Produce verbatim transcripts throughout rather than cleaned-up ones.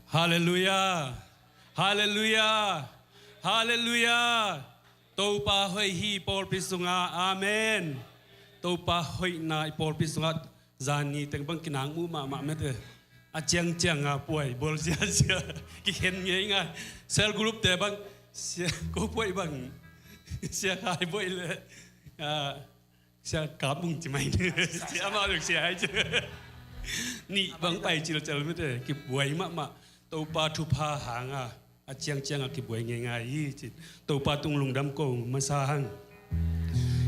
Halleluiah. Halleluiah. Halleluiah. Topa hoih hi i pawlpi sungah. Amen. Topa hoihna i pawlpi sungah. Zani teng bang kinang mu mahmah mete. A ciangciang a puai bawl ziazia, kikhen ngeingai. Cell group te bang, sia ko puai bang, sia khai buai le, ah, sia kap mung ci mai. Sia amau dek sia hai ci. Nih bang pai cilcel mete, kibuai mahmah. Topa thupha hanga a ciangciang a kibuai ngeingai hi ci. Topa tung lungdam ko masa hang.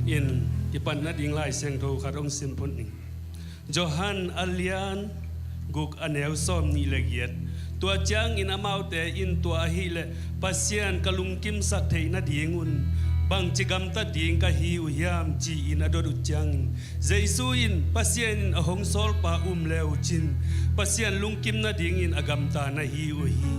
In i pan nading Lai Siangtho khat hong sim phot ning. Johan a lian guk a neu sawm nih le giat. Tua ciangin amaute in tua ahih leh Pasian ka lungkimsak theih nadingun bangci gamta ding ka hi uh hiam, ci-in a dot uh ciangin, Jesu in, Pasian in a hong sawlpa um le uh cin, Pasian lungkim nadingin a gamta na hi uh hi.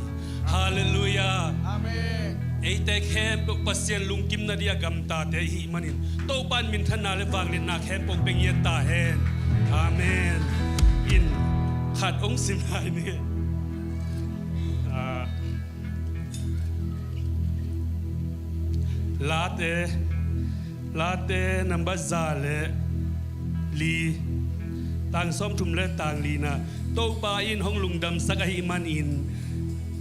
Halleluiah. Amen. Eite khempeuh Pasian lungkim nading a gamtate i hih manin Topa in minthanna le vangliatna khempeuh pia ngiat ta hen. Amen. In khat hong sim lai ni. Ah. Late, Late nambat za le li, tang sawmthum le tang lina, Topa in hong lungdamsak ahih manin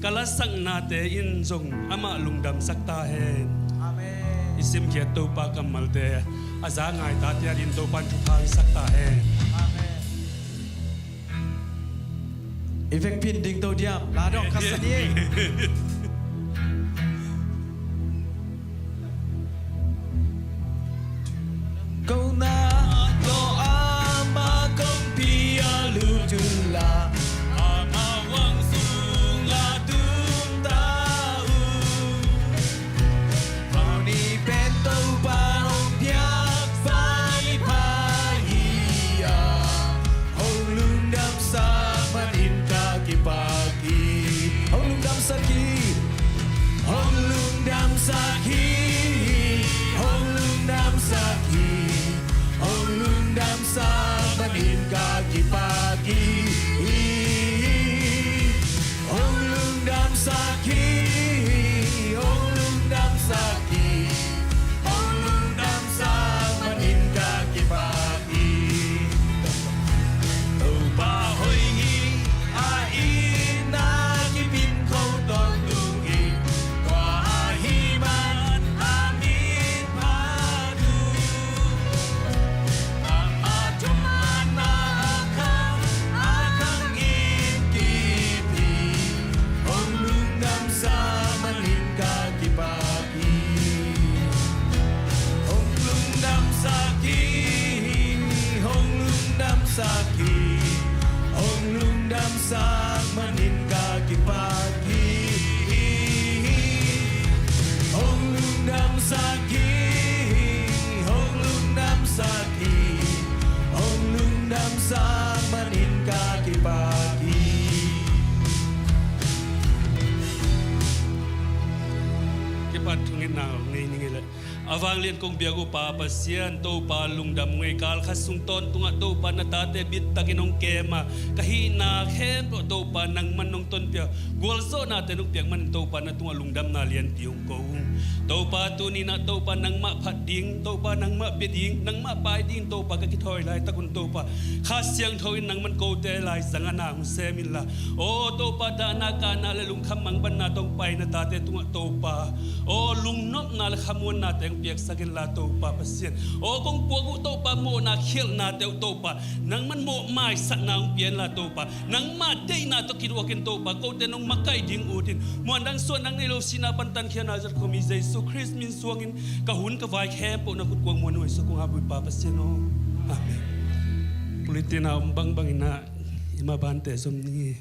ka lasaknate in zong amah lungdamsak ta hen. Amen. I simkhiat Topa kammalte a za ngai tate adin Topa in thupha hong sak ta hen. Amen. I vekpi in ding to diam, la dong kasa ni. Ko na to ama kong pia lu tu la, ama wang sung a tung ta u. Honi pen Topa hong piak vaiphai hi-a, hong lungdamsak manin ka kipak hi. Hong lungdamsak hi. Hong lungdamsak hi. Hong lungdamsak hi. Hong lungdamsak manin ka kipak hi. Hong lungdamsak hi, hong lungdamsak hi, hong lungdamsak manin ka kipak hi. Topa hoih hi, a itna kipin kho tawntung hi, tua ahih man a mit phat uh. Ama thumanna a khang, a khang in kip hi. Hong lungdamsak manin ka kipak hi. Hong lungdamsak hi, hong lungdamsak hi. Hong lungdamsak manin ka kipak hi. Hong lungdamsak hi, hong lungdamsak hi, hong lungdamsak manin ka kipak hi. Kipan thungetna ngei ning ei leh. A vanglian kong biak uh Pa Pasian, Topa lungdam ngei, kal khat sung tawntungah Topa na tate bittakin hong kem a, ka hihna khempeuh Topa nangman nong tonpih a, gualzawhnate nong piak manin Topa na tungah lungdamna lianpi hong ko ung. Topa tuni-in ah Topa nangmah phat ding, Topa nangmah bia ding, nangmah pai dingin Topa ka kithawi laitak un Topa Kha Siangtho in nangman kote lai zangahna hong sem inla, aw Topa dahna kahna le lungkham mangbanna tawh hong pai na tate tungah Topa, aw lungnopna le khamuannate hong piaksak inla Topa Pasian, aw kong puak uh Topa mawhna khialhnate uh Topa nangman mawh maisakna hong pia inla Topa, nangmah deihna tawh kituakin Topa kote nong makaih ding utin, muan dang suah nang nei lo sihna pan tankhiatna zat khawm hi Jesu Khrist min suangin ka hun ka vai khempeuh na khutkuang muan uh Jesu kong hap uh Pa Pasian aw. Amen. Pulitin a om bangbangin ah i mabante zom ni.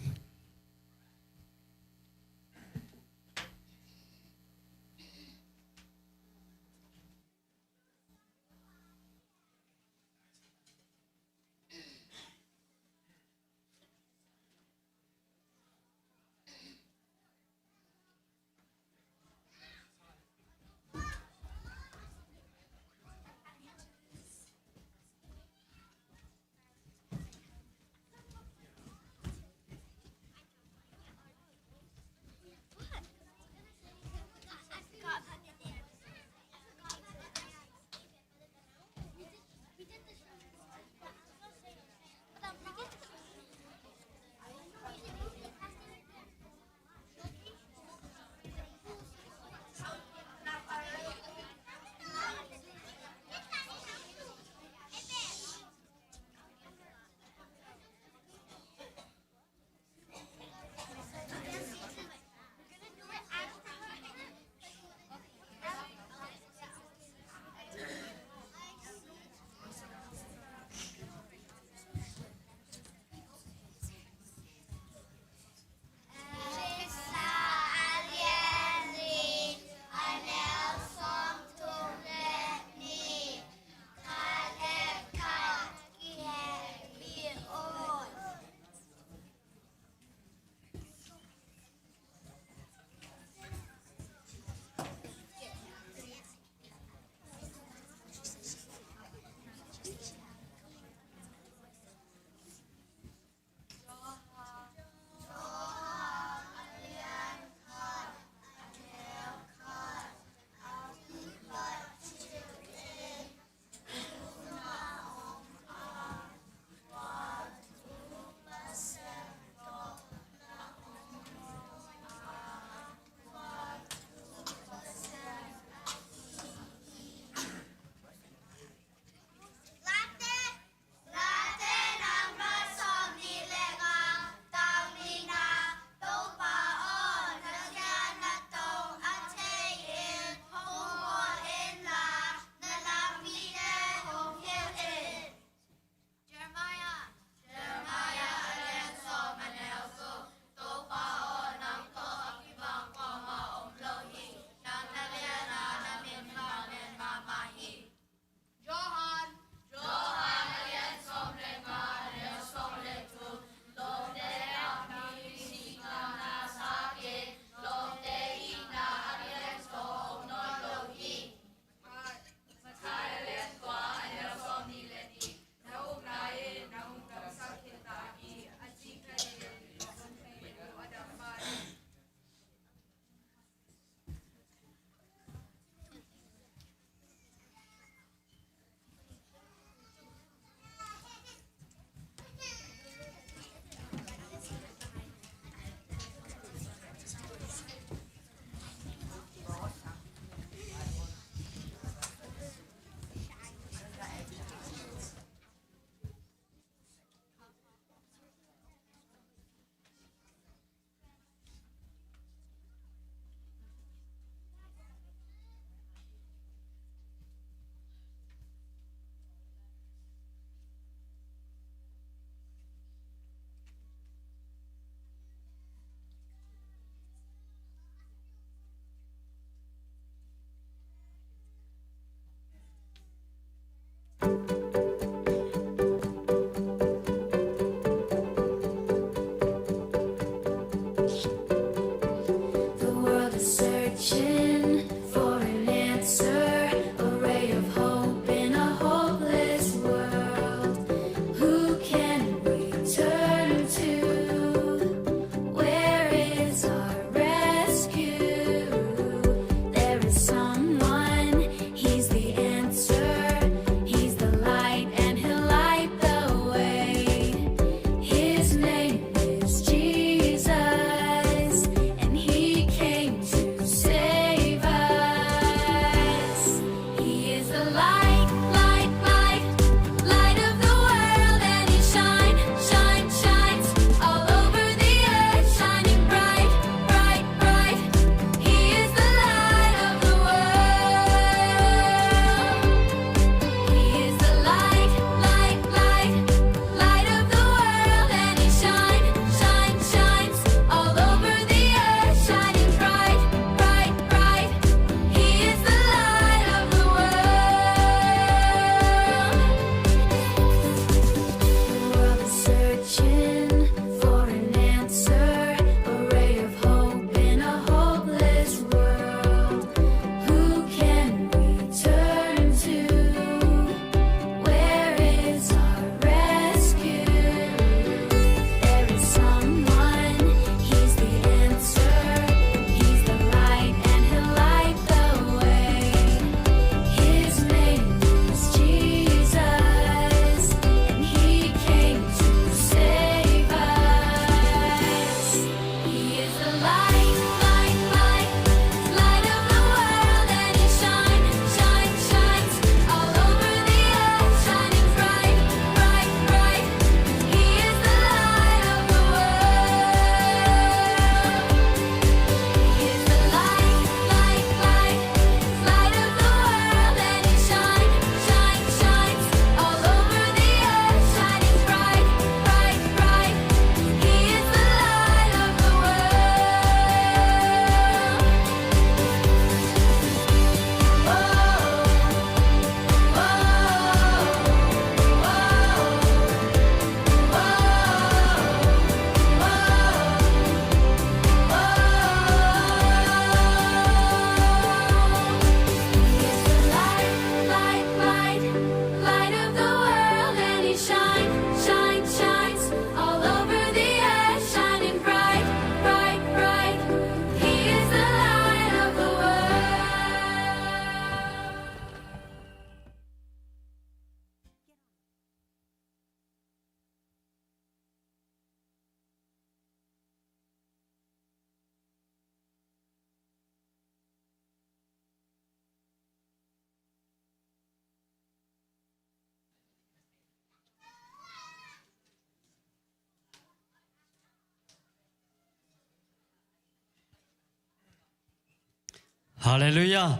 Halleluiah.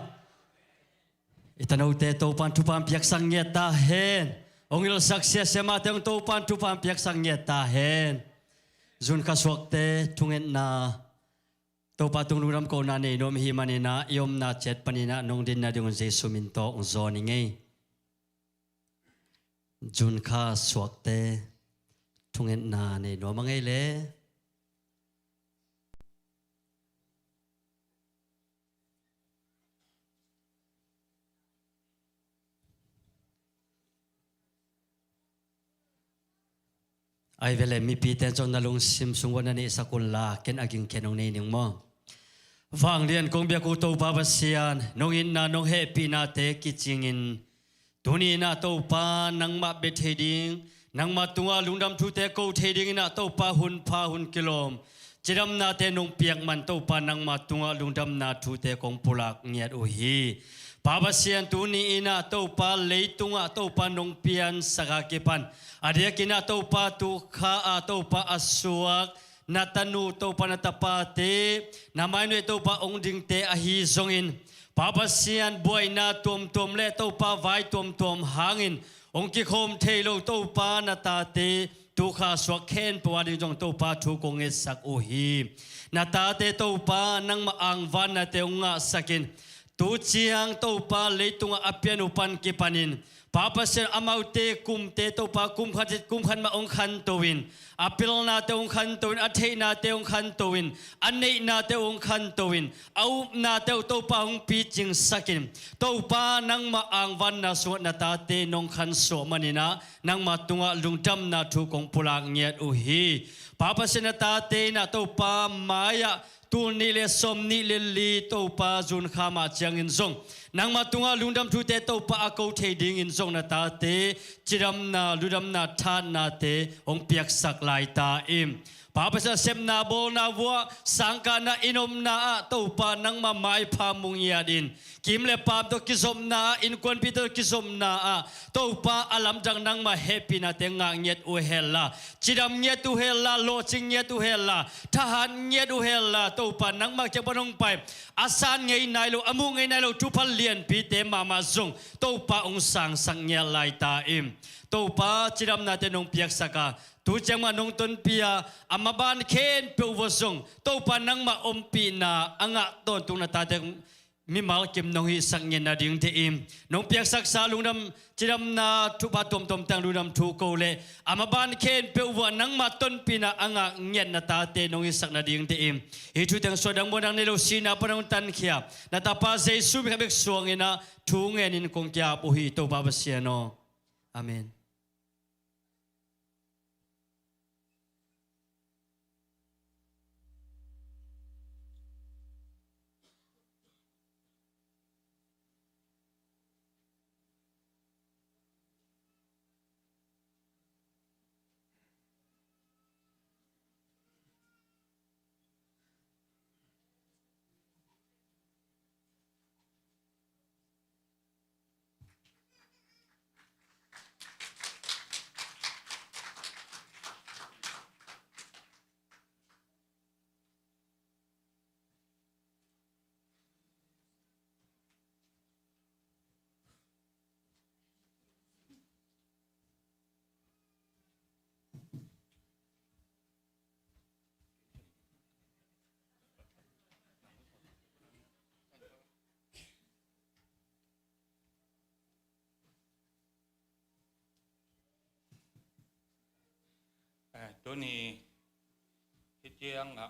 I tanote Topan thupha piaksak ngiat ta hen. Hong hilhsak siasia mahte hong Topan thupha piaksak ngiat ta hen. June kha suakte thungetna, Topa tung lungdam kohna nei nuam i hih manin ah, i omna ciat panin ah nong din nading un Jesu min tawh hong zawn ing ei. June kha suakte thungetna nei nuam a ngei le. Ai vele mipite zong na lungsim sung ua na neihsak unla, ken a gingkhen hong nei ning maw? Vanglian kong biak uh Topa Pasian, nong itna nong hehpihnate kicingin, tuni in ah Topa nangmah bia thei ding, nangmah tungah lungdam thute ko thei dingin ah Topa hun pha hun kilawm, cidamnate nong piak man Topa nangmah tungah lungdamna thute kong pulak ngiat uh hi. Pa Pasian, tuni in ah Topa leitungah Topa nong piansak a kipan, a diakin ah Topa tukha ah Topa a suak na tanu Topa na tapate, na mainuai Topa hong dingte ahi zongin, Pa Pasian buaina tuamtuam le Topa vai tuamtuam hangin hong kikhawm thei lo Topa na tate, tukha suak khempeuh a ding zong Topa thu kong ngetsak uh hi. Na tate Topa nangmah angvannate hong ngahsakin, tu ciang Topa leitungah a pian uh pan kipanin, Pa Pasian amaute kumte Topa kum khat, kum khat mah hong khanto in, a pilnate hong khanto in, a theihnate hong khanto in, a neihnate hong khanto in, a upnate uh Topa hong picingsakin, Topa nangmah angvanna sungah na tate nong khansuah manin ah nangmah tungah lungdamna thu kong pulak ngiat uh hi. Pa Pasian, na tate in ah Topa mai-ah tul nih le sawm nih le li Topa June kha mah ciangin zong nangmah tungah lungdam thute Topa a ko thei dingin zong na tate cidamna, ludamna, thatnate hong piaksak lai ta in. Pa Pasian, sepna bawlna vuah sangkahna inn omna ah Topa nangmah maipha mu ngiat in, kim le paam tawh kizopna ah, innkuanpihte tawh kizopna ah Topa a lamdang nangmah hehpihnate ngah ngiat uh henla, cidam ngiat uh henla, lawhcing ngiat uh henla, thahat ngiat uh henla, Topa nangmah kiang pan hong pai a san ngei nai lo, a muh ngei nai lo thupha lianpite mahmah zong Topa hong sangsak ngiat lai ta in. Topa cidamnate nong piaksak a, tu ciang mah nong tonpih a, a maban khempeuh uah zong Topa nangmah ompihna a ngah tawntung na tate mimal kim nong hihsak ngiat nading te in, nong piaksaksa lungdam, cidamna thupha tuamtuam tang lungdam thu ko le a maban khempeuh uah nangmah tonpihna a ngah ngiat na tate nong hihsak nading te in, hih thu teng suah dang muan dang nei lo sihna pan hong tankhia na Tapa Jesu min khat bek suangin ah thu ngenin kong ki-ap uh hi, Topa Pasian aw. Amen. Eh, tuni hih ciangah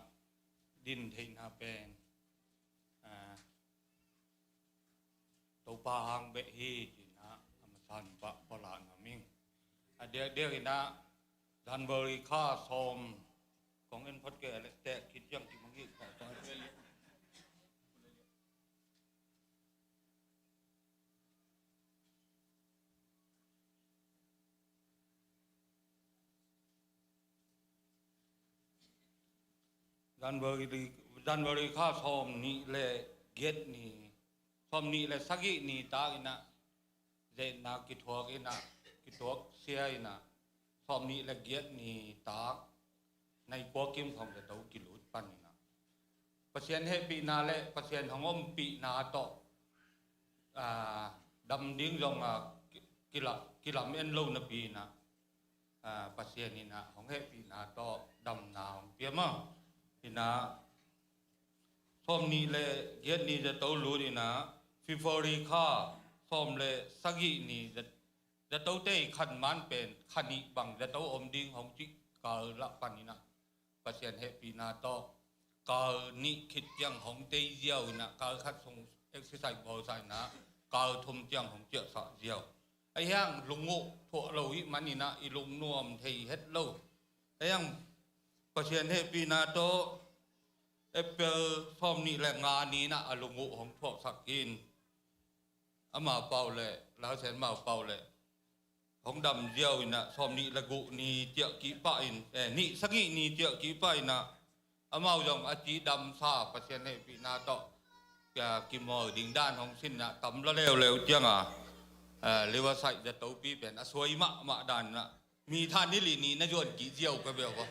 din theihna pen, eh, Topa hang beh hi, ci-in ah a masa in pah pawlah nuam ing. A diakdiak in ah January kha sawm kong en phot kei leh teh khit ciang ci mangih kha. January, January kha sawm nih le giat ni, sawm nih le sagih ni tak in ah, zeihna kithuak in ah, kithuak sia in ah, sawm nih le giat ni tak, nai kua kim sawm le to kilut pan in ah, Pasian hehpihna le Pasian hong ompihna tawh, aa, dam ding zong, aa, ki-, kila-, kilam en lo napi in ah, aa, Pasian in ah hong hehpihna tawh damna hong pia maw. In ah, sawm nih le giat ni zato lut in ah, February kha sawm le sagih ni za-, zatote i khan man pen kha nih bang zato om ding hong cih kal lah pan in ah, Pasian hehpihna tawh kal nih khit ciang hong tei ziau in ah, kal khat sung exercise bawlsa in ah, kal thum ciang hong ciahsah ziau. Ahi hang lung uh thuah lo ih man in ah, i lungnuam thei het lo. Ahi hang Pasian hehpihna tawh April sawm nih le nga ni in ah a lung uh hong thuaksak in, ama pau le, Lausen mau pau le, hong dam ziau in ah, sawm nih le guh ni ciah kih pah in, eh, nih sagih ni ciah kih pah in ah, amau zong a cidamsa Pasian hehpihna tawh kia kimawl ding dan hong sin in ah, tam la leuleu ciang a, eh, Riverside zatopi pen a suai mahmah dan in ah, mi tha ni li ni na zuan kih ziau ka bia uh a.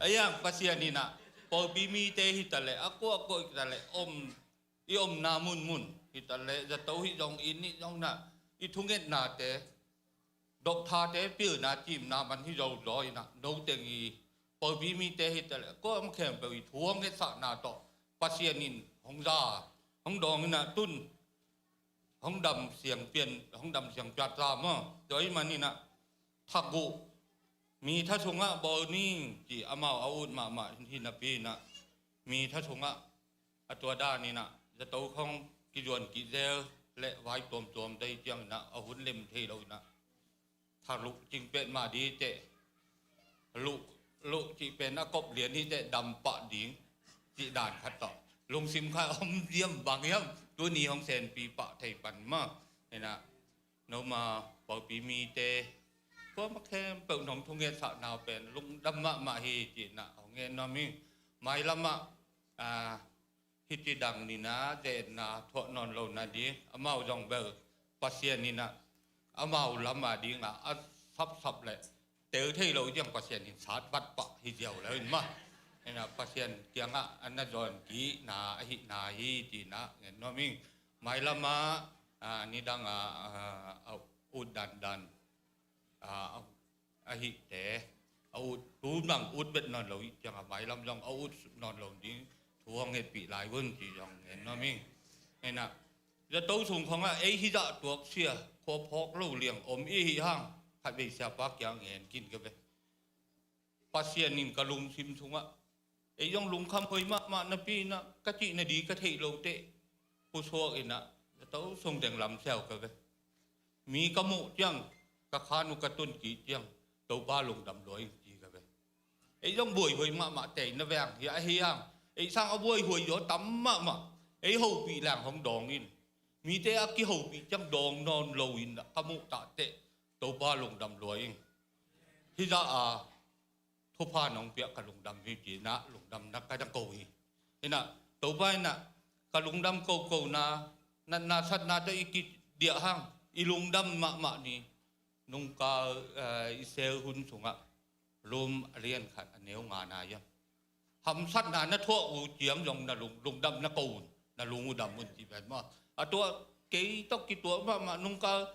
Ahi hang Pasian in ah, pawlpi mite hi ta leh, a kuakua hi ta leh, om i omna munmun hi ta leh, zato hi zong, inn hi zong in ah, i thungetnate, doctorte pilna cimna man hi zo zaw in ah, no teng i pawlpi mite hi ta leh, kuama khempeuh i thu hong hetsahna tawh Pasian in hong za, hong dawng in ah, tun hong dam siang pian, hong dam siang piat za maw. Tua ahih man in ah, thak uh, mi tha sungah bawl ning ci amau a ut mahmah hi napi in ah, mi tha sungah a tua dan in ah, zato khong kizuan kih zel le vai tuamtuam dai ciang in ah, a hun lem thei lo in ah, thak luh cing pet mah di teh, luh, luh cih pen a kop lian hi teh, dam pah ding cih dan khat tawh lungsim khat om diam bang hiam, tuni hong senpi pah thei pan maw. In ah, noma pawlpi mite, kuama khempeuh nong thungetsahna uh pen lungdam mahmah hi ci in ah hong ngen nuam ing. Mailam ah, ah, hih ci dang ni in ah, zenna thuah nawn lo nading, amau zong bel Pasian in ah, amau lam a ding ah a sapsap le tel thei lo ciang Pasian in sat vat pah hi ziau lo in maw. In ah, Pasian kiangah a na zawn kihna ahihna hi ci in ah ngen nuam ing. Mailam ah, ah, nidang ah, ah, a ut dandan, ah, ahihte, a ut, tu nang ut bet nawn lo ih ciang a, mailam zong a ut nawn lo ding thu hong hehpih lai un ci zong ngen nuam ing. In ah, zato sung khong ah ei hizah tuaksia, khua phawk lo liang om i hih hang, khatvei siapa kiang ngen kin ka ve. Pasian in ka lungsim sungah, ei zong lungkham hoih mahmah napi in ah, ka cih na di ka theih lo teh, pusuak in ah, zato sung teng lam siau ka ve. Mi ka muh ciang, ka khan uh ka tun kih ciang, Topa lungdam lua ing ci ka ve. Ei zong buaihuai mahmah tei na veng hi ahi hang, ei sang a buaihuai zaw tam mahmah, ei hopih leng hong dawng in. Mite a kihopih ciang dawng nawn lo in ah ka muh tah teh, Topa lungdam lua ing. Hizah a thupha nong piah ka lungdam hi ci in ah, lungdamna ka na ko hi. In ah, Topa in ah, ka lungdam kokona, natna satna tawh i kidiah hang, i lungdam mahmah ni. Nungkal, eh, i sel hun sungah, Rom a lian khat a neu ngana hiam, hamsatna na thuah uh ciang zong na lung, lungdam na ko un, na lung uh dam un ci pen maw. A tua kei tawh kituak mahmah, nungkal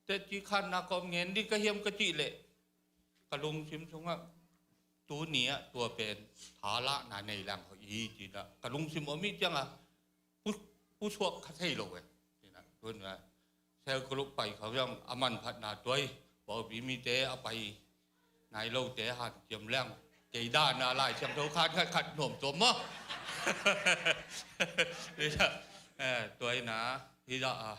teci khanna kawm ngen ding ka hiam ka cih leh, ka lungsim sungah, tuni ah tua pen thalahna nei lang hoih hi ci in ah, ka lungsim om ih ciang a, pu-, pusuak kha thei lo eh. Ci in ah, tun ah, cell group pai khawng zong a manphatna tua hi, pawlpi mite a pai nai lote hanciam leng, kei dan a Lai Siangtho khan khat khat nuam tuam maw. Hi in ah, eh, tua in ah, hizah a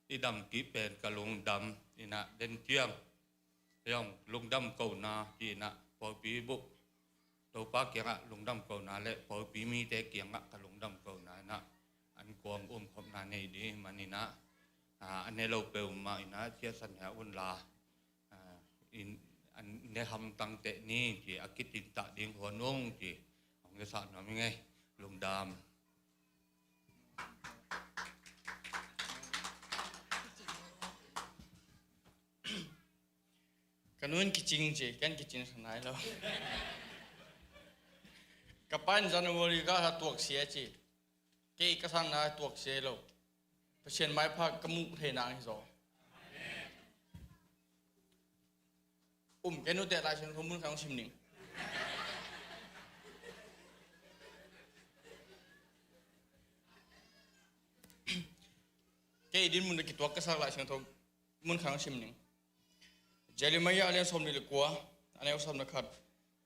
i dam kih pen ka lungdam in ah, den ciang zong lungdam kona ci in ah, pawlpi bup, Topa kiangah lungdam kona le pawlpi mite kiangah ka lungdam kona in ah, an kuang umkhopna nei ding man in ah, ah, a ne lo peuhmah in ah ciahsan hia un la, ah, in, an ne hamtang teh ni ci a kicingtah ding huan ung ci hong ngetsak nuam ing ei. Lungdam. Ka nun kicing ci, ken kicing sa nai lo. Ka pa in January ka ha tuak sia ci. Kei ka sang na tuak sia lo. Pasian maipha ka muh thei nang hi zaw. Um, kei nute Lai Siangtho mun khat hong sim ning. Kei din mun na kituak ka sak Lai Siangtho mun khat hong sim ning. Jeremiah a lian sawm nih le kua, a neu sawm na khat.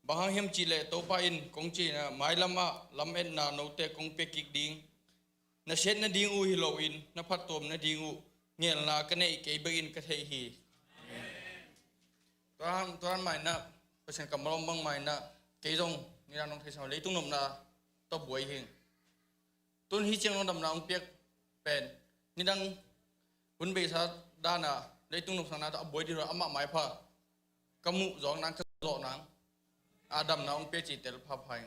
Bang hang hiam cih leh Topa in kong cihna, mailam ah lametna note kong pia kik ding. Na siat nading uh hi loin na phattuam nading uh ngelna ka neih kei bekin ka theih hi. Tuan, tuan mainah Pasian kammal om bang mainah kei zong nidang nong theihsa leitung nopna tawh buai hi. Tun hi ciang nong damna hong piak pen nidang hun beisa dana leitung nopsakna tawh a buai dih lo amah maipha ka muh zawk nang ka zawh nang a damna hong piak cih tel phapha hi.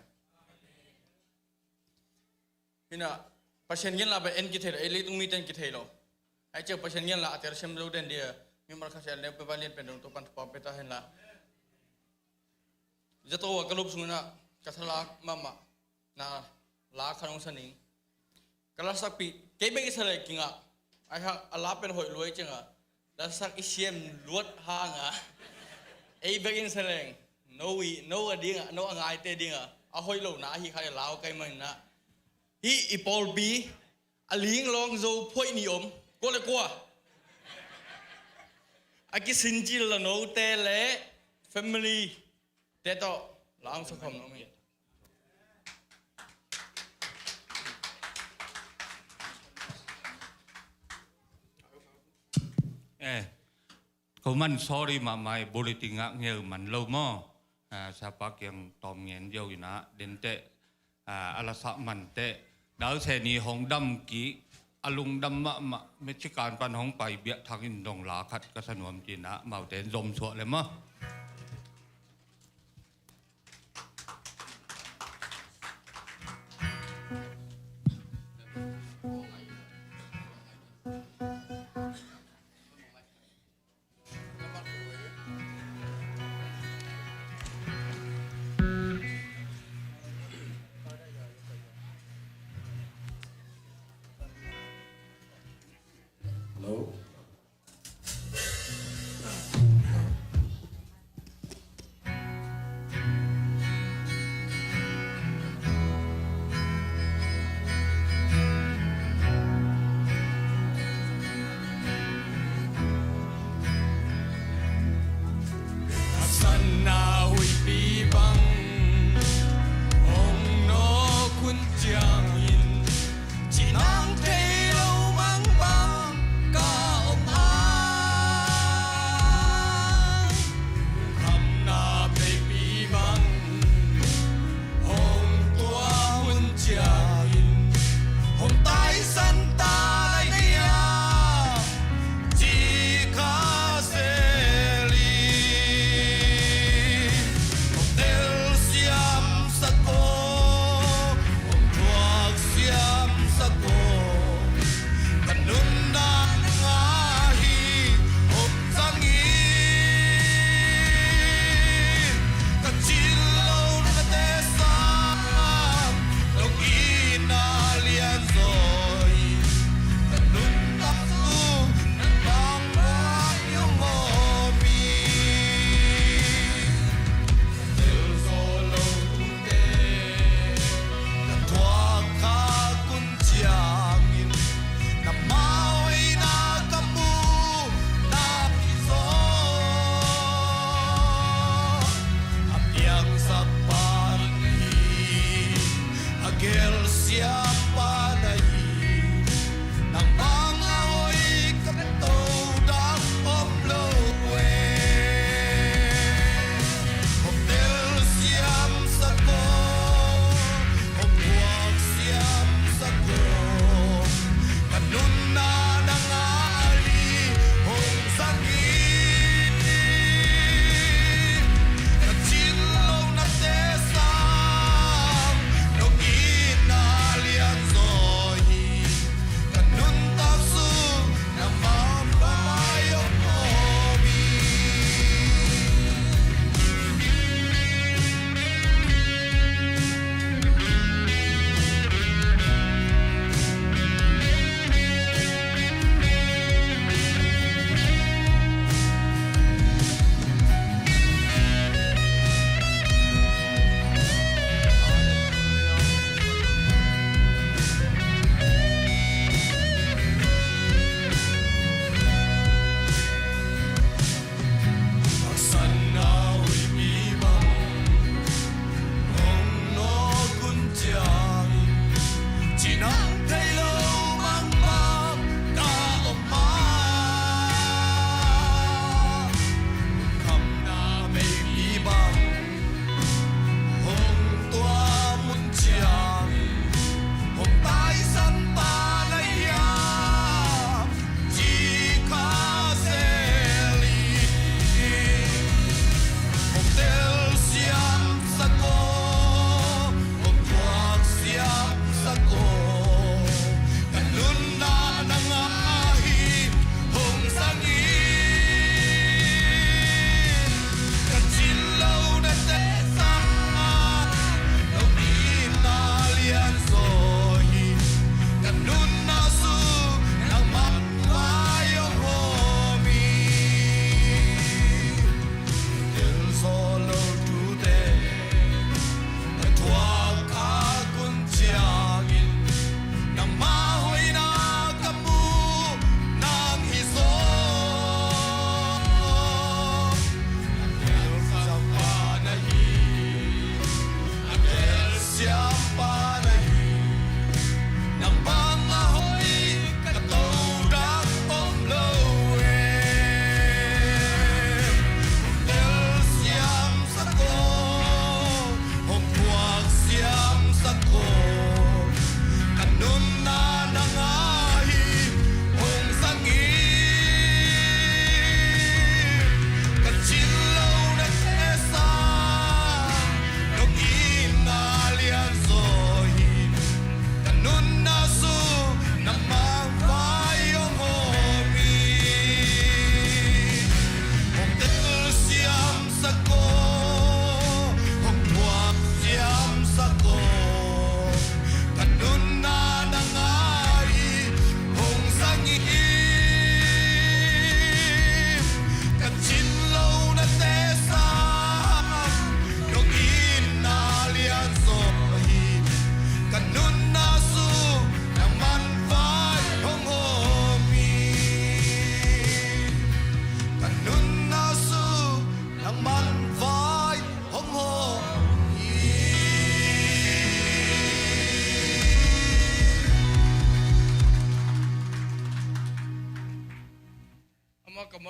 Hinah Pasian ngianla pen en kithei lo, ei leitung mite en kithei lo. Ai ciah Pasian ngianla a tel sem zo den dia mimal kha sel neu pe va lian pen dong to pan thupa pe ta henla. Zato a ka lup sunginah ka thalak mahmah na la khan hong sa ning. Ka lasakpih kei bek i sa leh kingah. Ai hang a la pen hoih luai ciangah lasak i siam luat hangah ei bek in sa leng no i no a dingah no a ngaite dingah a hoih lona ahi kha i lau kai maninah. Hih i pawlpi a ling lawng zo phoih ni om kua le kua a kisincil la note le family te tawh la ang sakhawm no mi. Eh, ko man sorry mahmah i bulletin ah ngeu man lo maw? Ah, sapa kiang tawm ngen ziau inah denteh, ah, a lasak manteh dal se ni hong dam kih a lungdam mahmah Mexican pan hong pai biah thangin dong la khat ka sa nuam cinah maute zom suah le maw? Hello. A sanna huihpi bang hong nawk hun ciangin cinang thei lo mangbang ka om a, lungkhamna peipi bang hong tuak hun ciangin hong taisan ta lai kei a, ci kha seli.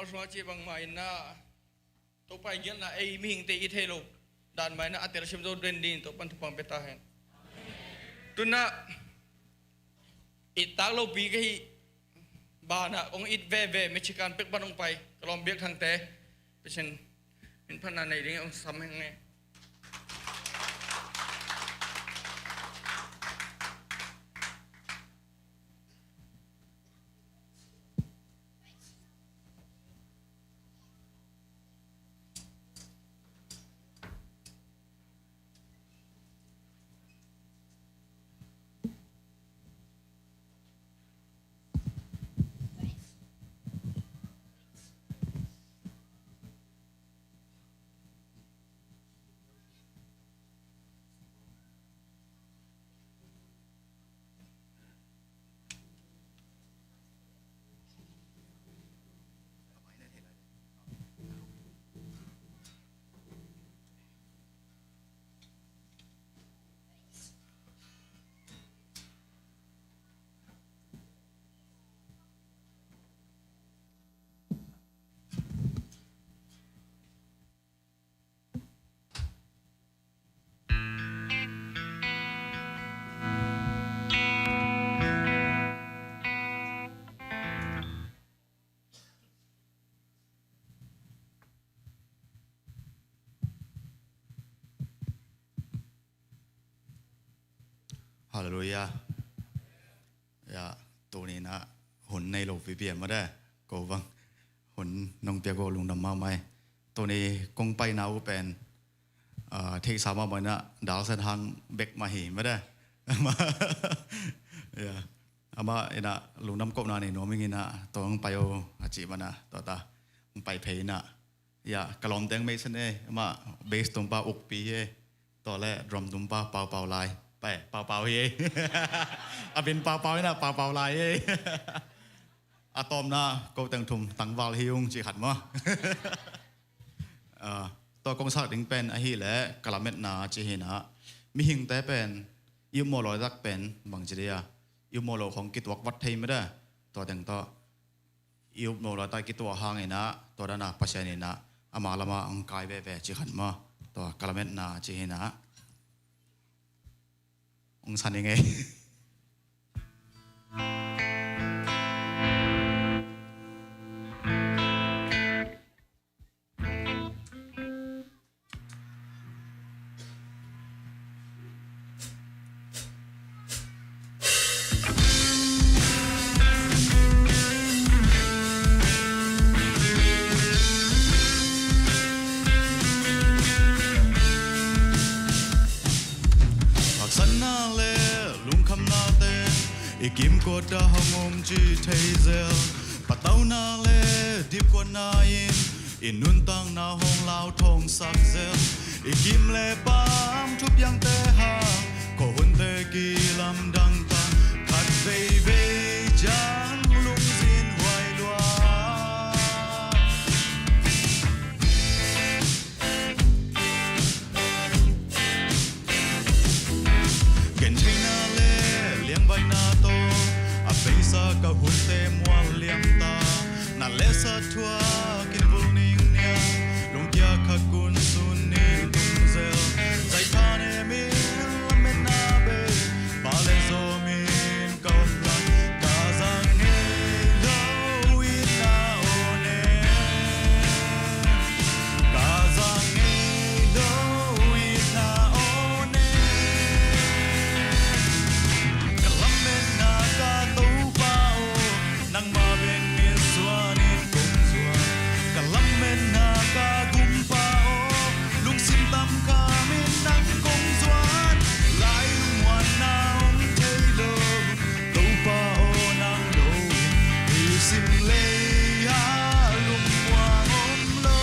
Hua ci bangmah in ah Topa i gelhna ei mihingte i thei lo dan mah in ah a telsiam zo den dingin Topan thupha pia ta hen. Tu-in ah it tak lopi ka hih banah kong it veve Michigan pek pan hong pai ka lawm biak Thangte. Pasian min phatna nei dingin hong sam hang e. Halleluiah. Ya, tuni in ah hun nei lo pipi a mah de. Ko bang hun nong piak uh lungdam mahmah hi. Tuni kong paina uh pen ah, theihsa mahmah in ah dalsan hang bek mah hi mah de. Ya. Amah in ah lungdam kohna nei nuam ing in ah tua hong pai uh a cih manin ah tua ta hong pai phei in ah. Ya, ka lawmte hong meisen e, amah bass tumpa Ukpi hi e. Tua leh drum tumpa Paupau Lai. Pai, Paupau hi e. A min Paupau hi in ah Paupau Lai hi e. A tawpna ko teng thum tangval hi ung cih khat maw. Ah, tua kong sak ding pen ahih leh ka lametna cih hi in ah mihingte pen i upmawh lawh tak pen bangci dia i upmawh lawh khawng kituak vat thei mah de. Tua teng tawh i upmawh lawh tak kituak hang in ah tua dan a Pasian in ah ama lamah hong kai veve cih khat maw. Tua ka lametna cih hi in ah hong san ing e. Haksatna le lungkhamnate i kimkot ah hong om ci thei zel. Patauna le dipkuatna in i nuntakna hong lauthawngsak zel. I kim le paam thupiangte hang khuahunte kilamdang ta. Khat veivei ciang lungzin huai lua. Gentheihna le liangvaihna tawh a peisa ka hunte mual liang ta. Na le sa thuak in vul ning nia. Lungkia kha kun sun ni tung zel. Zaithan e min lametna bei. Pa le zaw min ka om la. Ka zang ngei lo itna aw ne. Ka zang ngei lo itna aw ne. Ka lametna ka Topa aw, nangmah bek mitsuan in kong zuan. Ka lametna ka Gumpa aw, lungsim tamkam in nang kong zuan. Lai lungmuanna om thei lo. Topa aw nang do in, hih sim lei ah lungmuang om lo.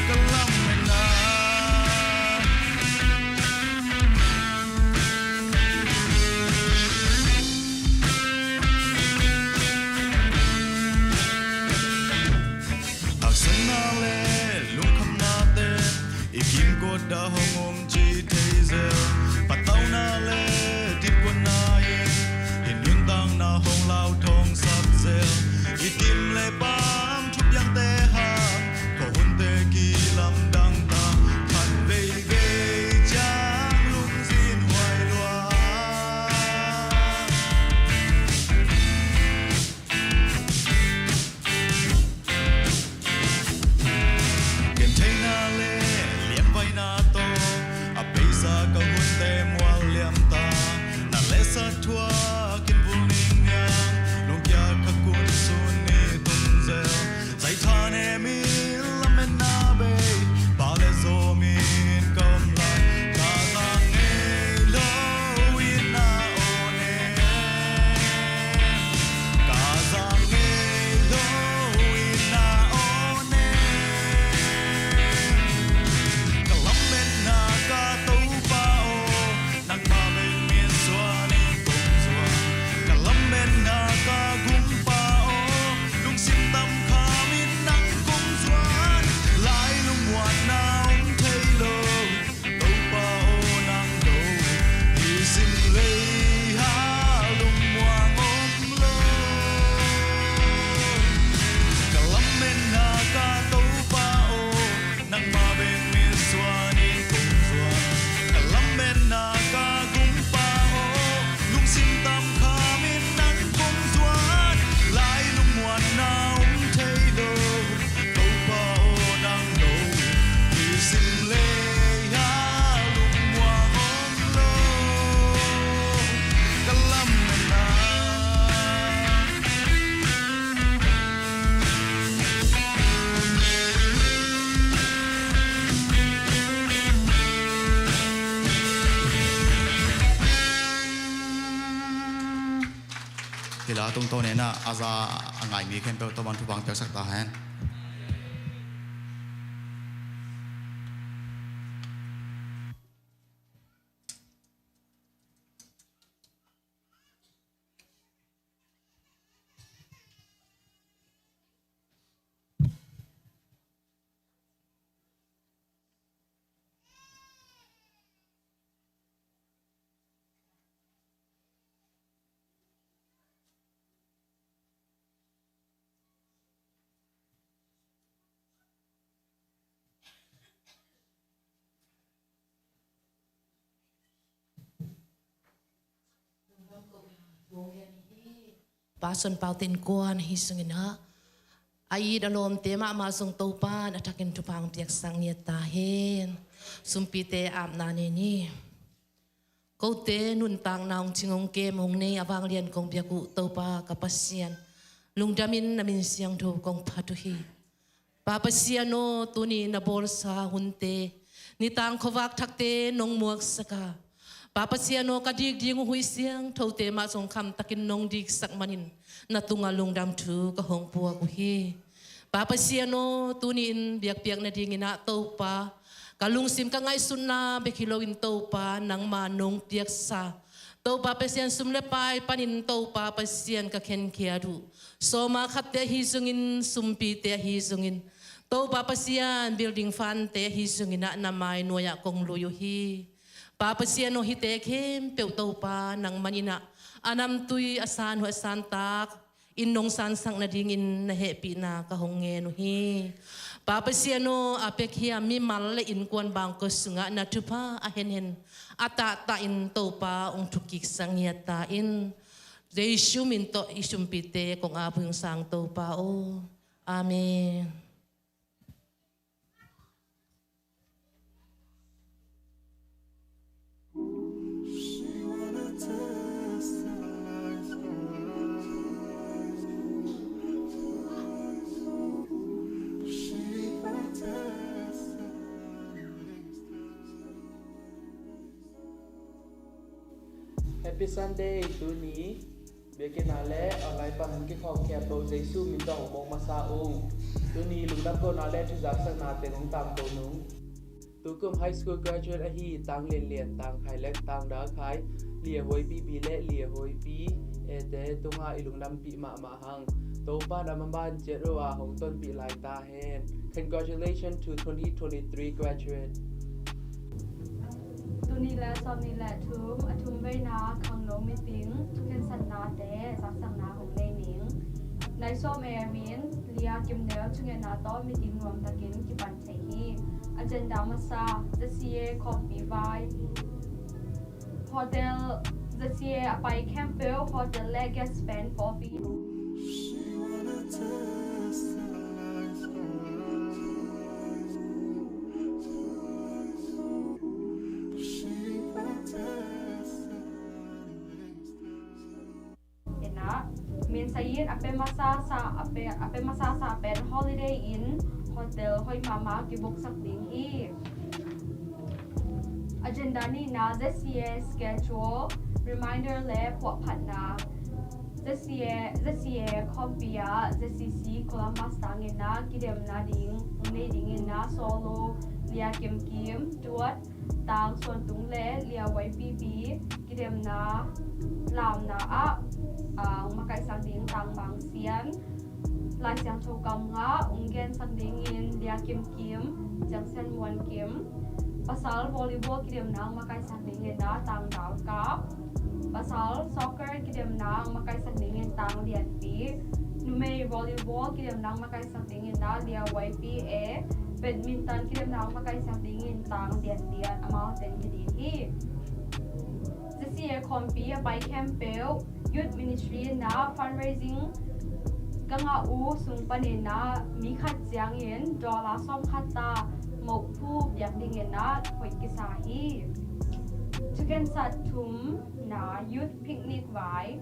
Ka lametna. Haksatna le lungkhamnate i kimkot ah hong om ci thei zel. Patauna le dipkuatna in i nuntakna hong lauthawngsak zel. I Kim le paam thupiangte hang, khuahunte kilamdang ta, khat veivei ciang lungzin huai lua. Gentheihna le lianvaina tawh a peisa ka hunte mual liam ta, na le sa thuak in vul ning niang, lungkia ka kun sun ni tung zel. Zaitha ne mi lametna bei, pa le zaw min ka om lai, ka zang ngei lo in na aw ne. Ka zang ngei lo in na aw ne. Ka lametna ka Topa aw, nangmah bek min suan in kong zuan. Ka lametna ka Gumpa aw, lungsim tam kham in nang kong zuan. Lai lungmuanna om thei lo, Topa aw nang lo, hih zing lei ah lungmuang om lo. Ka lametna ka Topa aw, nangmah bek min suan in kong zuan. Ka lametna ka Gumpa aw, lungsim tam kham in nang kong zuan. Lai lungmuanna om thei lo, Topa aw nang lo, hih zing lei ah lungmuang om lo. Ka lametna. Hih la tungtawn in ah a za a ngai mi khempeuh tawh bang thupha piaksak ta hen. Pa Son Pau Tin Kuan hi sungin ah, a it a lawmte mahmah zong Topa in a thakin thupha piaksak ngiat ta hen. Sumpite apna nei ni. Kote nuntakna hong cing hong kem hong nei a vanglian kong biak uh Topa ka Pasian, lungdamin na min siangtho kong phat uh hi. Pa Pasian aw, tuni na bawlsa hunte, nitang khuavak thakte nong muaksak a, Pa Pasian aw, ka dikding uh huih siangthote mah zong khamtakin nong diksak manin na tungah lungdam thu ka hong puak uh hi. Pa Pasian aw, tuni-in biakpiak nadingin ah Topa, ka lungsim ka ngaihsutna bek hi loin Topa, nangma nong piaksa Topa Pasian, sum le pai panin Topa Pasian ka khenkhiat uh sawma khatte ahi zongin, sumpite ahi zongin, Topa Pasian, building fund-te ahi zongin ah na mai nuai-ah kong lui uh hi. Pa Pasian aw, hihte khempeuh Topa nangman in ah a namtui a san uh a santak in nong sansak nadingin na hehpihna ka hong ngen uh hi. Pa Pasian aw, a pekkhia mimal le innkuan bangkua sungah na thupha a henhen a tahtah in Topa hong thukiksak ngiat ta in. Jesu min tawh i sumpite kong ap uh hi, hong sang Topa aw. Amen. Happy Sunday. Tuni biakinn ah le online pan hong kikhawm khempeuh Jesu min tawh hong mawk masa ung. Tuni lungdam kohna le thuzaksakna teng hong tangko nung. Tukum high school graduate ahi Tang Lian Lian, Tang Khai Lek, Tang Da Khai, Lia Huai Pi Pi le Lia Huai Pi E te tungah i lungdampih mahmah hang. Topa in a maban ciat uh a hong tonpih lai ta hen. Congratulations to twenty twenty-three graduate. Tuni le sawmnih le thum, a thum veina khangno meeting, thukhensatnate zaksakna hong nei ning. Nai sawm A M in Lia Kim Neu thungetna tawh meeting nuamtakin kipan thei hi. Agenda masa, Z C A khawmpi vai, hotel, Z C A a pai khempeuh hotel le guest pen pawlpi. Ina, min sayin a pe masa sa, a pe, a pe masa sa pen Holiday Inn hotel hoih mahmah kibuksak ding hi. Agenda nihna, Z C A schedule, reminder le puahphatna. Z C A, Z C A khawmpi ah Z C C Columbus tangin ah kidemna ding nei dingin ah Solo, Lia Kim Kim, Tuat, Tang Suan Tung le Lia Y P P kidemna lamna ah, ah, makaihsak ding Tang Mang Sian, Lai Siangtho kam ngah ung gensak dingin Lia Kim Kim, Ciang Sian Muan Kim, pasal volleyball kidemna makaihsak dingin ah Tang Dal Kap, pasal soccer kidemna makaihsak dingin Tang Lian Pi, numei volleyball kidemna makaihsak dingin ah Lia Y P A, badminton kidemna makaihsak dingin Tang Lian Lian, amau teng hi ding hi. Z C A khawmpi a pai khempeuh Youth Ministry in ah fundraising ka ngah uh sung panin ah mi khat ciangin dollar sawm khat ta mohphu piak dingin ah hoih kisa hi. Thukhensat thumna, Youth Picnic vai,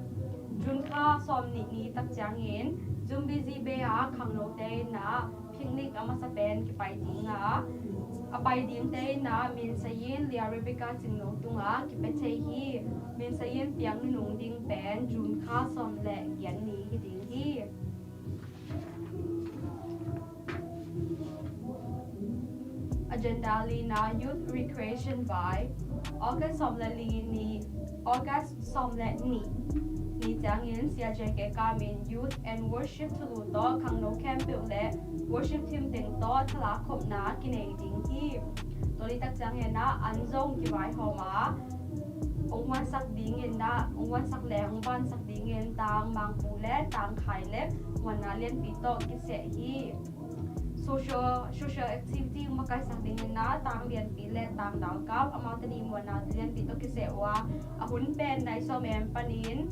June kha sawm nih ni tak ciangin Zumbizi Bay ah khangnote in ah picnic a masa pen kipai ding a, a pai dingte in ah min sayin Lia Rebecca Cingno tungah kipia thei hi. Min sayin piak nunung ding pen June kha sawm le giat ni hi ding hi. Agenda lina, Youth Recreation vai, August sawm le li ni, August sawm le nih ni ciangin Sia J K Kam in Youth and Worship thulu tawh khangno khempeuh le worship team teng tawh thalak khopna kinei ding hi. Tua litak ciangin ah an zong kivaihawm a, ung vansak dingin ah, ung vansak le ung vansak dingin Tang Mangpu le Tang Khai le Muanna Lianpi tawh kiseh hi. Social, social activity makaihsak dingin ah Tang Lianpi le Tang Dal Kap, amaute nih Muanna Lianpi tawh kiseh uh a, a hun pen nai sawm A M panin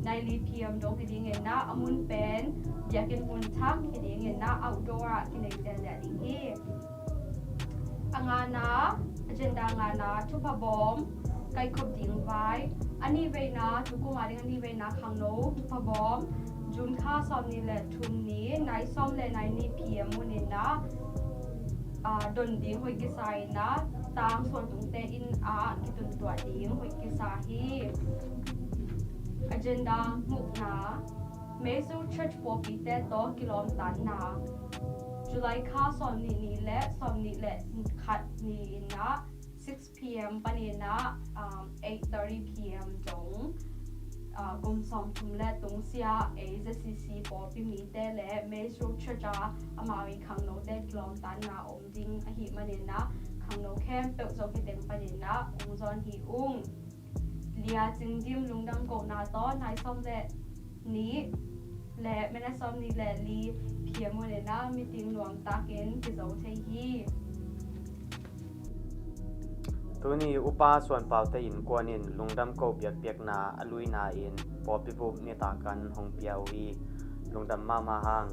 nai li P M dong hi dingin ah, a mun pen biakinn mun thak hi dingin ah, outdoor ah kinei tel liah ding hi. A ngana, agenda ngana, thupha bawm kaikhop ding vai. A nih veina, tukum a ding a nih veina khangno thupha bawm June kha sawm nih le thum ni, nai sawm le nai nih P M munin ah, ah, don ding hoih kisa in ah, Tang Suan Tungte inn ah kituntuah ding hoih kisa hi. Agenda gukna, Mesu Church pawlpite tawh kilawmtanna, July kha sawm nih ni le sawm nih le khat ni in ah, six P M panin ah, um, eight thirty P M dong, uh, kum sawm thum le tungsiah ei Z C C pawlpi mite le Mesu Church ah amau i khangnote kilawmtanna om ding ahih manin ah, khangno khempeuh zong hi teng panin ah ung zawn hi ung. Lia Cing Dim lungdam kohna tawh nai sawm le nih le minute sawm nih le li P M munin ah meeting nuamtakin kizo thei hi. Tuni Upa Suan Paute innkuan in lungdam ko biakpiakna a luina in pawlpi bup nitak an hong pia uh hi. Lungdam mahmah hang.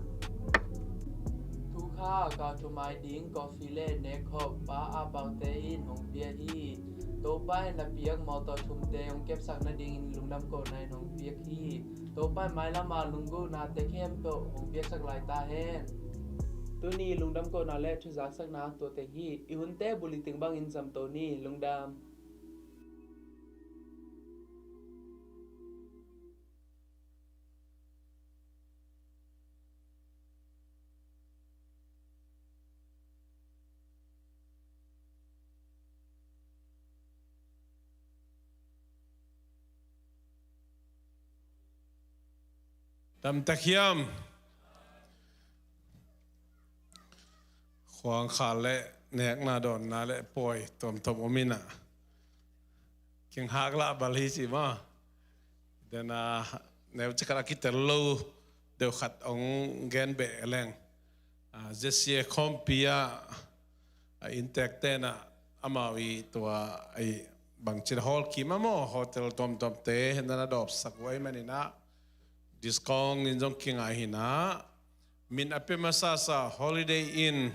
Thukha ka thumai ding coffee le nekkhop Pa A Paute in hong pia hi. Topa in a piak mawtaw thumte hong kepsak nadingin lungdam kohna in hong piak hi. Topa in mailam a lunggulhnate khempeuh hong piaksak lai ta hen. Tuni lungdam kohna le thuzaksakna tua teng hi. I hunte buli ting bangin zamto ni. Lungdam. Damtak hiam? Khuang khal le nekna dawnna le pawi tuamtuam om in ah, kinghak lah bal hi ci maw. Dena neu cakhat a kitel lo deuh khat hong gen beh leng. Ah, Z C A khawmpi ah, ah, inntek tenah amau i tua i bangci hall kim a maw, hotel tuamtuamte na na dawpsak uh ahih maninah discount in zong kingah hinah, min a pia masasa Holiday Inn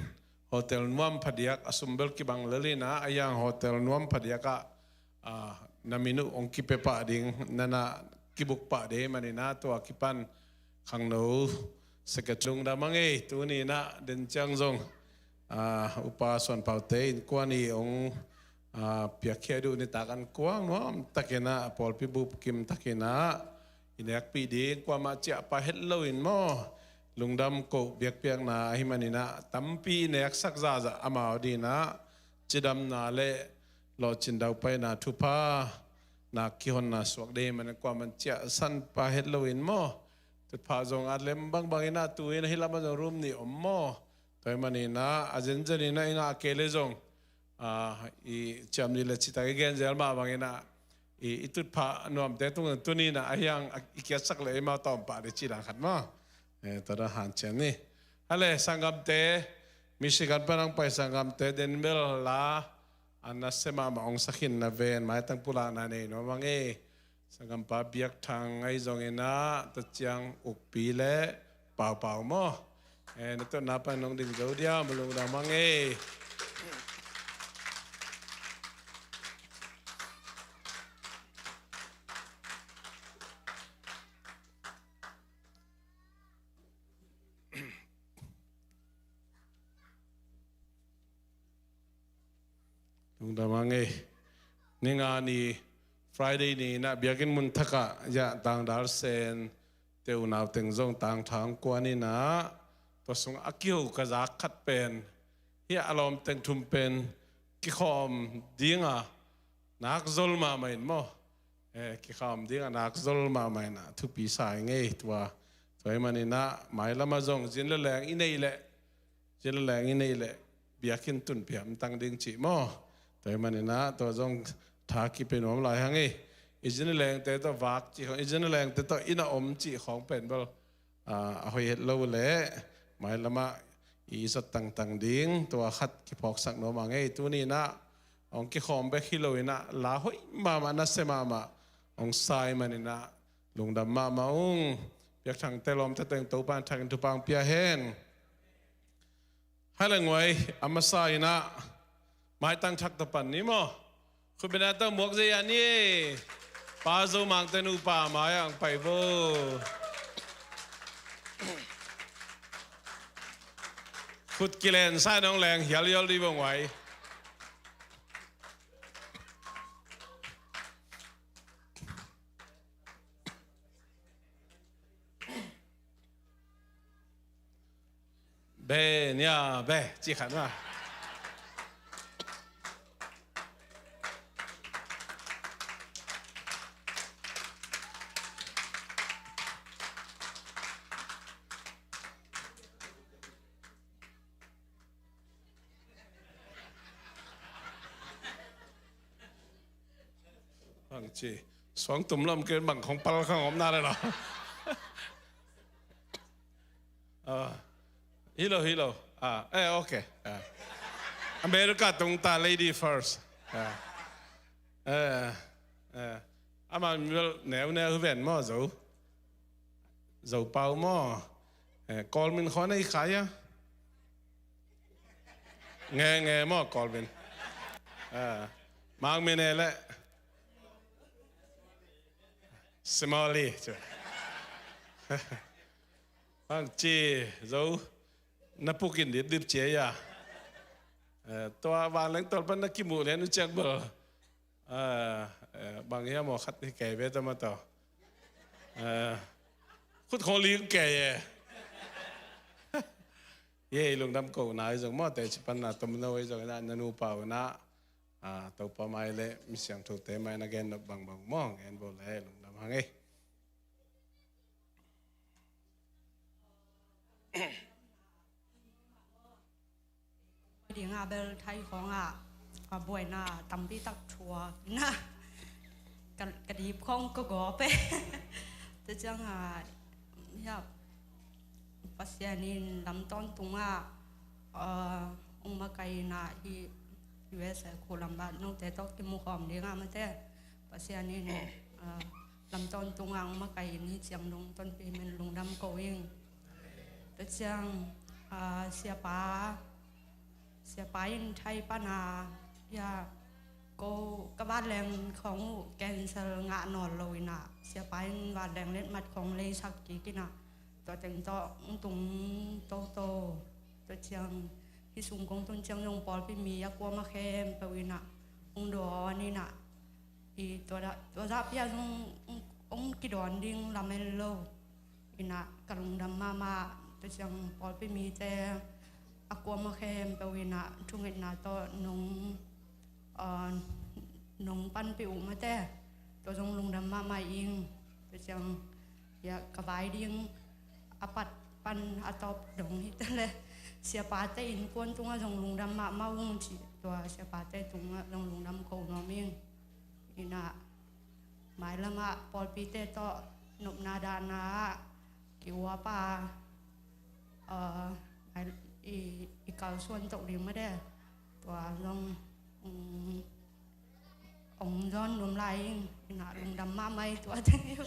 hotel nuam phadiak, a sum bel kibang lel hinah, a hiang hotel nuam phadiak ah, ah, na min uh hong kipia pah ding, na na kibuk pah ding ahih maninah tua kipan khangno secretary lungdam a ngei. Tuni inah den ciang zong, ah, Upa Suan Pau te innkuan i hong, ah, piakkhiat uh nitak an kuang nuam takinah, pawlpi bup kim takinah i nekpih ding, kuamah ciah pah het loin maw, lungdam koh biakpiakna ahih maninah tampi i neksak zahzah amau dinah cidamna le lawhcin daupaina thupha na kihonna suak ding ahih manin kuamah ciah san pah het loin maw, tutphah zong a lem bangbang inah tu in ahi lamah zong room nih om maw. Tua ahih maninah a zenzen inah i ngah kei le zong, ah, i ciam nih le citak i genzel mah banginah i, i tutphah nuamte tung tuninah a hiang i kiatsak le i mau tawmpah le cih dan khat maw. Eh, tua dan hanciam ni. Hale, sanggamte, Michigan pan hong pai sanggamte, den bel la a nasia mahmah hong sakhin na ven, maitang pulakna nei nuam a ngei. Sanggampa Biakthang ahi zonginah tua ciang ukpi le paupau maw. Eh, na tuatna pan hong ding zo diam, lungdam a ngei. Lungdam a ngei. Ni nga ni Friday ni inah biakinn mun thakah, ya, tangdal sen te unau teng zong tangtha hong kuan inah, tua sungah a kiho ka zak khat pen, hiah a lawm teng thum pen kikhawm dinga nak zol mahmah in maw. Eh, kikhawm dinga nak zol mahmah inah thupi sa i ngei tua. Tua ahih maninah mailamah zong zin le leng i neih leh, zin le leng i neih leh biakinn tun piam tang ding cih maw. Tua ahih maninah tua zong tha kipia nuam lai hang i. I zin le lengte tawh vak cih khawng, i zin le lengte tawh inn a om cih khawng pen bel, ah, a hoih het lo leh mailamah i zot tangtang ding tua khat kiphawksak nuam a ngei. Tuni inah hong kikhawm bek hi lo inah la hoih mahmah, nasia mahmah hong sa ahih maninah lungdam mahmah ung. Biakthangte lawmte teng Topa'n thakin thupha hong pia hen. Hai le nguai, a masa inah maitang thak tawh pan ni maw. Khutbetna tawh muak zei a ni. Pa Zo Mangte nupa mai-ah hong pai vo. Khut kilen sa in hong leng hialhial dih vo nguai. Be nia be, ci khat mah. Bang ci, suang tum lam ke bang khong pal khang om na le lo. Ah, hi lo, hi lo. Ah, eh, okay. Ah. America tung ta, lady first. Ah. Eh, eh. Ama mi bel neu neu hi ven maw, Zo. Zo Pau maw. Eh, Kawl min khaw na i khai a. Nge, nge maw, Kawl min. Eh, Mang min e le. Simoli. Bang ci, Zo. Na pukin dipdip cia ia. Eh, tua vanleng tawlpan na kimuh lian uh ciang bel. Ah, eh, bang hiam aw, khat hi kei ve ta mah tawh. Eh, khut khong ling kei e. Ye, i lungdam kohna i zong maw, teci panna tomno i zong inah, na nupa unah, ah, Topa mai le mi siangthote mai na gen nop bangbang maw, gen bo le lungdam hang e. Dinga bel thai khawngah a buaina tampi tak thuak na ka, ka dip khawng ka gawp e. Tua ciangah, ya, Pasian in lam tawntungah, ah, ong makaih inah hih U S A khua lamah note tawh kimukhawm dingah mate. Pasian in, ah, lam tawntungah ong makaih in hih ciang dong tonpih man lungdam ko ing. Tua ciang, ah, siapa, siapa in Thai pana, ya, ko ka vanleng khawng uh cancel ngah nawn lo inah, siapa in vanleng letmat khawng leisak kik inah, tua teng tawh ong tung toto. Tua ciang hih sung kong tun ciang zong pawlpi mi a kuama khempeuh inah ong dawn inah, i tua dah, tua zahpi ah zong ong, ong kidawn ding lamen lo. Inah ka lungdam mahmah. Tua ciang pawlpi mite a kuama khempeuh inah thungetna tawh nong, ah, nong panpih uh mate. Tua zong lungdam mahmah ing. Tua ciang, ya, ka vai ding a pat pan a tawp dong hi ta leh, siapate innkuan tungah zong lungdam mahmah ung ci. Tua siapate tungah zong lungdam ko nuam ing. Inah mailamah pawlpite tawh nopna dahna ah kiuap a, ah, i, i kalsuan toh ding mate. Tua zong, um, ong zawn nuam lai ing. Inah lungdam mahmah i tua teng hi.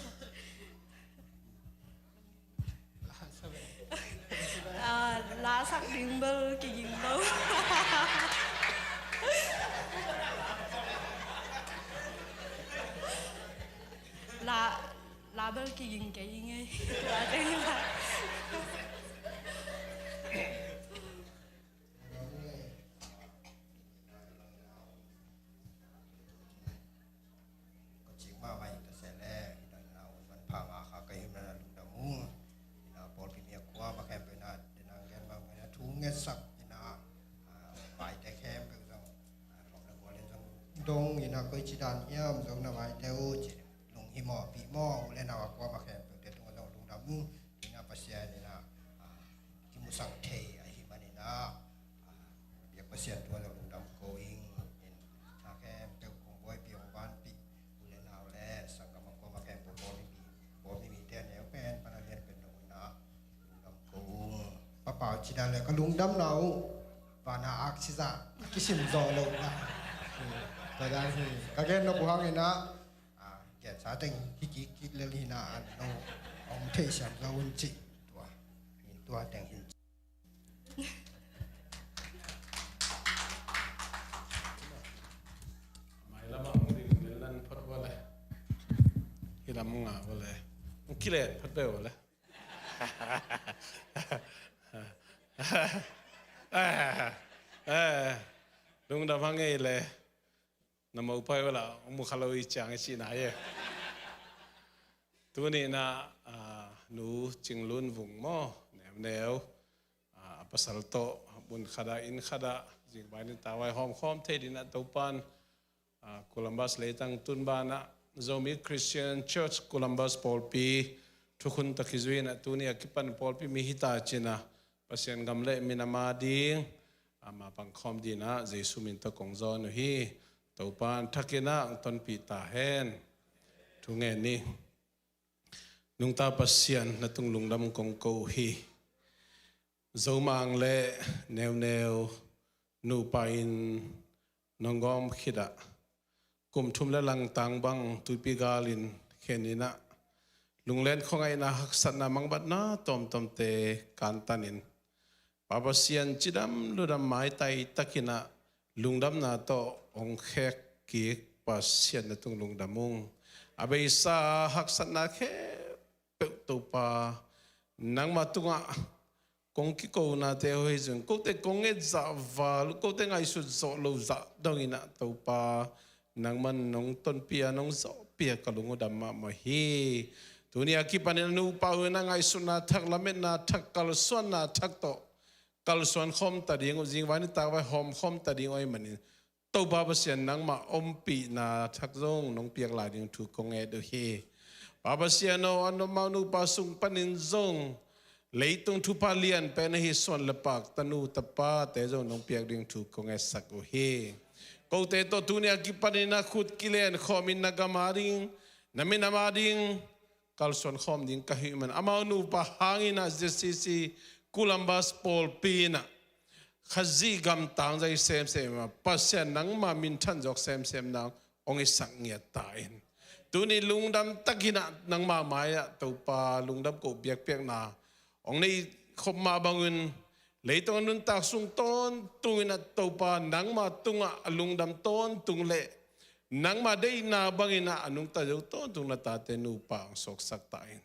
Ah, la sak ding bel kiging lo. La, la bel kiging kei ing ei. La ding la. Ka cik mahmah hi ta se leh, hi dang ina un manpha ngah kha ka him na lungdam ung. Ina pawlpi mi a kuama khempeuh ina, ina gen bang ina thu ngetsak ina, ah, vaite khempeuh zong, ah, khawm na gual in zong dong ina koi ci dan hiam zong na vaite uh ci lunghimawhpih maw, u le nau a kuama khempeuh te tungah zong lungdam ung. Ina Pasian ina, ah, kimusak thei ahih manin ah, ah, biak Pasian tungah zong lungdam ko ing. In, na khempeuh kong buaipih, kong vanpih u le nau le sanggam a kuama khempeuh, pawlpi mi, pawlpi mite a neu pen pan a lian pen dong ina lungdam ko ung. Papau ci dan le ka lungdamna uh vana aksi zah a kisim zawh loh na. Ka dan hi. Ka gen nop uh hang ina, ah, gensa teng hi kik kik lel hi na, an no hong theihsiam zo un cih. Tua, tua teng hin. Mailam ah hong ding lel nan phot vua le. Hi lam nga vua le. Hong kilet phot ve vua le. Eh, eh, lungdam hang ei le. Na mopai vala, mu kha lo i ciang i cihna hi. Tuni na, ah, Nu Cing Lun Vung maw, Neu Neu, ah, a pasal tawh, mun khat ah, inn khat ah, zingvai nitawai hawmkhawm thei dingin ah Topan, ah, Columbus leitang tun banah, Zomi Christian Church Columbus pawlpi, thukhun tawh kizui inah tuni a kipan pawlpi mi hi ta cih na, Pasian gam le minam a ding, ama pangkhawm dingin ah Jesu min tawh kong zawn uh hi. Topan thakin ah hong tonpih ta hen. Thu ngen ni. Nungta Pasian na tung lungdam kong ko uh hi. Zomang le Neu Neu nupa in nong gawm khit ah, kum thum le langtang bang tuipi gal in khen inah, lunglen khuangaihna, haksatna, mangbatna tawmtawmte kantan in, Pa Pasian cidam ludam maitai takin ah lungdamna tawh hong khek kik Pasian na tung lungdam ung. A beisa haksatna khempeuh Topa, nangma tungah kong kikonate hoih zong, kote kong nget zah val, kote ngaihsut zawh lo zah dongin ah Topa, nangman nong tonpih a, nong zawhpih a, ka lung uh dam mahmah hi. Tuni a kipanin a nupa uh in ah ngaihsutna thak, lametna thak, kalsuanna thak tawh kalsuan khawm ta ding uh, zingvai nitawai hawm khawm ta ding uh ahih manin, Topa Pasian nangmah ompihna thak zong nong piak lai ding thu kong nget uh hi. Pa Pasian aw, a nopmau nupa sung panin zong leitung thupha lian pen ahi suan le pak tanu tapate zong nong piak ding thu kong ngetsak uh hi. Kote tawh tuni a kipanin a khut kilen khawmin na gam a ding, na minam a ding, kalsuan khawm ding ka hih man, amau nupa hangin ah Z C C Columbus pawlpi in ah Khazih gam tangzai semsem a, Pasian nangma minthan zawk semsem nang hong i sak ngiat ta in. Tuni lungdam takin ah nangma mai-ah Topa lungdam ko biakpiakna hong nei khop mah bangin, leitung a nuntak sung tawntung in ah Topa nangma tungah a lungdam tawntung leh nangma deihna bangin ah a nungta zo tawntung na tate nupa hong suaksak ta in.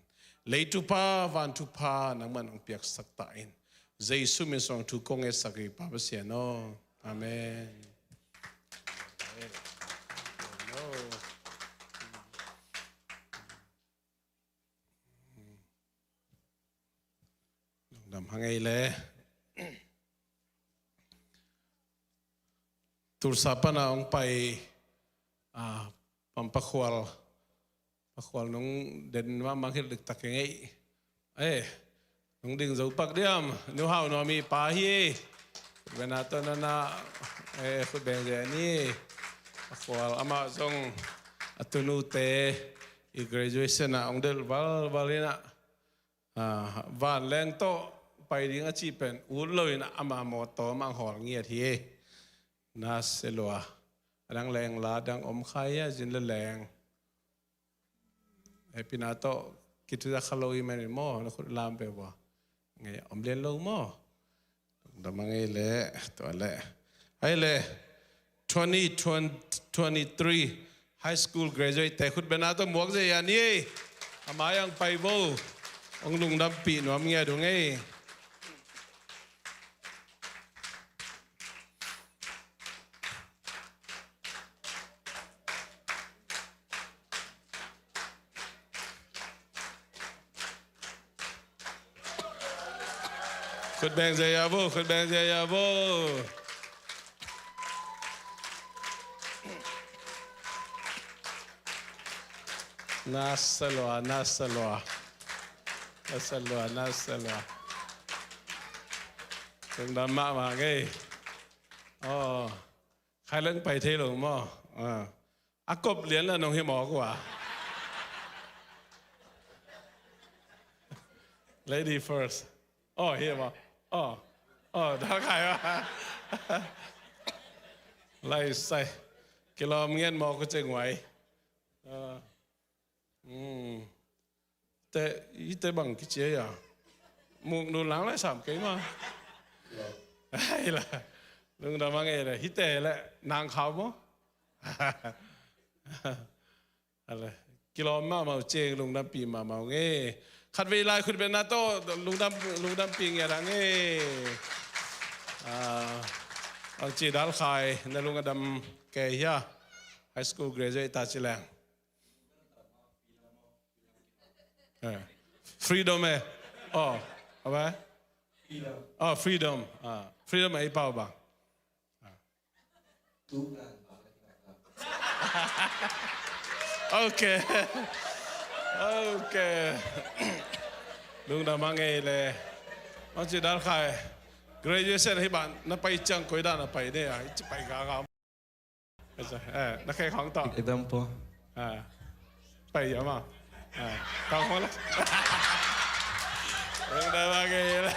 Lei thupha, van thupha nangman hong piaksak ta in. Jesu min suang thu kong ngetsak hi, Pa Pasian aw. Amen. Lungdam hang ei le. Tulsa pana hong pai, ah, Pam Pakhual. Pakhual nong den mah mang hilh diktak keng ei. Eh, nong ding zo pak diam, nu hau nuam i pa hi. Bena to nana, eh, khut beng ze ni. Pakhual amah zong a tunute i graduation ah hong delh valval in ah, ah, vanleng tawh pai ding a cih pen ut lo in ah amah mawtaw mah hong hawl ngiat hi. Na se lua. A dang leng la dang om khai a zin le leng. Happy na tawh kithuza kha lo i man in maw, na khut lam pe bua. Ngei om lian lo maw. Dam a ngei le, tua le. Hai le, twenty twenty-three high school graduate te khut bena tawh muak zei a ni ei. A mai ang pai vo. Ong lungdampih nuam ngia dung ei. Khut beng zia ya vo, khut beng zia ya vo. Na salua, na salua. Na salua, na salua. Lungdam mahmah ngei. Aw. Khai leng pai thei lo maw? Ah. A kop lian la nong hi mawk ua. Lady first. Oh, hi maw. Oh. Oh, dal khai ua. Lai sai. Kilawm ngen mawk ua ceng uai. Ah. Hmm. Te, hite bang kici a. Muk nu lang lai sam kei ma. Ai la. Lungdam a ngei le. Hite le nang khau maw. Ale. Kilawm mahmah uh ceng lungdampih mahmah uh ngei. Khatvei lai khut bena tawh lungdam, lungdampih ngiat a ngei. Ah, ang ci dal khai na lung a dam kei hia. High school graduate ta ci leng. Eh. Freedom eh. Oh, apa? Oh, freedom. Ah, freedom eh, i pau bang. Ah. Ok. Ok. Lungdam a ngei le. Ang ci dal khai. Graduation hi ban na pai ciang koi dan na pai ne a. Hi ci pai ga ga. Eh, na khe khong tawh. Example. Ah. Pai ya ma. Ah. Khong khong la. Lungdam a ngei la.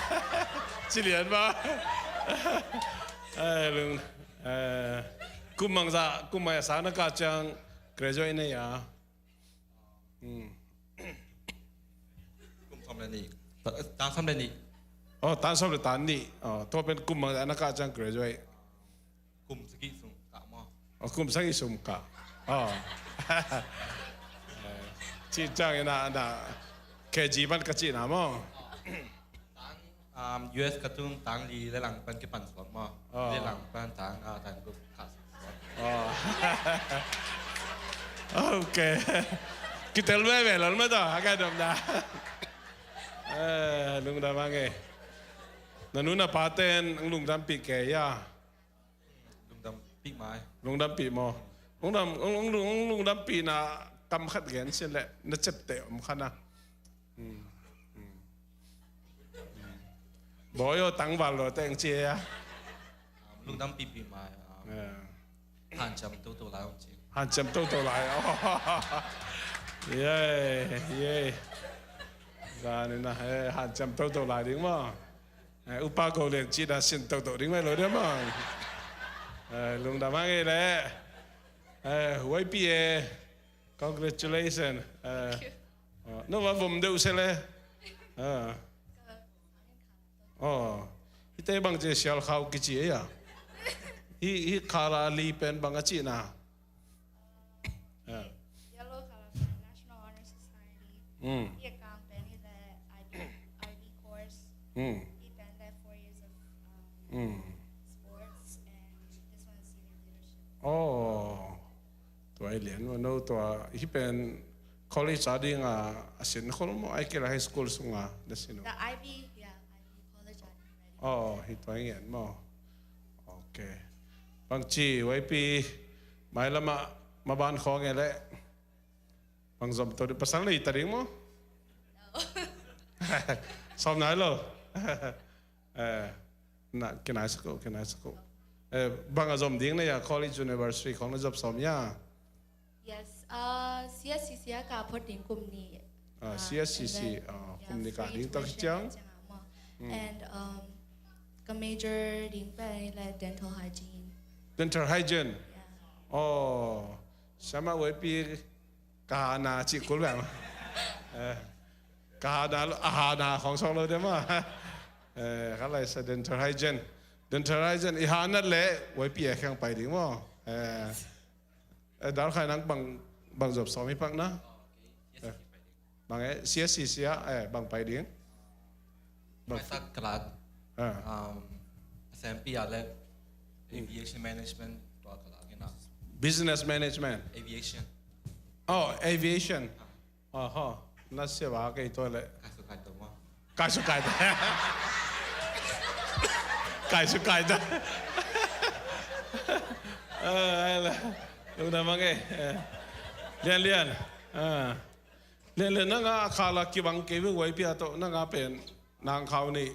Ci lian ma. Eh, lung. Eh, kum mang za, kum mai sa na ka ciang graduate ne ya. Hmm. Kum sawm le nih. Ta-, tan sawm le nih. Oh, tan sawm le tan nih. Oh, tua pen kum mang za na ka ciang graduate. Kum sagih sung kah maw? Oh, kum sagih sung kah. Oh. Cih ciang ina, na K G pan ka cihna maw? Tang, um, U S ka tung tang li le lang pan kipan suak maw? Oh. Le lang pan tang, ah, tang guk kah suak. Oh. Ok. Kitel veve lal ma ta, a kai dam da. Eh, lungdam a ngei. Na nu na pa ten ang lungdampih kei ya. Lungdampih mai. Lungdampih maw. Lungdam, lung, lung, lung, lungdampihna kam khat gen sin leh na ciapteh om kha na. Hmm. Hmm. Bawi aw, tangval lo teng cia. Lungdampihpih mai. Ya. Hanciam toto lai om ci. Hanciam toto lai. Oh. Yay, yay. Zan in a, eh, hanciam toto lai ding maw. Eh, Upa Go Lian cih dan sin toto ding mai lo dia maw. Eh, lungdam a ngei le. Eh, Y P A, congratulations. Eh, oh, no va vom deuh se le. Ah. Oh, hite bang ci, sial khau kici ei a. Hi, hi khala li pen bang a cihna. Ah. Yellow color for National Honor Society. Mm. Hi a kang pen hi le I B, I B course. Mm. Hi pen le four years of, um, Mm. sports, and this one is senior leadership. Oh. Tua hi lian uh, no tua hi pen college a ding a, a sin khol maw, ai kei la high school sung a na sin uh. The I B, yeah, I B college a ding. Oh, hi tua hi ngen maw. Okay. Bang ci, Y P, mai lam a maban khawng e le. Bang zom to ding, pasal nei ta ding maw? No. Sawm nai lo. Eh, na, kinai sa ko, kinai sa ko. Eh, bang a zom ding na hia, college, university khawng na zop sawm hia? Yes, uh, C S C C a ka phot ding kum nih. Ah, uh, C S C C, and then, ah, yeah, kum nih ka free ding tak tuition ciang. Ciang ah maw. Hmm. And, um, ka major ding pen le dental hygiene. Dental hygiene? Yeah. Oh, siamah Y P ka hana cih kul ve maw. Eh, ka hana lo, a hana khawng sawng lo dia maw. Eh, ka lai sa dental hygiene. Dental hygiene, i hana le Y P A kheng pai ding maw. Eh, eh, Dal Khai, nang bang, bang zop sawm hi pak na? Eh, bang e, C S C C a, eh, bang pai ding? Bang pai tak kalak. Ah. Um, S M P a le aviation management tua kalak ina. Business management. Aviation. Oh, aviation. Ah. Aha, na sia ba kei tua le. Kai su kai tua maw. Kai su kai tua. Kai su kai tua. Ah, ai la. Lungdam a ngei. Eh. Lian Lian. Ah. Lian Lian, nang a khala kibang kei ve Y P a to, nang a pen nang khau ni.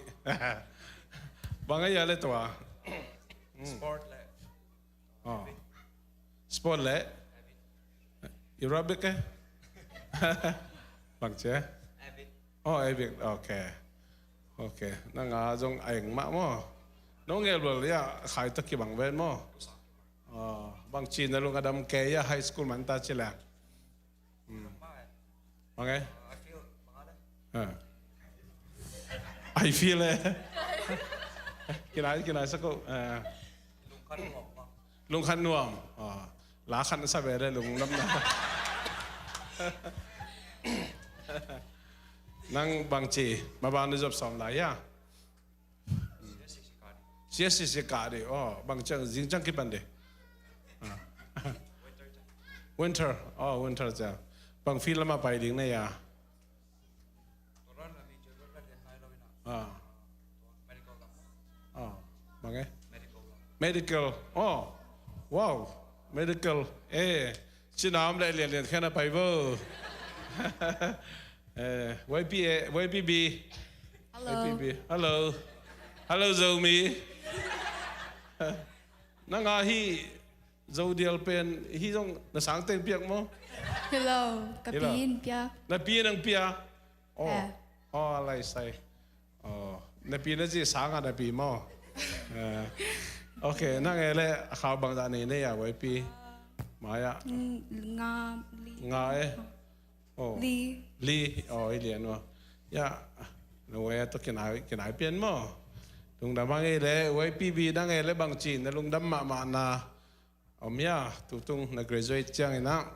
Bang a hia le tua. Sport le. Oh. Sport le. Aerobic eh? Bang ci? Oh, aerobic. Okay. Okay. Nang a zong a eng mah maw. Nong el bel ya khai ta kibang ven maw. Oh, bang ci na lung a dam kei ya high school man ta ci le. Hmm. Bang e? Ah. I feel eh. Kinai, kinai sa ko. Ah. Lungkhat nuam. Ah. La khat sa ve le lungdam na. Nang bang ci, ma bang na zop sawm lai ya. C S C C ka dih. Oh, bang ciang, zing ciang kipan dih. Ah. Winter. Oh, winter ciang. Bang field lam a pai ding na ya. Ah. Ah. Bang e? Medical. Oh. Wow. Medical. Eh. Cina om le lian lian khen a pai vo. Eh, Y P A, Y P B. Hello. Y P B. Hello. Hello, Zomi. Nang a hi Zodial pen, hi zong na sang teng piak maw? Hello. Ka pi in piak. Na pi in ang pia? Oh. Eh. Oh, a lai sai. Oh, na pi na ci sang a na pi maw? Eh. Okay, nang e le a khau bang dah nei nei a Y P. Maya. Mm, nga li. Nga eh. Oh. Li. Li. Oh, i lian maw. Ya. Na Y a to kinai, kinai pian maw. Lungdam a ngei le, Y P B nang e le bang ci, na lungdam mahmah na. Om ya, tutung na graduate ciang ina.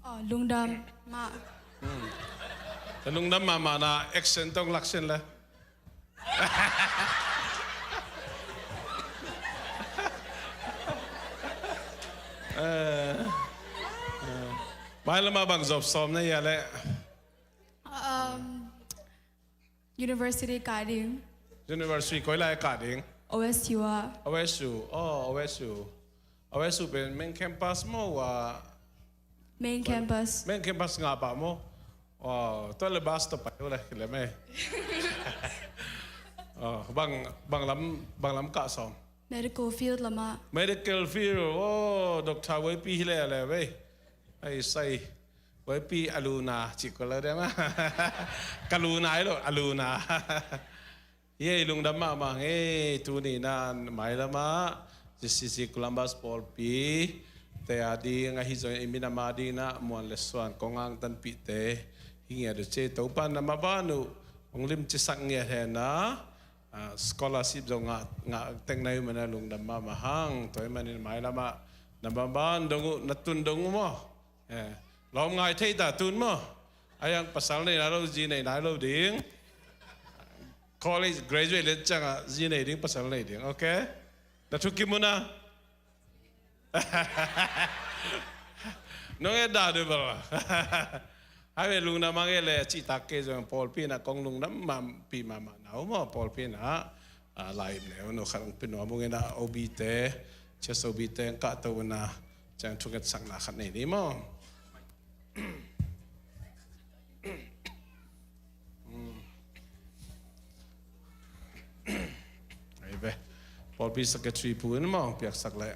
Oh, lungdam mah. Hmm. Na lungdam mahmah na accent tong laksen le. Eh, eh. Mai lama bang zop sawm na ya le. Um, University kah ding. University koi lai kah ding? O S U ah. O S U. Oh, O S U. O S U pen main campus maw, ah? Main campus. Main campus ngah pah maw? Oh, tua le bus tawh pai uh le, kilem e. Oh, bang, bang lam, bang lam kah sawm? Medical field lamah. Medical field. Oh, Doctor Y P hi le le ve. Ai sai, huaipi a luna cih ko lo dema. Ka luna hi lo, a luna. Hi ei, lungdam mahmah ing ei. Tuni in ah mailamah G C C Columbus pawlpi te ading ahi zongin i minam ading in ah muan le suan kong angtanpihte hi ngiat uh ci. Topa in na maban uh hong limcisak ngiat hen ah, ah, scholarship zong ngah, ngah teng na hih manin ah lungdam mahmah hang. Tua ahih manin mailamah na maban dong uh, na tun dong uh maw? Eh, lawm ngai thei ta tun maw? Ai ang pasal nei nai lo, zi nei nai lo ding. College graduate le ciangah zi nei ding, pasal nei ding. Ok? Na thukim uh na. Nong et dah deuh bel. Hai ve, lungdam hang ei le, a cihtak kei zong pawlpi in ah kong lungdam mahpih mahmah na uh maw, pawlpi in ah, ah, lai-ip ne uh, no khat hong pia nuam ung in ah, O B te, church O B te hong kahto uh in ah, ciang thungetsakna khat nei ni maw? Ai ve. Pawlpi secretary pu in maw, piaksak leh.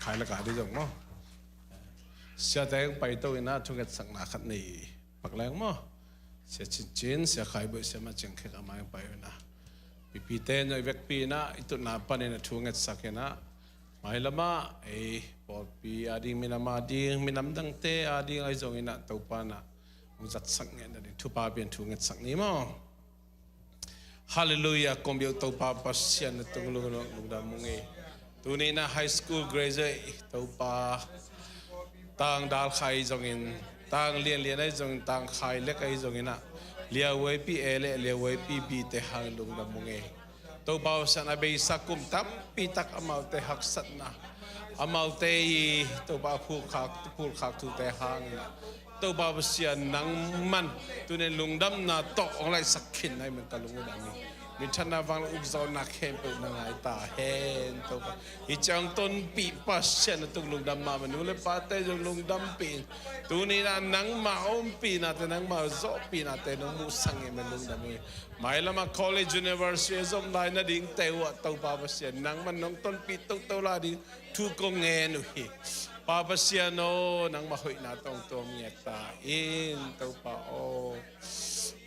Khai lak ah ding zong maw? Siate hong paito in ah thungetsakna khat nei pak leng maw? Sia Cin Cin, Sia Khai Boih, Sia Ma Cing Khek a mai hong pai uh in ah, mipite in ah i vekpi in ah, i tutna panin ah thu ngetsak in ah, mailamah ei pawlpi ading, minam ading, minam dangte ading ahi zongin ah Topa in ah hong zatsak ngiat nading thupha pia in thu ngetsak ni maw? Halleluiah, kong biak Topa Pasian, na tung lungdam ung ei. Tuni in ah high school graduate Topa, tang dal khai zongin, tang lianlian ahi zongin, tang khai lek ahi zongin ah, liauhuaipi A le liauhuaipi B te hang lungdam ung ei. Topa Pasian, a beisa kum tampi tak amaute haksatna, amaute i Topa phulkhak, phulkhak thute hangin ah, Topa Pasian, nangman tuni in lungdamna tawh hong laihsak khin na hih manin ka lung uh dam hi. Minthanna, vanglian, ukzawhna khempeuh na ngai ta hen Topa. Hih ciang tonpih Pasian, na tung lungdam mahmah, nu le pate zong lungdampih in, tuni in ah nangmah ompihnate, nangmah zawhpihnate nong muhsak ngei manin lungdam hi. Mailamah college, university a zom lai nadingte uh ah Topa Pasian, nangman nong tonpih toto lai ding thu kong ngen uh hi. Pa Pasian aw, nangmah hoihna tawh hong tuam ngiat ta in Topa aw.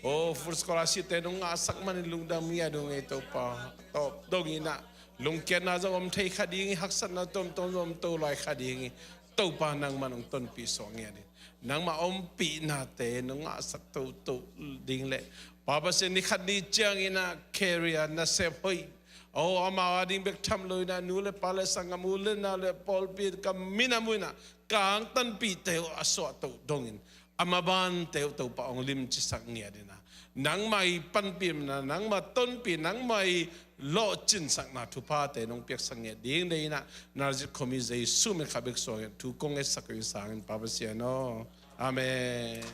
Aw, full scholarship te nong ngahsak manin lungdam ngiat ung ei Topa. Tawp dongin ah lungkiatna zong om thei kha ding hi, haksatna tuamtuam zong om to lai kha ding hi. Topa, nangman hong tonpih suak ngiat in, nangmah ompihnate nong ngahsak toto ding le, Pa Pasian, ni khat ni ciangin ah career, nasep hoih, aw, amau ading bek tham lo in ah, nu le pa le sanggam, u le nau le pawlpi, ka minam uh in ah ka angtanpihte uh a suahtoh dongin, a mabante uh Topa hong limcisak ngiat in ah, nangmah i panpihna, nangmah tonpih, nangmah i lawhcinsakna thuphate nong piaksak ngiat ding deih in ah, Nazareth khuami Jesu min khat bek suangin thu kong ngetsak uh hi sangin, Pa Pasian aw. Amen.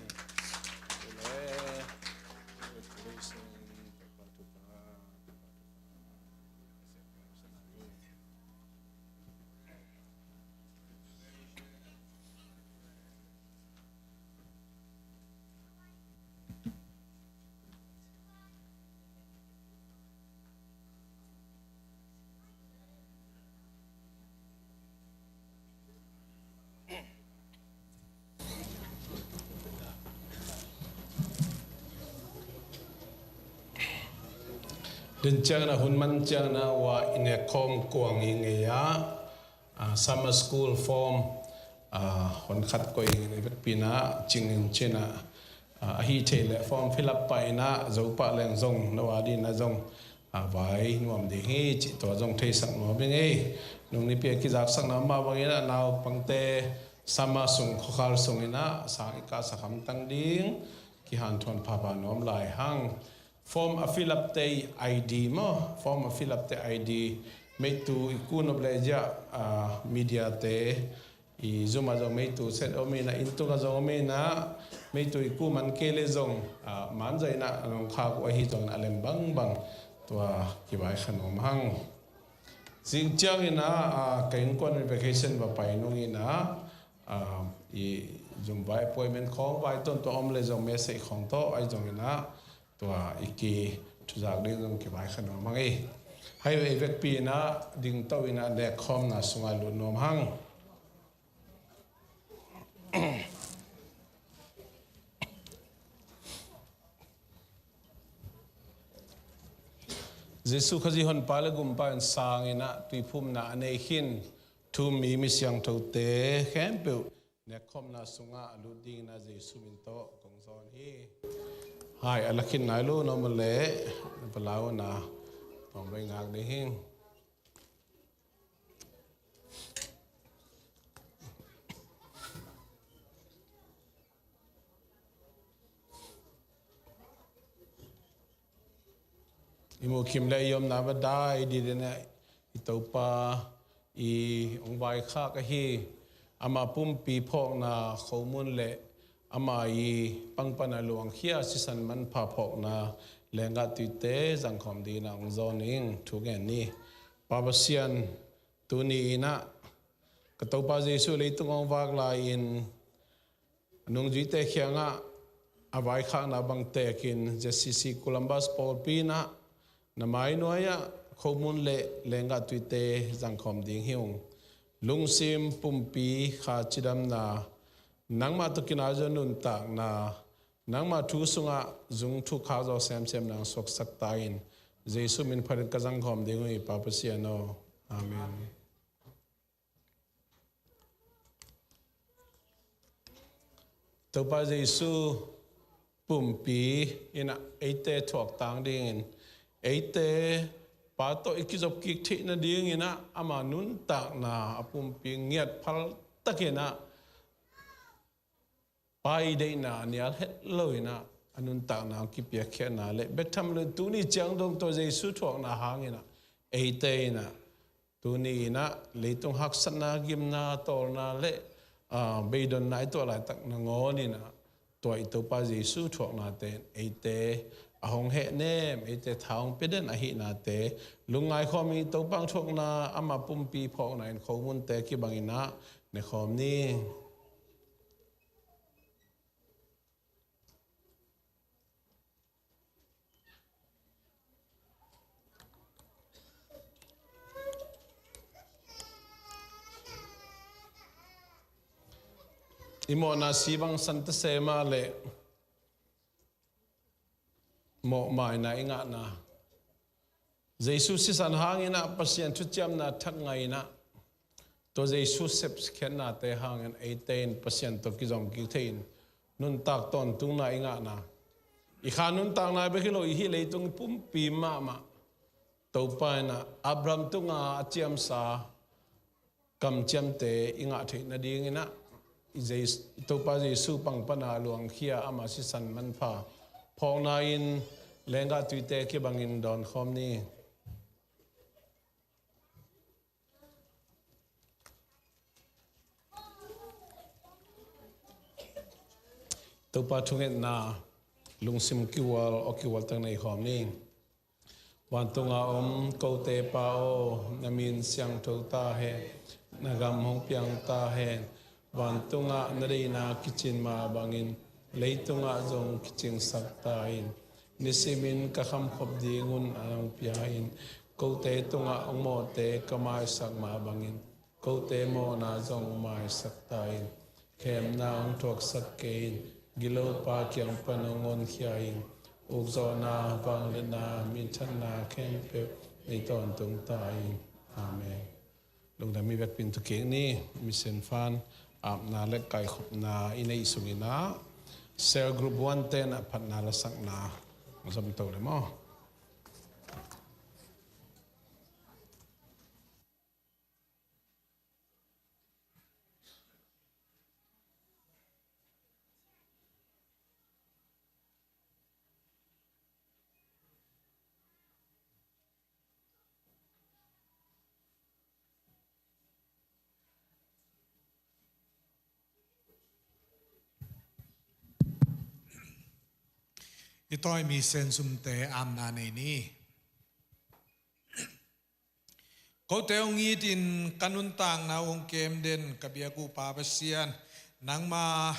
Din ciangin ah, hun man ciangin ah, wa i nek khawm kuang i ngei ah, ah, summer school form, ah, hon khat koih i vekpi in ah, Cing In Cin ah, ah, ahi thei leh form fill up pah in ah, zo pah leng zong, no a ding in ah zong, ah, vai nuam ding hi cih tua zong theisak nuam ing ei. Nung nipi a kizaksakna mah bangin ah, naupangte summer sung, khuakhal sungin ah sang i kahsak hamtang ding, kihanthawn phapha nuam lai hang. Form a fill up te i I D maw, form a fill up te I D, meitu i kunop le ziah, ah, media te, i zum ah zong meitu set om in ah, inn tung ah zong om in ah, meitu i kum an kei le zong, ah, man zah in ah a nong khak uh ahi zongin a lem bangbang tua kivaikhia nuam hang. Zing ciangin ah, ah, ka innkuan in vacation va pai nung in ah, ah, i zum vai appointment khawng vai tuamtuam om le zong message khawng tawh ahi zongin ah, tua i kithuzak ding zong kivaikhia nuam hang hi. Highway vekpi in ah dingto in ah nekkhawmna sungah lut nuam hang. Jesuh Khazih honpa le gumpa in sang in ah tuiphumna a nei khin thu-um mi, mi siangthote khempeuh nekkhawmna sungah a lut dingin ah Jesuh min tawh kong zawn hi. Hai, a la khin nai lo na om leh va la un ah, tawm vai ngak ding hi. I mukhim le i omna va dai dingin ah i Topa i hong vaikhak ahi, ama pumpi phawkna khomun le ama i pangpana luangkhia sisan manpha phawkna lenggah tuite zangkhawm dingin ah hong zawn ing. Thu ngen ni. Pa Pasian, tuni in ah ka Topa Jesuh leitung hong vak lai-in a nungzuite kiangah a vaikhakna bang tekin Z C C Columbus pawlpi in ah na mai nuai-ah khomun le lenggah tuite zangkhawm ding hi ung. Lungsim, pumpi, kha cidamna, nangmah tawh kinai zaw nuntakna, nangmah thu sungah zung thuk khak zaw semsem nang suaksak ta in. Jesuh min phatin ka zangkhawm ding uh hi, Pa Pasian aw. Amen. Topa Jesuh pumpi in ah eite thuaktang dingin, eite Pa tawh i kizop kik theih nadingin ah ama nuntakna a pumpi ngiat phal takin ah Pa i deihna nial het lo in ah a nuntakna kipiakkhiatna le bek tham lo in tuni ciang dong tawh Jesuh thuakna hangin ah eite in ah tuni in ah leitung haksatna, gimna, tawlna le, ah, beidonna i tuah laitak nangawn in ah tua i Topa Jesuh thuaknate in eite a hong hehnem, eite tha hong pia den ahihnate lungngai khawm in i Topa thuakna, ama pumpi phawkna in khomunte kibangin ah nekhawm ni. I mawhna si bang santa sema le mawhmaina i ngahna. Jesuh sisan hangin ah Pasian thuciamna thak ngai in ah tua Jesuh sepkhiatnate hangin eite in Pasian tawh kizom kik thei in nuntak tawntungna i ngahna. I kha nuntakna bek hi lo, i hih leitung i pumpi mahmah Topa in ah Abraham tunga a ciamsa kamciamte i ngah theih nadingin ah i Jes-, i Topa Jesuh pangpana luangkhia ama sisan manpha phawkna in lenggah tuite kibangin dawnkhawm ni. Topa thungetna lungsim kiual, aw kiual tak nei khawm ni. Vantunga om kote Pa aw, na min siangtho ta hen, na gam hong piang ta hen. Vantungah na deihna kicin mah bangin leitungah zong kicingsak ta in. Nisimin ka khamkhop ding hun a nang pia in, kote tungah hong mawhte ka maisak mah bangin kote mawhna zong maisak ta in. Khemna hong thuaksak kei in, gilopa kiang pan hong honkhia in. Ukzawhna, vangliatna, minthanna khempeuh nei tawntung ta in. Amen. Lungdam mi bekpin tu kik ni. Mission Fund apna le kaikhopna i neih sungin ah cell group one ten a phatna lasakna zom to le maw? I tawi mi Sen Sum te amna nei ni. Kote hong itin ka nuntakna hong kem den ka biak uh Pa Pasian, nangma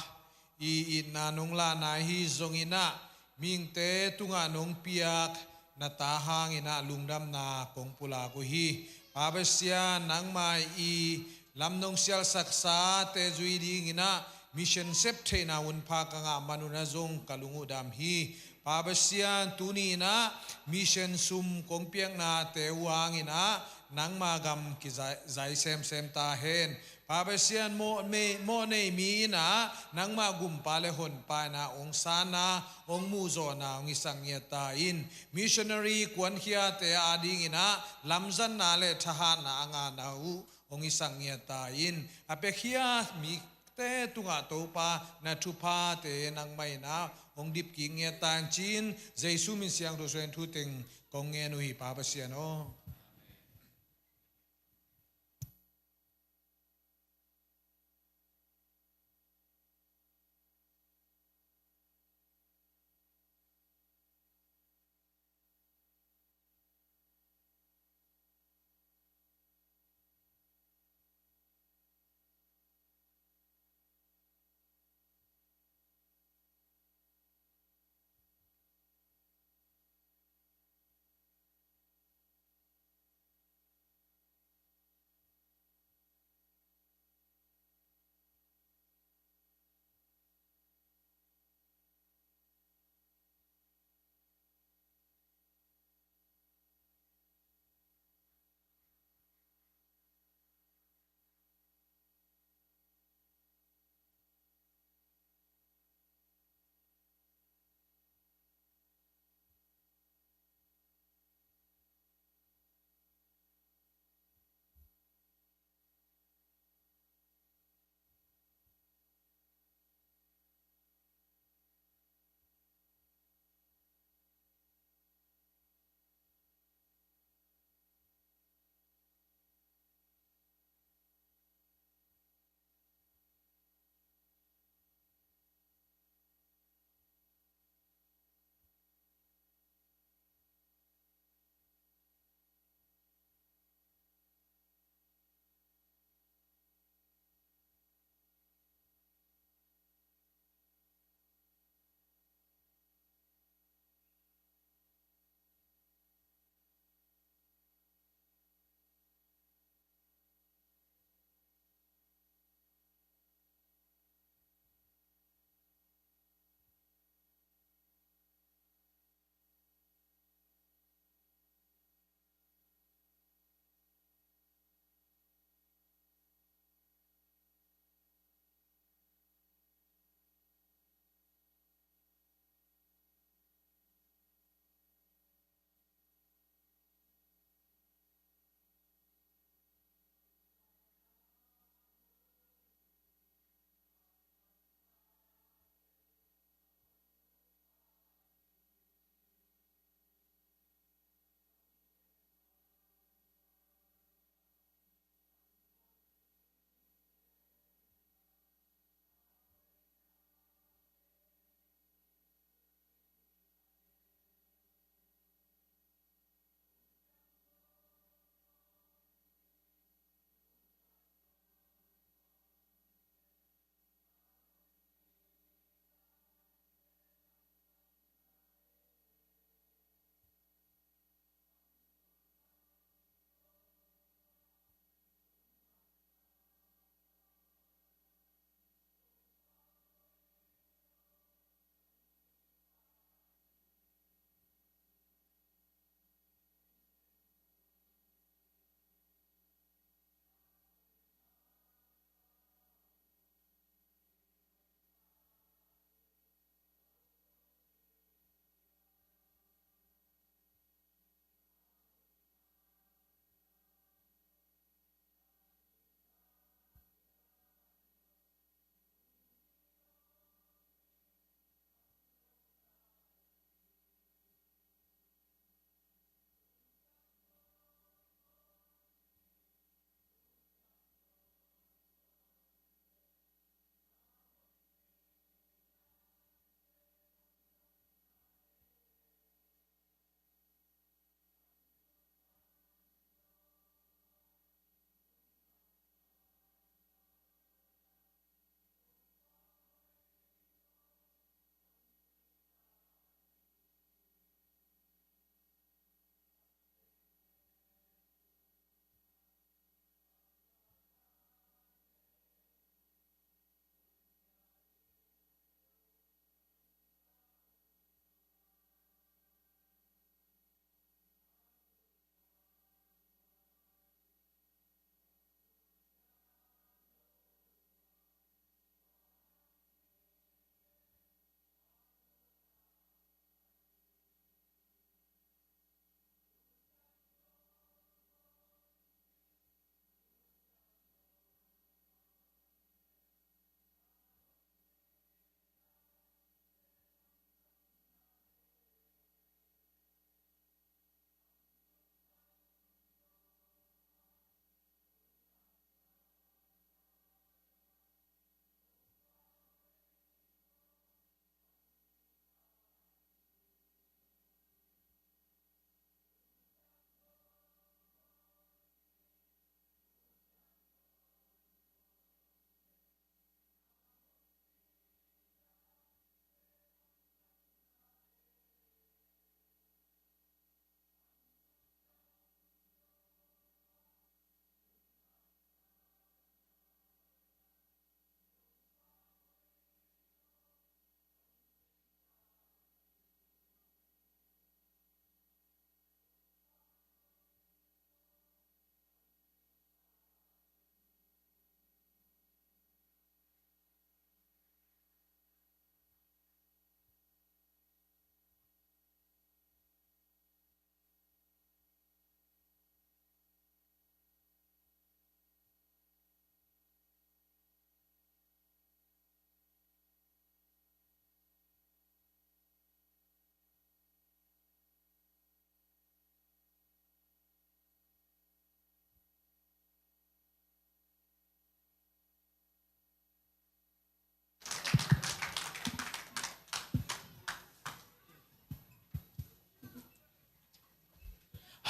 i itna nong lahna hi zongin ah, mihingte tungah nong piak na ta hangin ah lungdamna kong pulak uh hi. Pa Pasian, nangma i lam nong sialsaksate zui dingin ah mission sep theihna hun pha ka ngah man un ah zong ka lung uh dam hi. Pa Pasian, tuni in ah mission sum kong piaknate uh hangin ah nangma gam kizai, zai semsem ta hen. Pa Pasian, mawh nei, mawh nei mi in ah nangma gumpa le honpa in ah hong sanna, hong muhzawhna hong hisak ngiat ta in. Missionary kuankhiate adingin ah lamzanna le thahatna a ngahna uh hong hisak ngiat ta in. A piakhia mite tungah Topa, na thuphate nangmah in ah hong dipkik ngiat ta in ci-in, Jesu min siangtho suangin thu teng kong ngen uh hi Pa Pasian aw.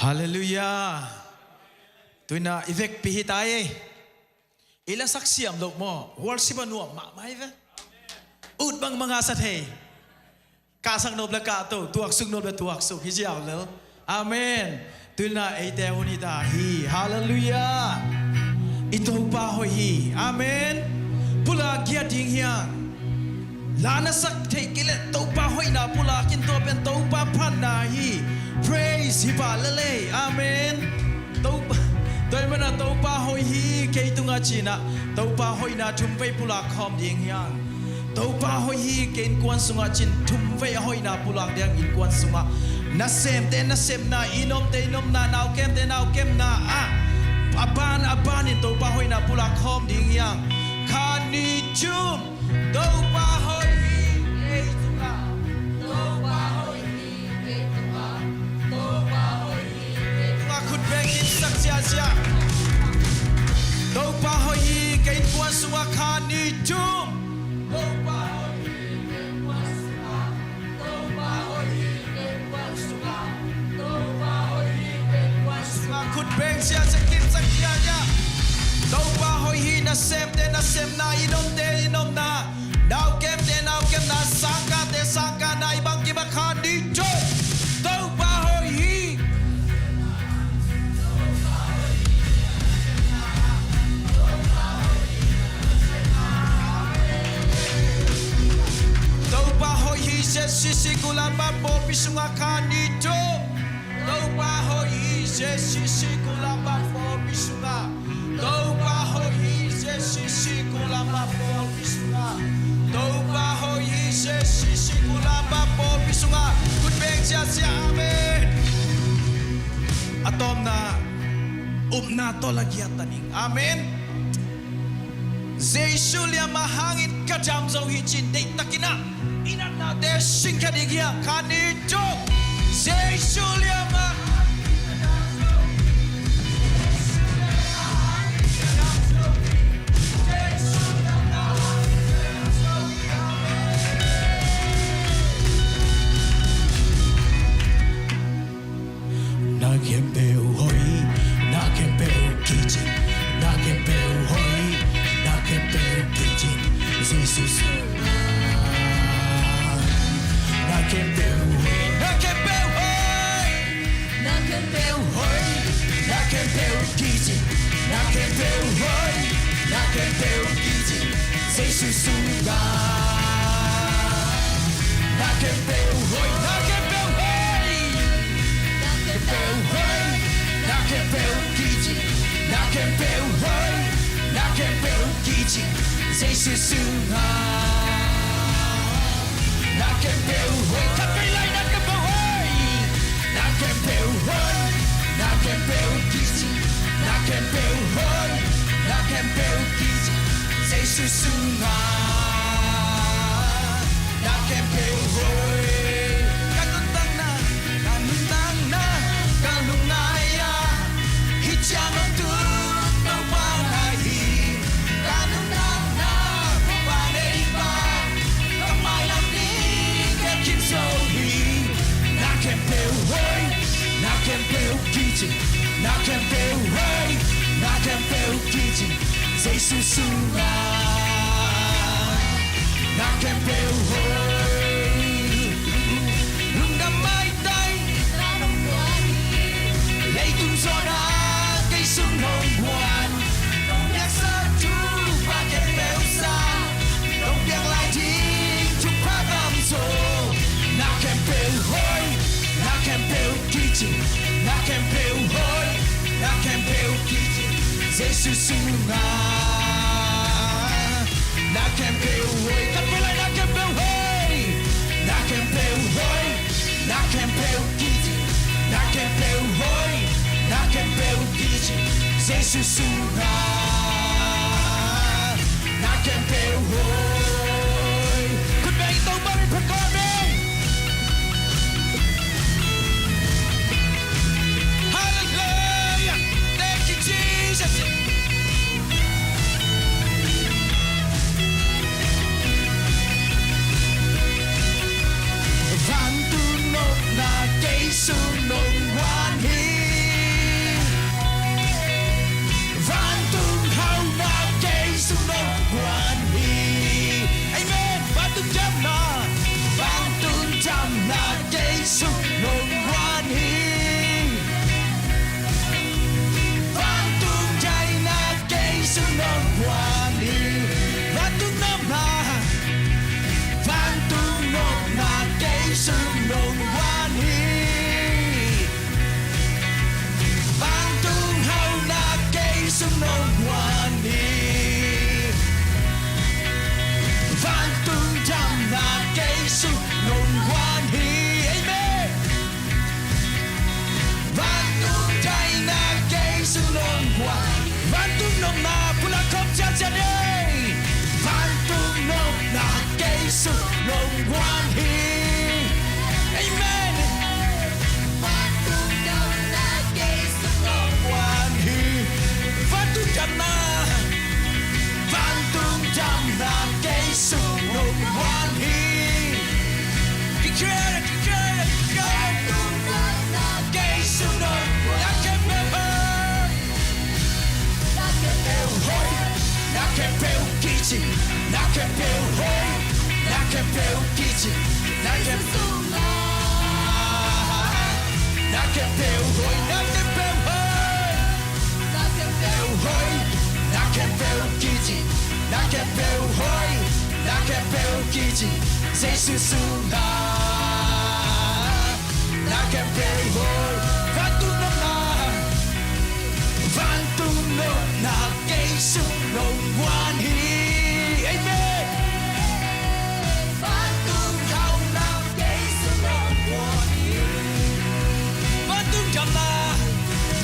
Halleluiah. Tuinah i vekpi hi ta ei. I lasak siam loh maw? Worship a nuam mahmah hi ve. Ut bangmah a sa thei. Kahsak nop le kahto, tuaksuk nop le tuaksuk hi ziau lel. Amen. Tuinah eite hun hi ta hi. Halleluiah. I Topa hoih hi. Amen. Pulak giat ding hiang. La na sak theih kei leh Topa hoihna pulak in, tua pen Topa phatna hi. Praise hi pah lel ei. Amen. Topa, tua ahih manin Topa hoih hi kei tungah ci-in ah Topa hoihna thum vei pulak khawm ding hiang. Topa hoih hi kei innkuan sungah ci-in thum vei a hoihna pulak ding innkuan sungah. Nasemte nasepna, i nomte i nomna, naukemte naukemna ah a ban a banin Topa hoihna pulak khawm ding hiang. Khat, nih, thum. Topa hoih hi kei tungah. Topa hoih hi kei tungah. Topa hoih hi kei tungah. Khut beng kipsak ziahziah. Topa hoih hi kei innkuan sungah. Khat, nih, thum. Topa hoih hi kei innkuan sungah. Topa hoih hi kei innkuan sungah. Topa hoih hi kei innkuan sungah. Khut beng ziahziah, kipsak ziahziah. Topa hoih hi nasemte nasemna, i nomte i nomna, naukemte naukemna, sangkahte sangkahna, i bangkim ah. Khat, nih, thum. Topa hoih hi. Topa hoih hi Z C C Golampak pawlpi sungah. Khat, nih, thum. Topa hoih hi Z C C Golampak pawlpi sungah. Topa hoih hi Z C C Golampak pawlpi sungah. Topa hoih hi Z C C Golampak pawlpi sungah. Khut beng ziahziah. Amen. A tawpna, upna tawh la giat ta ning. Amen. Jesu liamma hangin ka dam zo hi ci-in deihtakin ah i natnate singkhia ding hiang. Khat, nih, thum. Jesu liamma hangin ka dam zo hi. Jesu liamma hangin ka dam zo hi. Jesu liamma hangin ka dam zo hi. Amen. Na khempeuh hoih, na khempeuh kicing, na khempeuh hoih, na khempeuh kicing, Jesu sungah. Na khempeuh hoih, na khempeuh hoih, na khempeuh hoih, na khempeuh kicing, na khempeuh hoih, na khempeuh kicing, Jesu sungah. Na khempeuh hoih, na khempeuh hoih, na khempeuh hoih, na khempeuh kicing, na khempeuh hoih, na khempeuh kicing, Jesu sungah. Na khempeuh hoih, khat vei lai, na khempeuh hoih. Na khempeuh hoih, na khempeuh kicing, na khempeuh hoih, na khempeuh kicing, Jesu sungah. Na khempeuh hoih. Ka nuntakna, ka nuntakna, ka lungngai ah, hih ciang hong tung Topa na hi. Ka nuntakna Topa nei pa, ka mailam ding ka kim zo hi. Na khempeuh hoih, na khempeuh kicing, na khempeuh hoih, na khempeuh kicing, Jesu sungah. Na khempeuh hoih. Lungdam mai. Leitung zawn ah kei sung hong guan, nong piaksa thupha khempeuh sa, nong piak lai ding thupha tamzaw. Na khempeuh hoih, na khempeuh kicing, na khempeuh hoih, na khempeuh kicing, Jesu sungah. Na khempeuh hoih, khat vei lai, na khempeuh hoih, na khempeuh hoih, na khempeuh kicing, na khempeuh hoih, na khempeuh kicing, Jesu sungah. Na khempeuh hoih. Khut beng Topa min phat kawm ni. Hallelujah. Thank you, Jesus. Vantung nopna kei sung nong guan hi. Vantung nopna, vantung nopna kei sung nong guan hi. Vantung hauna kei sung nong guan hi. Vantung damna kei sung nong guan hi. Amen. Vantung daina kei sung nong guan. Vantung nopna pulak khawm ciatciat ei. Vantung nopna kei sung nong guan hi. Amen. Vantung nopna kei sung nong guan hi. Vantung damna, vantung damna kei sung nong guan hi. Declare, declare, declare. Vantung nopna kei sung nong guan. Na khempeuh hoih. Na khempeuh hoih. Na khempeuh kici. Na khempeuh hoih. Na khempeuh kici. Na khempeuh, na khempeuh hoih. Na khempeuh hoih. Na khempeuh hoih. Na khempeuh kici. Na khempeuh hoih. Na khempeuh kici. Jesu sungah. Na khempeuh hoih. Vantung nopna, vantung nopna kei sung nong guan hi. Amen. Vantung hauna kei sung nong guan hi. Vantung damna,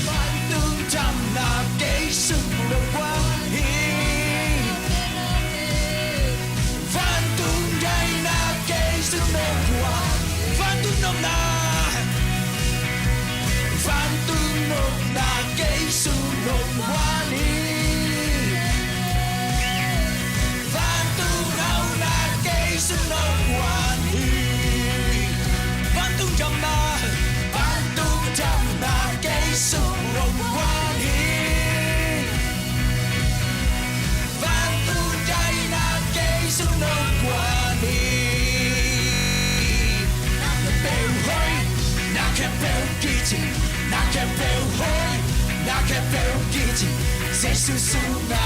vantung damna kei sung nong guan hi. Vantung daina kei sung nong guan. Vantung nopna, vantung nopna kei sung nong guan hi. Vantung hauna kei sung nong guan hi. Vantung damna, vantung damna kei sung nong guan hi. Vantung daina kei sung nong guan hi. Na khempeuh hoih, na khempeuh kici, na khempeuh hoih, na khempeuh kici, Jesu sungah.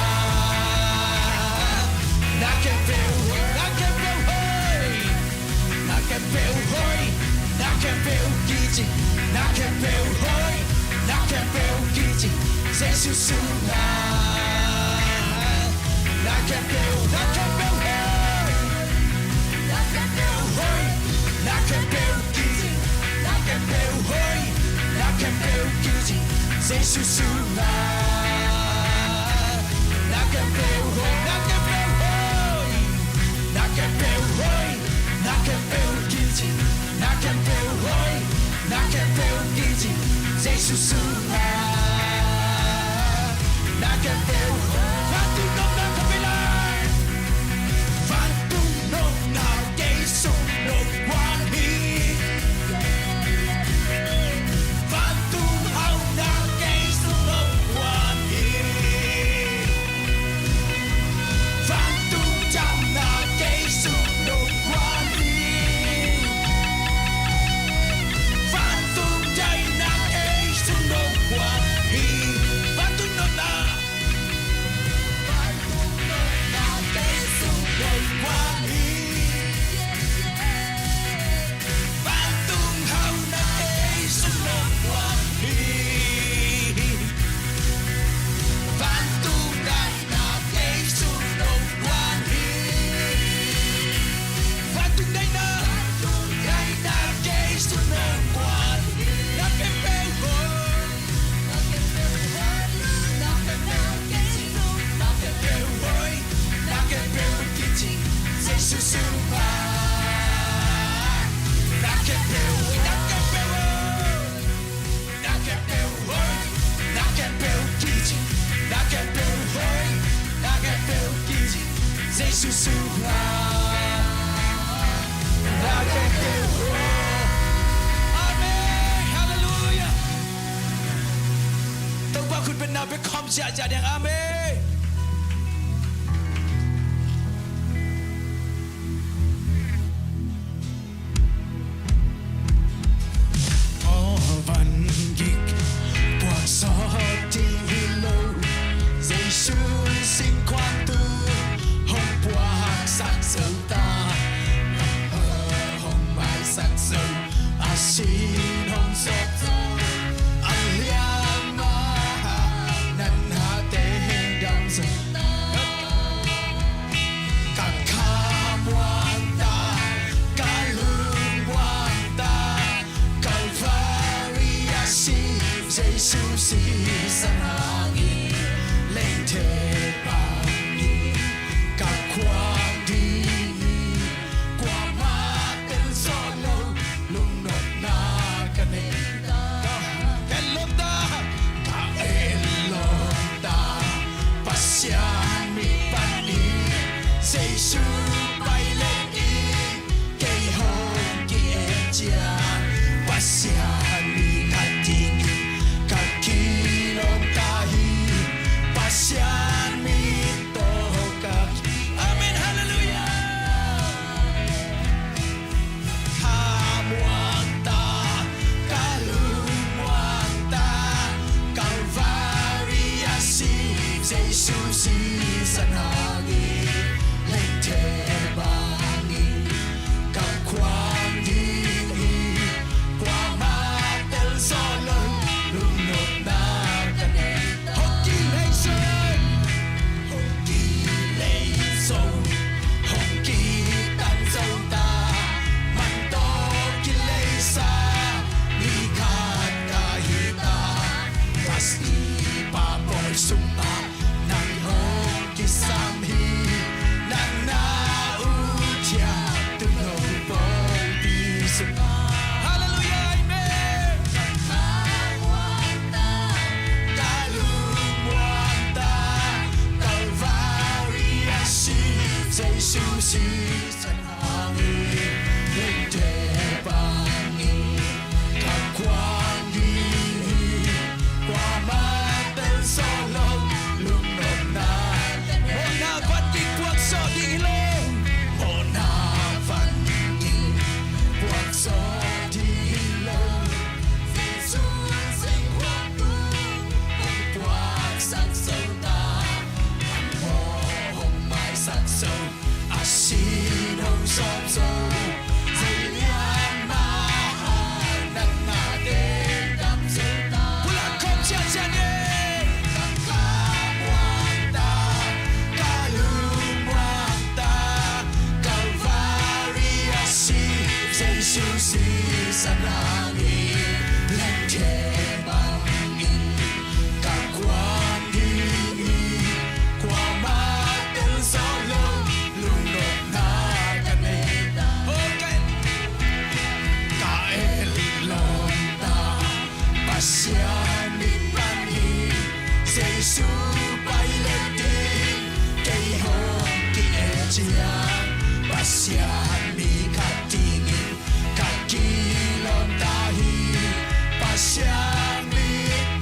Na khempeuh hoih, na khempeuh hoih. Na khempeuh hoih, na khempeuh kici, na khempeuh hoih, na khempeuh kici, Jesu sungah. Na khempeuh, na khempeuh hoih, na khempeuh hoih, na khempeuh kici, na khempeuh hoih, na khempeuh kici, Jesu sungah. Na khempeuh hoih, na khempeuh hoih, na khempeuh hoih. Na khempeuh hoih, na khempeuh kici, na khempeuh kici, Jesu sungah. Na khempeuh hoih, vantung nopna kei sung nong guan hi. Vantung nopna kei sung nong guan hi. Vantung hauna kei sung nong guan hi. Vantung damna kei sung nong guan hi. Vantung daina kei sung nong guan hi. Vantung nopna, vantung nopna kei sung nong guan hi. Vantung hauna kei sung nong guan hi. Vantung daina kei sung nong guan hi. Vantung daina, vantung daina kei sung nong guan hi. Na khempeuh hoih, na khempeuh hoih, na khempeuh kici, na khempeuh kici, Jesu sungah. Na khempeuh hoih, na khempeuh hoih, na khempeuh hoih, na khempeuh hoih, na khempeuh kici, na khempeuh hoih, na khempeuh kici, Jesu sungah. Na khempeuh hoih. Amen. Halleluia. Topa khut bengna bek khawm ciahciah ding. Amen. Aw van gik puak sawt ding hi lo, Jesu singkhuak Jesu Pilat in kei hong ki-et ciang, Pasian mi khat dingin ka kilawm ta hi. Pasian mi tawh ka ki- Amen, halleluiah. Ka muang ta, ka lungmuang ta, Calvary a si Jesu sisan hangin, lengthe bangin ka khuang ding hi. Kuamah tel zawh lo lungnopna ka nei. Hong kilei zo, hong kilei zo, hong kitan zo ta, man tawh kileisa mi khat ka hi ta. Kros i papawi sungah nang hong kisam hi. Nang na ut hiam, tuuno pawlpi sungah. Halleluiah, amen. Ka muang ta, ka lungmuang ta, Calvary a si Jesu sisan hangin, lengthe bangin ka khuang ding hi. Kuamah tel zawh lo lungnopna, mawhna van ding puak zawh ding hi lo. Mawhna van ding puak zawh ding hi lo. Jesu seng huat tung hong puaksak zo ta, hong mawh hong maisak zo, a sin hong sawp zo, zei lian mah nang na ten dam zo ta. Pulak khawm ciatciat ni. Ka muang ta, ka lungmuang ta, Calvary a si Jesu sisan hangin, lengthe bangin ka khuang ding hi. Kuamah tel zawh lo lungnopna ka nei ta. Hong ka et, ka et lawm ta, Pasian min pan hi. Jesu Pilat in kei hong ki-et ciang, Pasian mi khat dingin ka kilawm ta hi. Pasian mi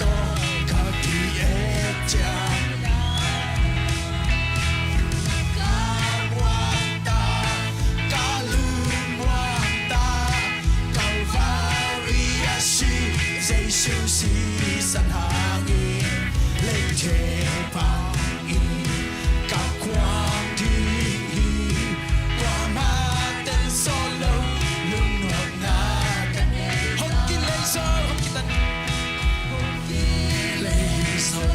tawh ka ki-et ciang, ka muang ta, ka lungmuang ta, Calvary a si Jesu sisan hangin, lengthe bangin ka khuang ding hi. Kuamah tel zawh lo lungnopna ka nei. Hong kilei zo, hong kitan, hong kilei zo,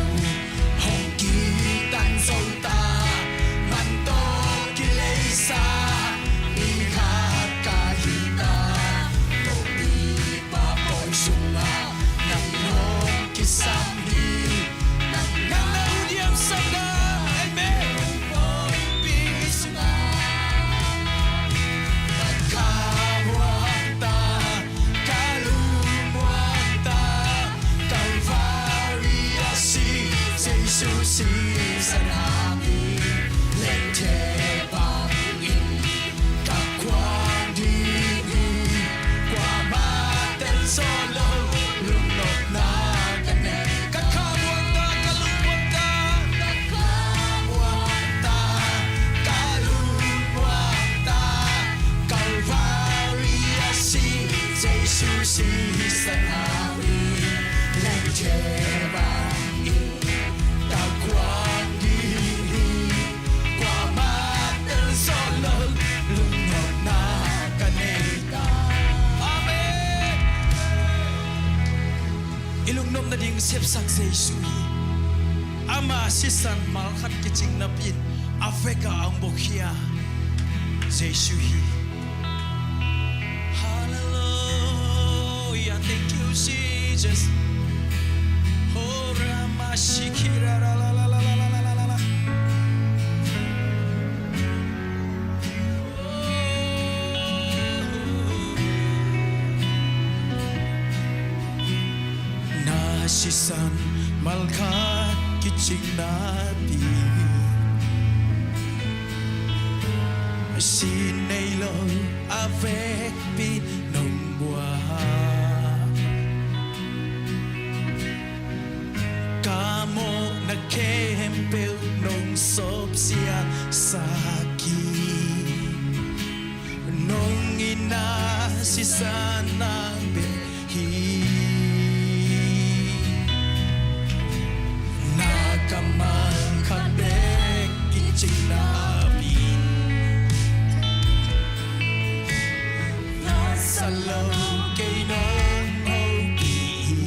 hong kitan zo ta, man tawh kileisa mi khat ka hi ta. Pawlpi papawi sungah nang hong kisam hi. Nang na ut hiam, sang dam. Amen. Pawlpi sungah ka muang ta, ka lungmuang ta, Calvary a si Jesu sisan hangin, lengthe bangin ka khuang ding hi. Kuamah tel zawh lo lungnopna ka nei. Ka kha muang ta, ka lungmuang ta, ka kha muang ta, ka lungmuang ta, Calvary a si Jesu sisan hangin, lengthe bangin ka khuang ding hi. Kuamah tel zawh lo lungnopna ka nei ta. Amen. I lungnopna ding sepsak Jesu hi. Ama sisan malkhat kicing napi in a vekah a hong buakhia Jesu hi. Hallelujah, thank you, Jesus. Oh, Ramashikira, la, la, la. Na sisan malkhat kicing napi, Sin nei lo a vekpi nong buak, ka mawhna khempeuh nong sawpsiat sak hi. Nong itna sisan nang bek hi. Na kammal khat bek kicingna pi, na sa lo kei nong hopih hi.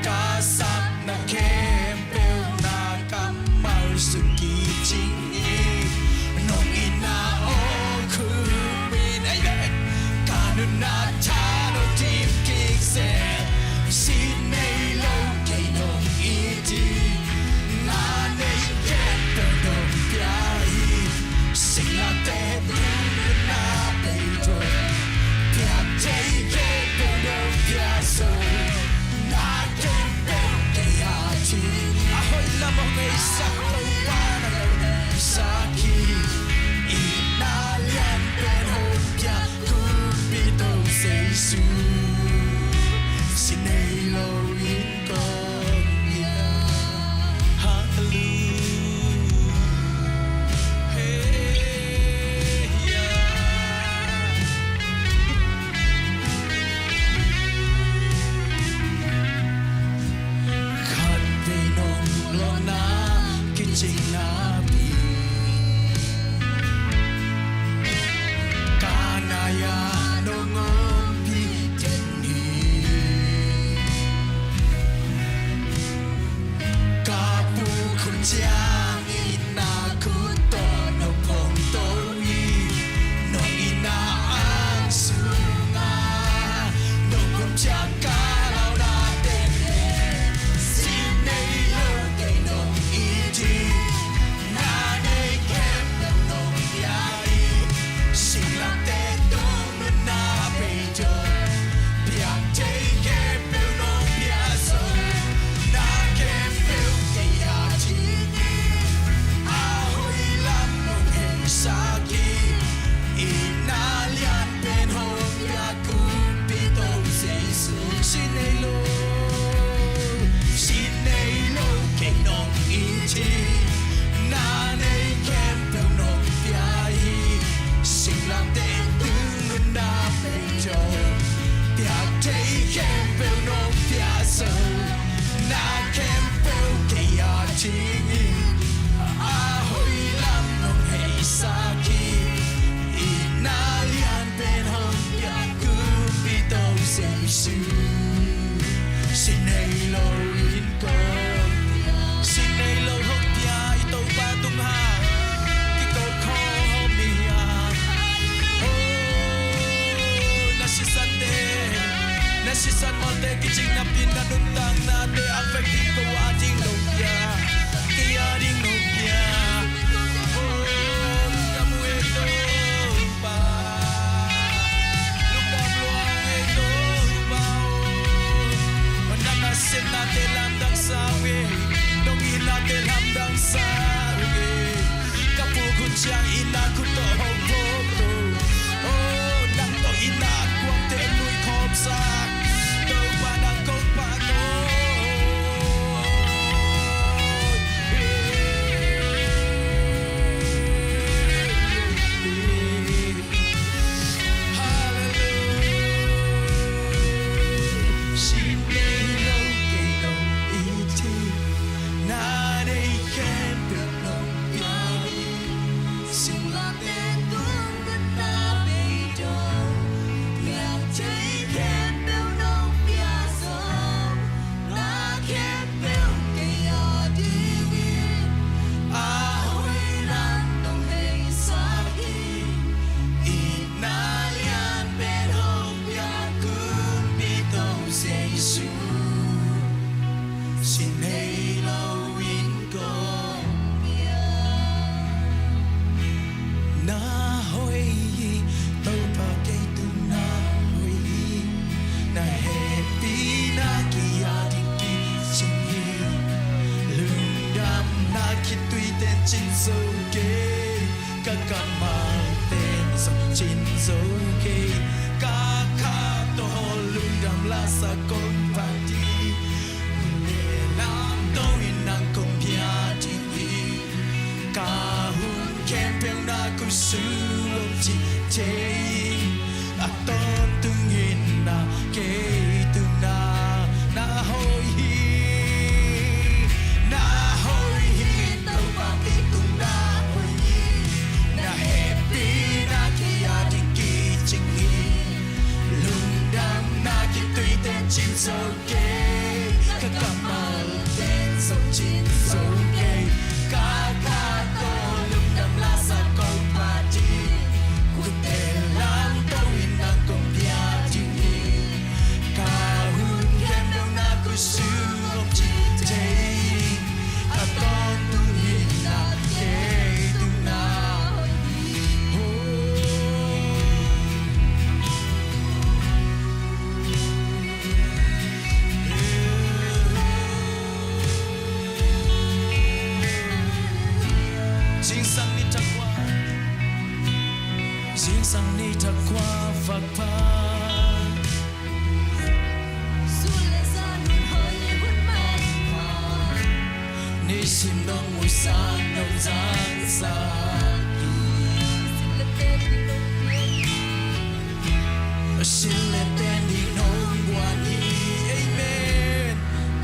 Ka sapna khempeuh na kammal sung kicing hi. Nong itna aw khum in, amen, ka nunna tha nong dim kik seh. Sin nei lo kei nong it hi. Na nei khempeuh nong pia hi. Singlamteh tung nunna pei tawh, piak thei khempeuh nong pia zo. Na khempeuh kei a ding, a hoih lam hong heisak Topa nang hong heisak hi. Itna lian pen hong pia Kumpi Topa Jesu. Sin nei lo in kong pia. Hallelujah. Hey, yeah. Khatvei nong lawhna kicingna pi, ka nai-ah nong ompih den hi. Ka puk hun ciangin na khut tawh nong hong to hi. Nong itna ang sungah nong hong ciah ka launa teng hi. Sin nei lo kei nong it hi. Na nei khempeuh nong pia hi. Singlamteh tung nunna pei tawh, piak thei khempeuh nong pia zo. Na khempeuh kei a ding hi. A hoih lam nong heisak hi. Itna lian pen hong pia Kumpi Topa Jesu. Sin nei lo, sin nei lo kei nong it hi. Na nei khempeuh nong pia hi. Singlamteh tung nunna pei tawh, piak thei khempeuh nong pia zo. Na khempeuh kei a ding hi. A hoih lam nong heisak hi. Itna lian pen hong pia Kumpi Topa Jesu. Sin nei lo in kong pia. Sin nei lo hong pia i Topa tung hang. Kiko khawm ni hang. Oh, na sisan te, na sisan mawhte kicing napi-in na nuntaknate a vekpi ko a ding nong pia. Kei a ding nong pia. Oh, ka mu e Topa. Lungdam lua ing ei Topa aw. Nang na sepnate lamdang sa ung ei. Nong itnate lamdang sa ung ei. Ka puk hun ciangin na khut tawh hong hawm lo. Oh, nang tawh itna kuangte nuih khawm sa Topa nang kong phat aw. Hallelujah. Sin nei lo kei nong it hi. Na nei khempeuh nong pia hi. Singlamteh tung nunna pei tawh, piak thei khempeuh nong pia zo. Na khempeuh kei a ding hi. A hoih lam nong heisak hi. Itna lian pen hong pia Kumpi Topa Jesu. Sin nei lo in kong pia. Na hoih hi Topa, kei tung na hoih hi. Na hehpihna kei a ding kicing hi. Lungdamna khitui ten cin zo kei, ka kammal ten zong cin zo kei. Ka kha tawh lungdam la sa kong phat ding, lamto in nang kong pia ding hi. Ka hun khempeuh na khutsung hong cih thei ing. A tawntung in na kei tung na, na hoih hi, na hoih hi, Topa kei tung na hoih hi. Na hehpihna kei a ding kicing hi. Lungdamna khitui ten cin zo kei, ka kammal ten zong cin zo kei. Ka kha tawh lungdam la sa kong phat ding, khut ten lamto in nang kong pia ding hi. Ka hun khempeuh na khutsung hong cih thei ing. A tawntung in na kei tung na hoih hi. Zingsang ni thakua, zingsang ni thakua vak pha. Sun le zan, hun hoih hun manpha, nisim nong musak nong zangsak hi. Sin le ten ding nong guan hi. Amen.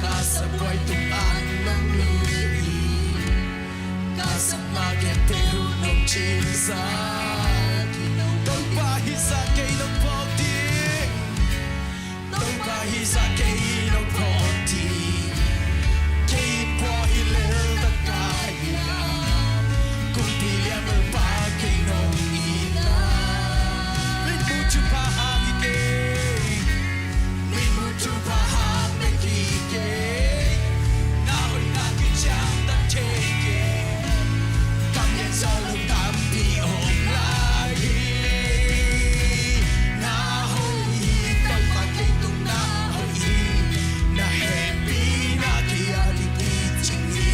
Ka sabuai tung an nong lui hi. Ka sapna khempeuh nong cin zak hi. Topa hih zah kei nong phawk ding. Topa hih zah kei nong phawk ding. Kei in khua hi lel taktak hi a, kumpi lianbelpa kei nong it a. Mitmuh thupha hang hi kei. Mitmuh thupha hang bek hi kei. Na hoihna kiciangtan thei kei. Kam lian sawt lo tampi om lai hi. Na hoih hi, Topa kei tung na hoih hi. Na hehpihna kei a ding kicing hi.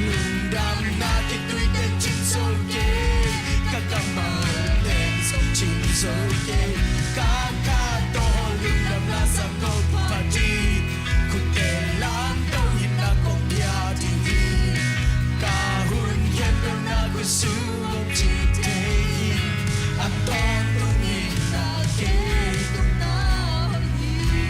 Lungdamna khitui ten cin zo kei, ka kammal ten zong cin zo kei. Ka kha tawh lungdam la sa kong phat ding, khut ten lamto in nang kong pia ding hi. Ka hun khempeuh na khutsung hong cih thei ing. A tawntung in na kei tung na hoih hi.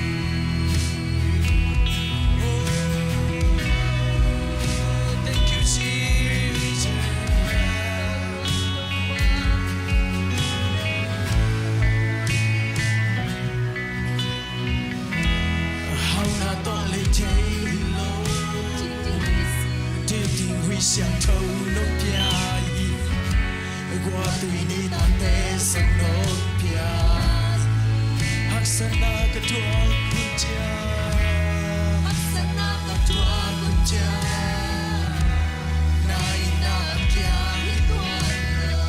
Oh, thank you, Jesus. Hauhna tawh lei thei lo, ding ding Khrih siangtho nong pia hi. Gualtui ni tante sang nong pia hi. Haksatna ka tuak hun ciang, haksatna ka tuak hun ciang, na itna kiang hi tuan lo.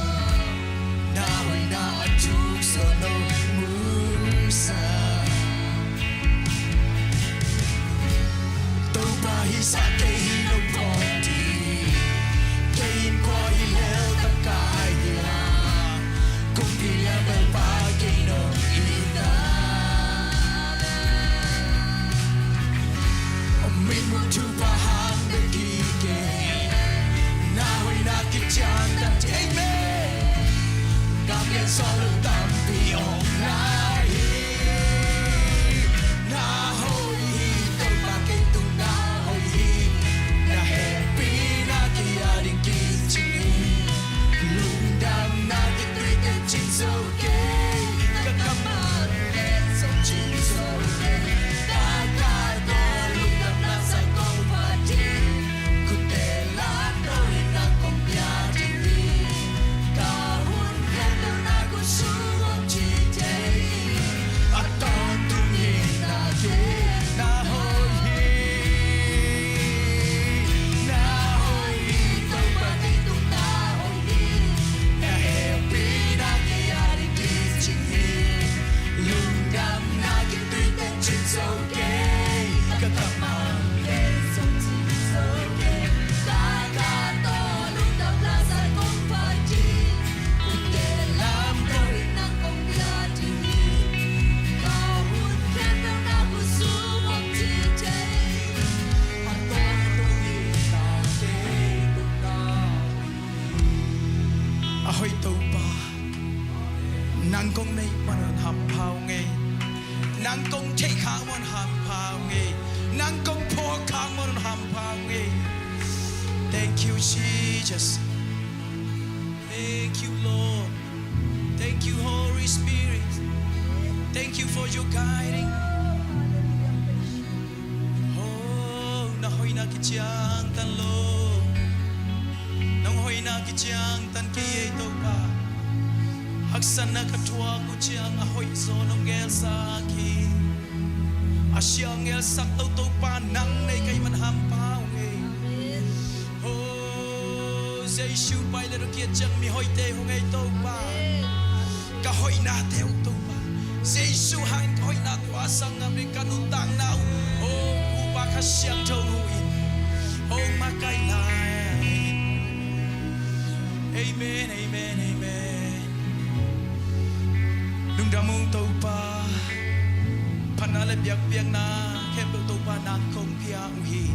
Na hoihna a tukso nong musak. Topa hih zah kei hi nong phawk ding. Kei in khua hi lel taktak hi a, kumpi lianbelpa kei nong it a. Mitmuh thupha hang bek hi kei. Na hoihna kiciangtan thei, amen. Kam lian sawt lo tampi om lai hi. Na hoih hi, Topa kei tung na hoih hi. Na hehpihna kei a ding kicing hi. Lungdamna khitui ten cin zo kei, ka kammal ten zong cin zo kei. Ka kha tawh lungdam la sa kong phat ding, khut ten lamto in nang kong pia ding hi. Ka hun khempeuh na khutsung Nang kong neih man un hampha ung ei. Nang kong theih khak man un hampha ung ei. Nang kong phawk khak man un hampha ung ei. Thank you, Jesus. Thank you, Lord. Thank you, Holy Spirit. Thank you for your guiding. Oh, na hoihna kiciangtan lo. Nong hoihna kiciangtan kei ei Topa. Haksatna ka thuak uh ciang a hoih zaw nong gelsak hi. A sia ngelsak lo Topa nang nei ka hih man hampha ung ei. Oh, Jesu pai le rukiat ciang mi hoihte hong ei Topa. Ka hoihnate uh Topa. Jesu hangin ka hoihnate uh a sang ngam ding ka nuntakna uh. Oh, Topa Kha Siangtho uh in. Oh, makaih lai. Amen, amen, amen. Lungdam ung Topa. Phatna le biakpiakna khempeuh Topa nang kong pia uh hi.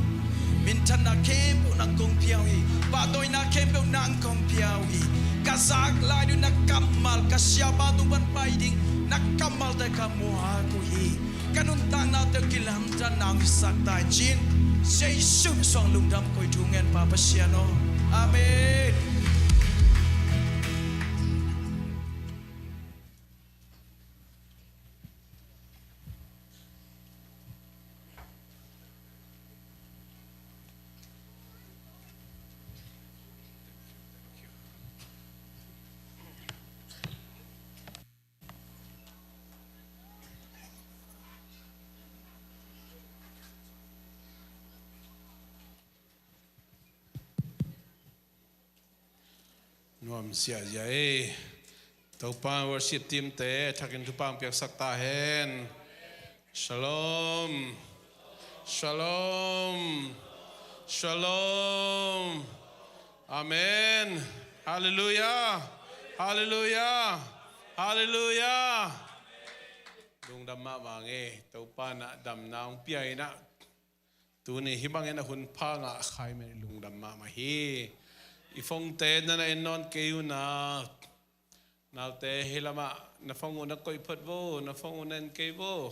Minthanna khempeuh nang kong pia uh hi. Pahtawina khempeuh nang kong pia uh hi. Ka zak lai ding na kammal, ka siapa tung pan pai ding na kammalte ka muak uh hi. Ka nuntaknate kilamdanna hong hisak ta in ci-in Jesu min suang lungdam koih thu ngen Pa Pasian aw. Amen. Nuam siahsiah ei. Topa worship team te thakin thupha piaksak ta hen. Shalom. Shalom. Shalom. Amen. Halleluiah. Halleluiah. Halleluiah. Lungdam mahmah ing ei. Topa in ah damna hong pia in ah. Tuni hih bangin a hun pha ngah kha i hih manin lungdam mahmah hi. I phone te na na en nawn kei un ah. Naute hih lamah na phone uh na koih phot vo, na phone uh na en kei vo.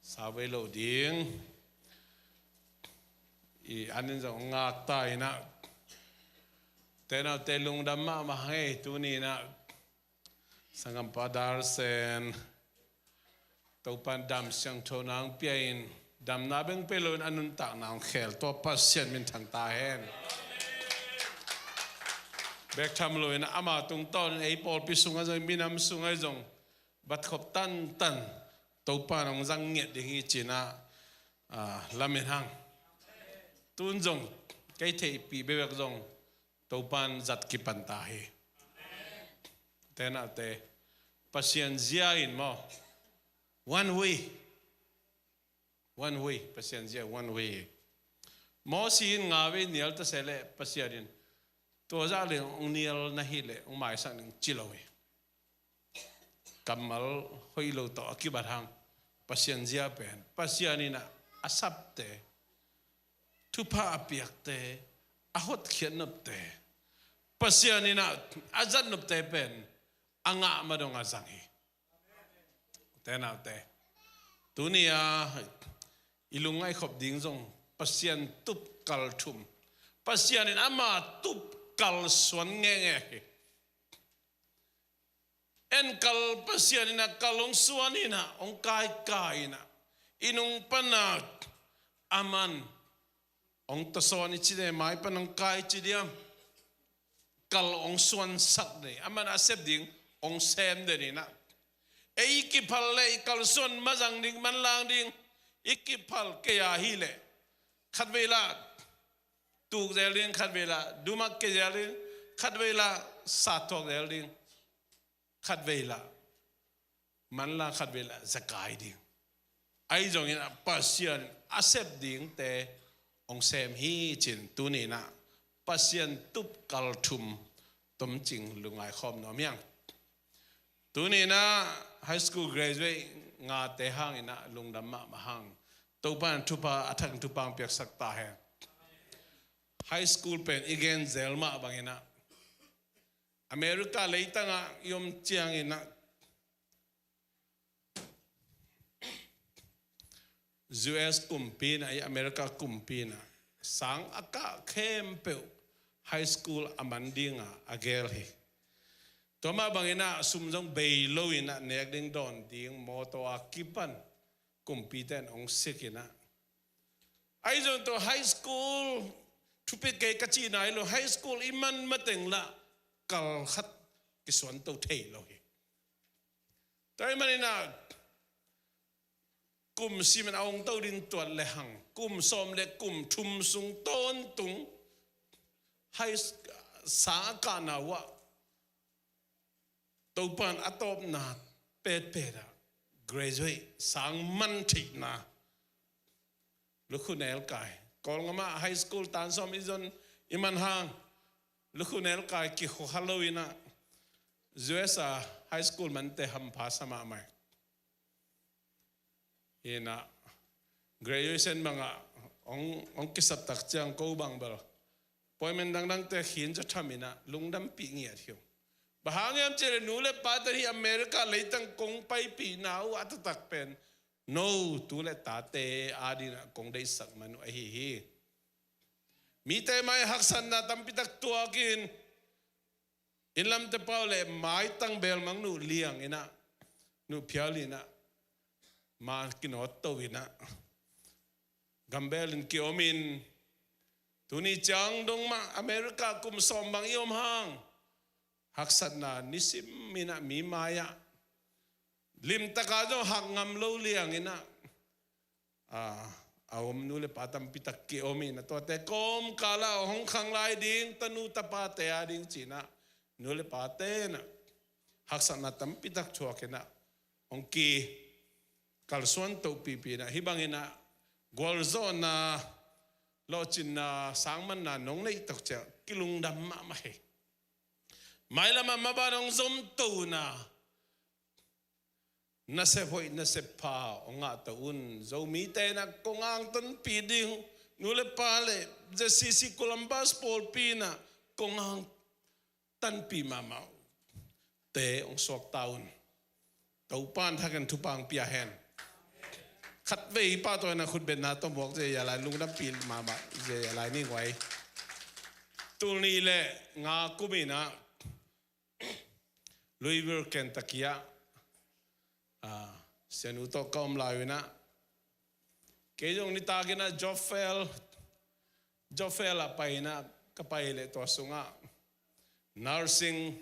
Sa vei lo ding. I an in zong ngak ta in ah. Te naute lungdam mahmah ing ei tuni in ah. Sanggampa Darsen, Topa in dam siangtho nang pia in, damna bek pia lo in a nuntakna hong khel, tua Pasian min thang ta hen. Bek tham lo in ama tungtawn in ei pawlpi sungah zong, minam sungah zong, bat khop tantan, Topa in hong zang ngiat ding hi ci-in ah, ah, lamen hang. Tun zong, kei theihpih bekbek zong, Topa in zat kipan ta hi. Te naute, Pasian zia in maw. One way. One way, Pasian zia, one way. Mosi in nga vei nial ta se leh Pasian in tua zah leng hong nial na hih leh hong maisak ning ci lo hi. Kammal hoih lo tawh a kibat hang. Pasian zia pen. Pasian in ah a sapte, thupha a piakte, a hotkhiat nopte, Pasian in ah a zat nopte pen a ngah ma dong a zang hi. Te naute, tuni a i lungngaih khop ding zong Pasian tup kal thum. Pasian in ama tup kal suan ngenge hi. En kal Pasian in ah kal hong suan in ah, hong kaikai in ah, i nung pan ah aman hong tasawn i ci diam, mai pan hong kai ci diam, kal hong suansak den, aman a sep ding hong sem den in ah. Ei i kiphal leh i kalsuan mazang ding, manlang ding, i kiphal kei a hih leh khatvei lah tuk zel ding, khatvei lah dumak kei zel ding, khatvei lah sat thuak zel ding, khatvei lah manlang, khatvei lah zakai ding. Ahi zongin ah Pasian a sep dingte hong sem hi ci-in tuni in ah Pasian tup kal thum tomcing lungngaih khawm nuam hi hang. Tuni in ah high school graduate ngate hang in ah lungdam mahmah hang. Topa in thupha, a thak in thupha hong piaksak ta hen. High school pen i gen zel mah bangin ah America leitangah i om ciangin ah U S kumpi in ah, i America kumpi in ah sang a kah khempeuh high school a man dinga a gel hi. Tua mah bangin ah sum zong bei lo in ah nek ding dawn ding mawtaw a kipan kumpite in hong sik in ah, ahi zong tua high school thupi kei ka cihna hi lo, high school i man mateng lah kal khat kisuanto thei lo hi. Tua ahih manin ah kum simin a hong to ding tuat le hang, kum sawm le kum thum sung tawntung high s-, sang a kahna uh ah Topan a tawpna petpet ah graduate, sang man theihna, lukhu nelkai. Kawlgam ah high school tan sawm i zon i man hang, lukhu nelkai kikhuakha lo in ah U S a high school mante hampha sa mahmah hi. In ah graduation bangah hong, hong kisap tak ciang ko bang bel appointment dangdangte khin zaw tham in ah lungdampih ngiat hi ung. Bang hang hiam cih leh nu le pate in hih America leitang kong paipihna uh a taktak pen no tu le tate adingin ah kong deihsak man uh ahi hi. Mite mai haksatna tampi tak tuak in, inn lamte pau le maitang bel mang nuh liang in ah, nuh phial in ah, ma kinawt to in ah, gambel in kiom in, tuni ciang dong mah America kum sawm bang i om hang, haksatna nisim in ah mi mai-ah limtak a zong hak ngam lo liang in ah, a, a om nu le pa tampi tak kiom in ah, tuate kawmkal ah hong khang lai ding tanu tapate ading ci-in ah nu le pate in ah haksatna tampi tak thuak in ah hong kikalsuan tohpihpih in ah, hih bangin ah gualzawhna, lawhcinna, sangmanna nong neih tak ciang kilungdam mahmah hi. Mailam ah maban hong zom tona, nasep hoih nasep pha hong ngah to un. Zomite in ah kong angtonpih ding, nu le pa le Z C C Columbus pawlpi in ah kong angtanpih mahmah te hong suakta un. Topan thakin thupha hong pia hen. Khatvei pahtawi in ah khutbetna tawh muak zia lai, lungdampih mahmah zia lai ni guai. Tul nih le nga kum in ah Louisville, Kentucky ah, a, sianu tawh ka om lai uh in ah, kei zong nitak in ah job fair, job fair ah pai in ah, ka pai leh tua sungah nursing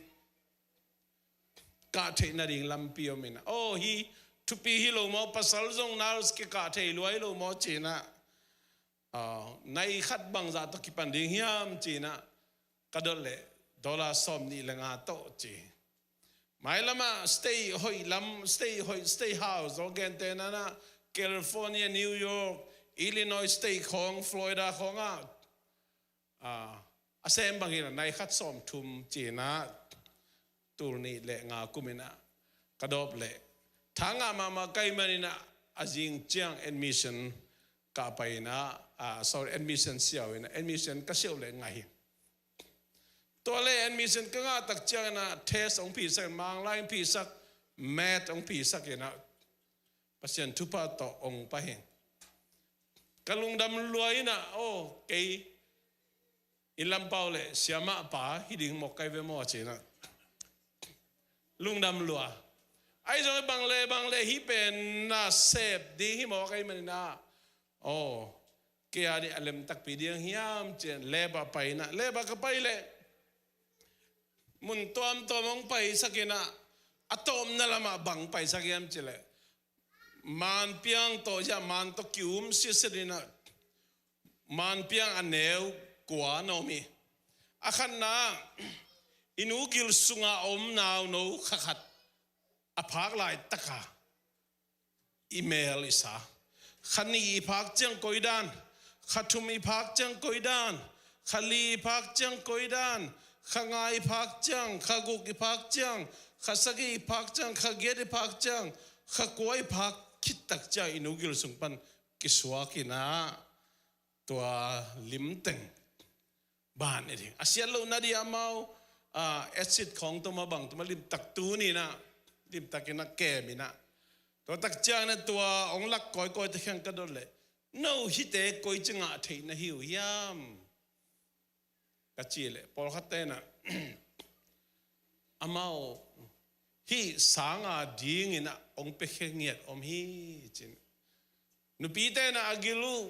kah theih nading lampi om in ah, aw, hih thupi hi lo maw, pasal zong nurse kikah thei lua hi lo maw ci-in ah, a, nai khat bangzah tawh kipan ding hiam ci-in ah ka dot leh, dollar sawm nih le nga tawh ci. Mailam ah state hoih lam, state hoih, state hau zaw gente in ah, California, New York, Illinois state khawng, Florida khawng ah, a, a sem bang hi in ah nai khat sawm thum ci-in ah, tul nih le nga kum in ah ka dawp leh, tha ngah mahmah ka hih manin ah, a zing ciang admission ka pai in ah, a, sorry, admission siau in ah, admission ka siau leh ngah hi. Tua leh admission ka ngah tak ciang in ah test hong phihsak, Manglai hong phihsak, math hong phihsak in ah, Pasian thupha tawh hong pai hi. Ka lungdam lua in ah, aw, kei inn lam pau le siamah pa hi ding mawk ka hi ve maw ci-in ah, lungdam lua. Ahi zong bang le bang le hih pen nasep ding hi mawk ahih manin ah, aw, kei a ding a lem takpi ding hiam ci-in lab ah pai in ah, lab ah ka pai leh mun tuamtuam hong paisak in ah, a tawpna lamah bang paisak hiam cih leh, manpiang tawh, hiah man tawh ki-um siasia in ah, manpiang a neu kua na om hi. A khatna, i nu gil sunga om nauno kha khat a phak laitak a i mel i sa. Kha nih i phak ciang koi dan, kha thum i phak ciang koi dan, kha li i phak ciang koi dan, kha nga i phak ciang, kha guk i phak ciang, kha sagih i phak ciang, kha giat i phak ciang, kha kua i phak khit tak ciang i nu gil sung pan kisuak in ah, tua limteng ban i ding. A siat loh nading amau, a, acid khawng tuma bang tuma limtak tun in ah, limtak in ah kem in ah, Tua tak ciangin ah tua hong lak kawikawi te kiang ka dot leh, no hihte koici ngah theih na hi uh hiam? Ka cih leh pawlkhatte in ah amau hih sang a dingin ah hong piakhia ngiat om hi ci-in, nupite in ah a gil uh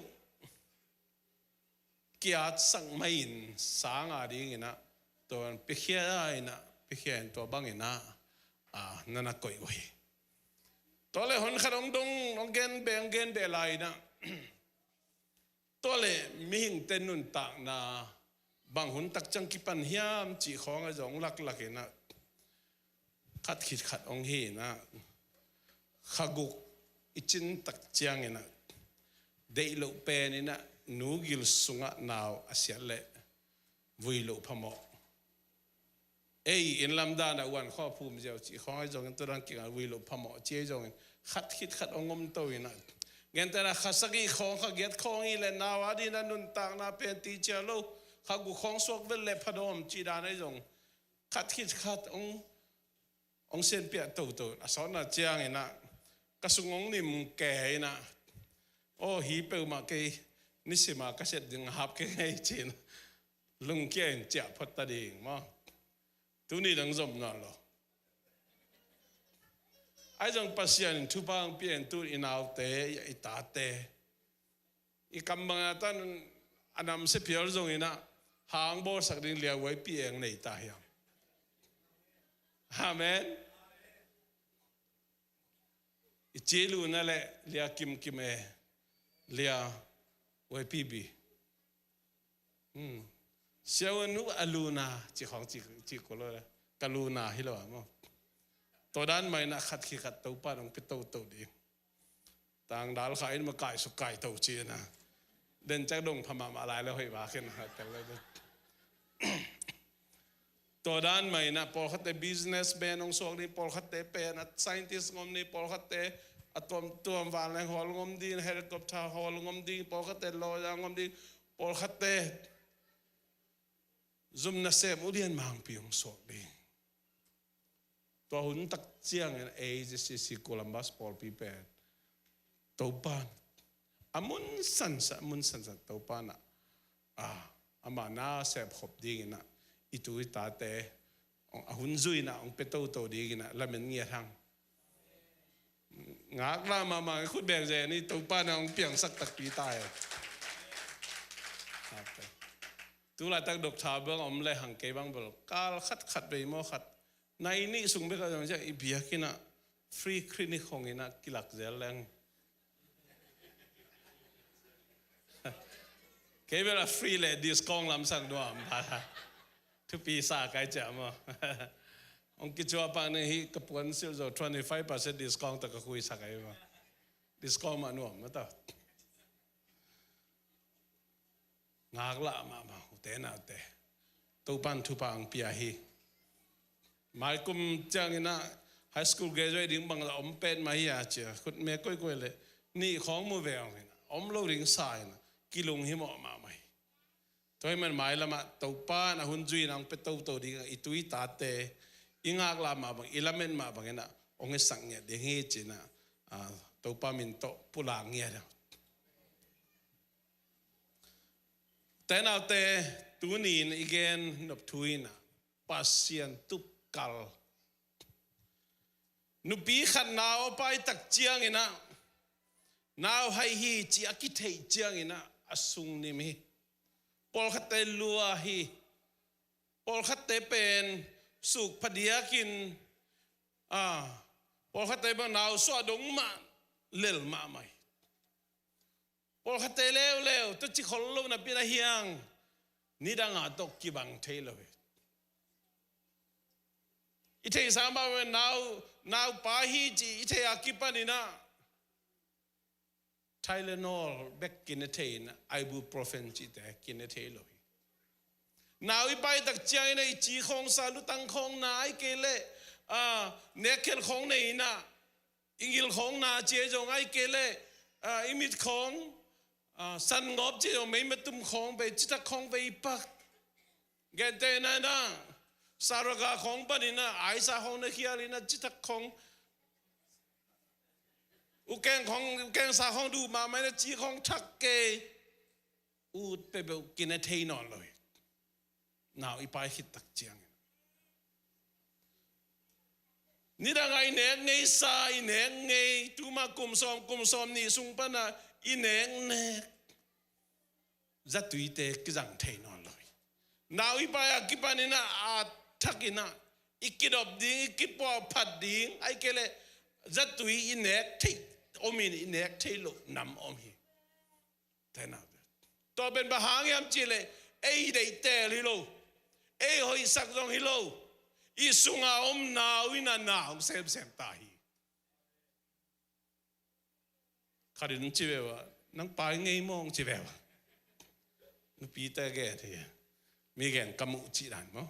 kiatsak mai-in sang a dingin ah tua piakhia in ah, piakhia in tua bangin ah, a, na na koih uh hi. Tua leh hun khat hong dong, hong gen beh, hong gen beh lai-in ah, tua leh mihingte nuntakna bang hun tak ciang kipan hiam cih khawng ah zong laklak in ah, khat khit khat hong hi in ah, kha guk i cin tak ciangin ah, deih loh pen in ah, nu gil sungah nau a siat leh vui loh phamawh. Ei, inn lam dan ah uan khua phum ziau cih khawng ahi zongin, tua dan kik a vui loh phamawh ci ahi zongin, khat khit khat hong om to in ah, gentehna kha sagih khawng, kha giat khawng hi leh nau a dingin ah nuntakna pen ti cia lo, kha guk khawng suak vet leh phadawm cih dan ahi zong, khat khit khat hong, hong sianpiah toto. A sawtna ciangin ah ka sung hong nim kei in ah, aw, hi peuhmah kei nisim a ka siat ding hap kei ngei ci-in lungkia in ciah phot ta ding maw. Tuni dang zom nawn lo. Ahi zong Pasian in thupha hong pia in tu i naute, i, i tate, i kam bang a tan a namsia phial zongin ah hang bawlsak ding liauhuai pi eng nei ta hiam? Amen. I ci luna leh lia kimkim e, lia Y P B. Hmm. Siavuan nu a luna, ci khawng ci, ci ko lo le. Ka luna hi lo a maw. Tua dan mah in ah khat khit khat Topa in hong pia toto ding. Tangdal kha in mah kai suk kai to ci-in ah. Den ciang dong pha mahmah lai le hoih vak in ah tel le. Tua dan mah in ah pawlkhatte businessman hong suak ding, pawlkhatte pen a scientist hong om ding, pawlkhatte a tuamtuam vanleng hawl hong om ding, helicopter hawl hong om ding, pawlkhatte lawyer hong om ding, pawlkhatte zum nasem ulian mangpi hong suak ding. Tua hun tak ciangin A J C C Columbus pawlpi pen Topa in a mun sansan, a mun sansan Topa in ah, a, amah na sepkhop dingin ah, i tu i tate, a hun zui in ah hong pia toto dingin ah lamen ngiat hang. Ngaklah mahmah, khut beng zen ni, Topa in ah hong piangsak takpi ta e. Tu laitak doctor bang om le hang, kei bang bel kal khat khat vei maw, khat nai nih sung bek a zong ciah i biakinn ah free clinic hong in ah kilak zel leng. Kei bel a free le discount lamsang nuam. Thupi sa kai ciah maw. Hong kicuah pak ning hi, ka puan silh zo twenty five percent discount tawh ka khuisak ahi maw. Discount mah nuam mah ta. Ngaklah mahmah, ute naute. Topa in thupha hong pia hi. Maikum ciangin ah high school graduate ding bang a om pet mah hi a, cia khut me koikoi le nih khawng mu ve hong in ah, om lo ding sa in ah, kilung himawh mahmah hi. Tua hi man mailam ah Topa in a hun zui in ah hong pia toto ding ah, i tu i tate, i ngaklah mah bang, i lamen mah bang in ah hong hisak ngiat ding hi ci-in ah, ah, Topa min tawh pulak ngiat ding. Ute naute, tuni in i gen nop thu in ah, Pasian tupkal. Nupi khat nau a pai tak ciangin ah, nau haih hi ci a kitheih ciangin ah, a sung nim hi. Pawlkhatte lua hi. Pawlkhatte pen suk phadiakin, ah, pawlkhatte bang nau suah dong mah lel mahmah hi. Pawlkhatte leuleu, tua ci khol lo napi-in a hiang, nidang a tawh kibang thei lo hi. I theihsa mah pen nau, nau pai hi ci i theih a kipan in ah, Tylenol bek kine thei in ah, ibuprofen cihte kine thei lo hi. Nau i pai tak ciangin ah i ci khawng sa, lutang khawng na, ahih kei leh, ah, nekkhen khawng nei in ah, i ngil khawng na ci ahi zong, ahih kei leh, ah, i mit khawng, ah, san ngawp ci ahi zong, meimatum khawng vei, citak khawng vei i pak. Gentehna in ah, saraga khawng panin ah, aisa khawng na khial in ah, citak khawng. Ukeng khong, ukeng sa khong duh mahmah in a, ci khong thak kei. Ut peuhpeuh kine thei nawn lo hi. Nau i pai khit tak ciangin, nidang a i nek ngei sa, i nek ngei, tuma kum sawm, kum sawm nih sung pana i nek nek, zatuite kizang thei nawn lo hi. Nau i pai a kipanin a, a thakin a, i kidop ding, i kipuahphat ding, ahih kei leh zatui i nek thei, om in i nek thei loh nam om hi. Te naute, tua pen bang hang hiam cih leh, ei deih teel hi lo, ei hoihsak zong hi lo, i sunga om nau in a na hong semsem ta hi. Khat in ci ve ua, nang pai ngei mawng ci ve ua. Nupite gen hi, mi gen ka muh cih dan maw.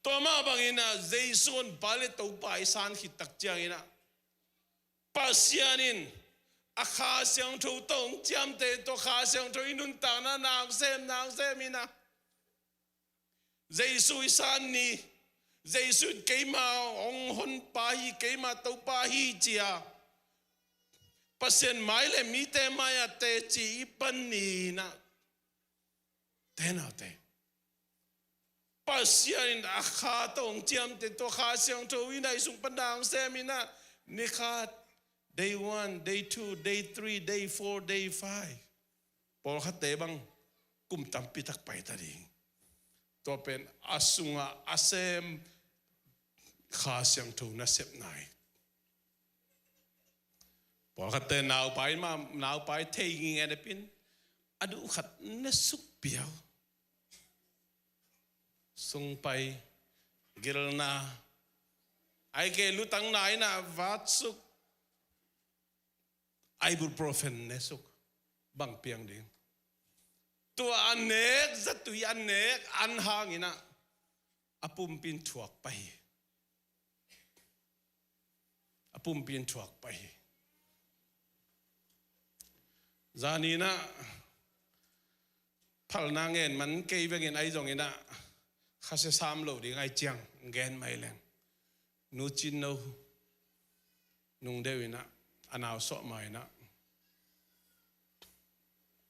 Tua mah bangin a, Jesu honpa le Topa i san khit tak ciangin a, Pasian in a Kha Siangtho tawh hong ciamteh, tua Kha Siangtho i nuntakna na hong sem, na hong sem in a, Jesu i san ni, Jesu in keima hong honpa hi, keima Topa hi ci a, Pasian mai le mite mai-ah teci i pan ni in a, te naute, Pasian in a Kha tawh hong ciamteh, tua Kha Siangtho in a i sung pan na hong sem in a, ni khat, day one, day two, day three, day four, day five. Pawlkhatte bang kum tampi tak pai ta ding. Tua pen a sungah a sem Kha Siangtho nasepna hi. Pawlkhatte naupai ma, naupai thei nginge ne pin, a duh khat ne suk piau. Sungpai, gilna, ahih kei lutang na in a vatsuk, ibuprofen ne suk, bang piang ding. Tua a nek, zatui a nek an hang in a, a pumpi in thuak pah hi. A pumpi in thuak pah hi. Zan in a, phalna ngen man kei veng in, ahi zongin a, khasia sam lo ding ahih ciang gen mai leng, Nu Cin No nung deuh in a, a nau suah ma in a,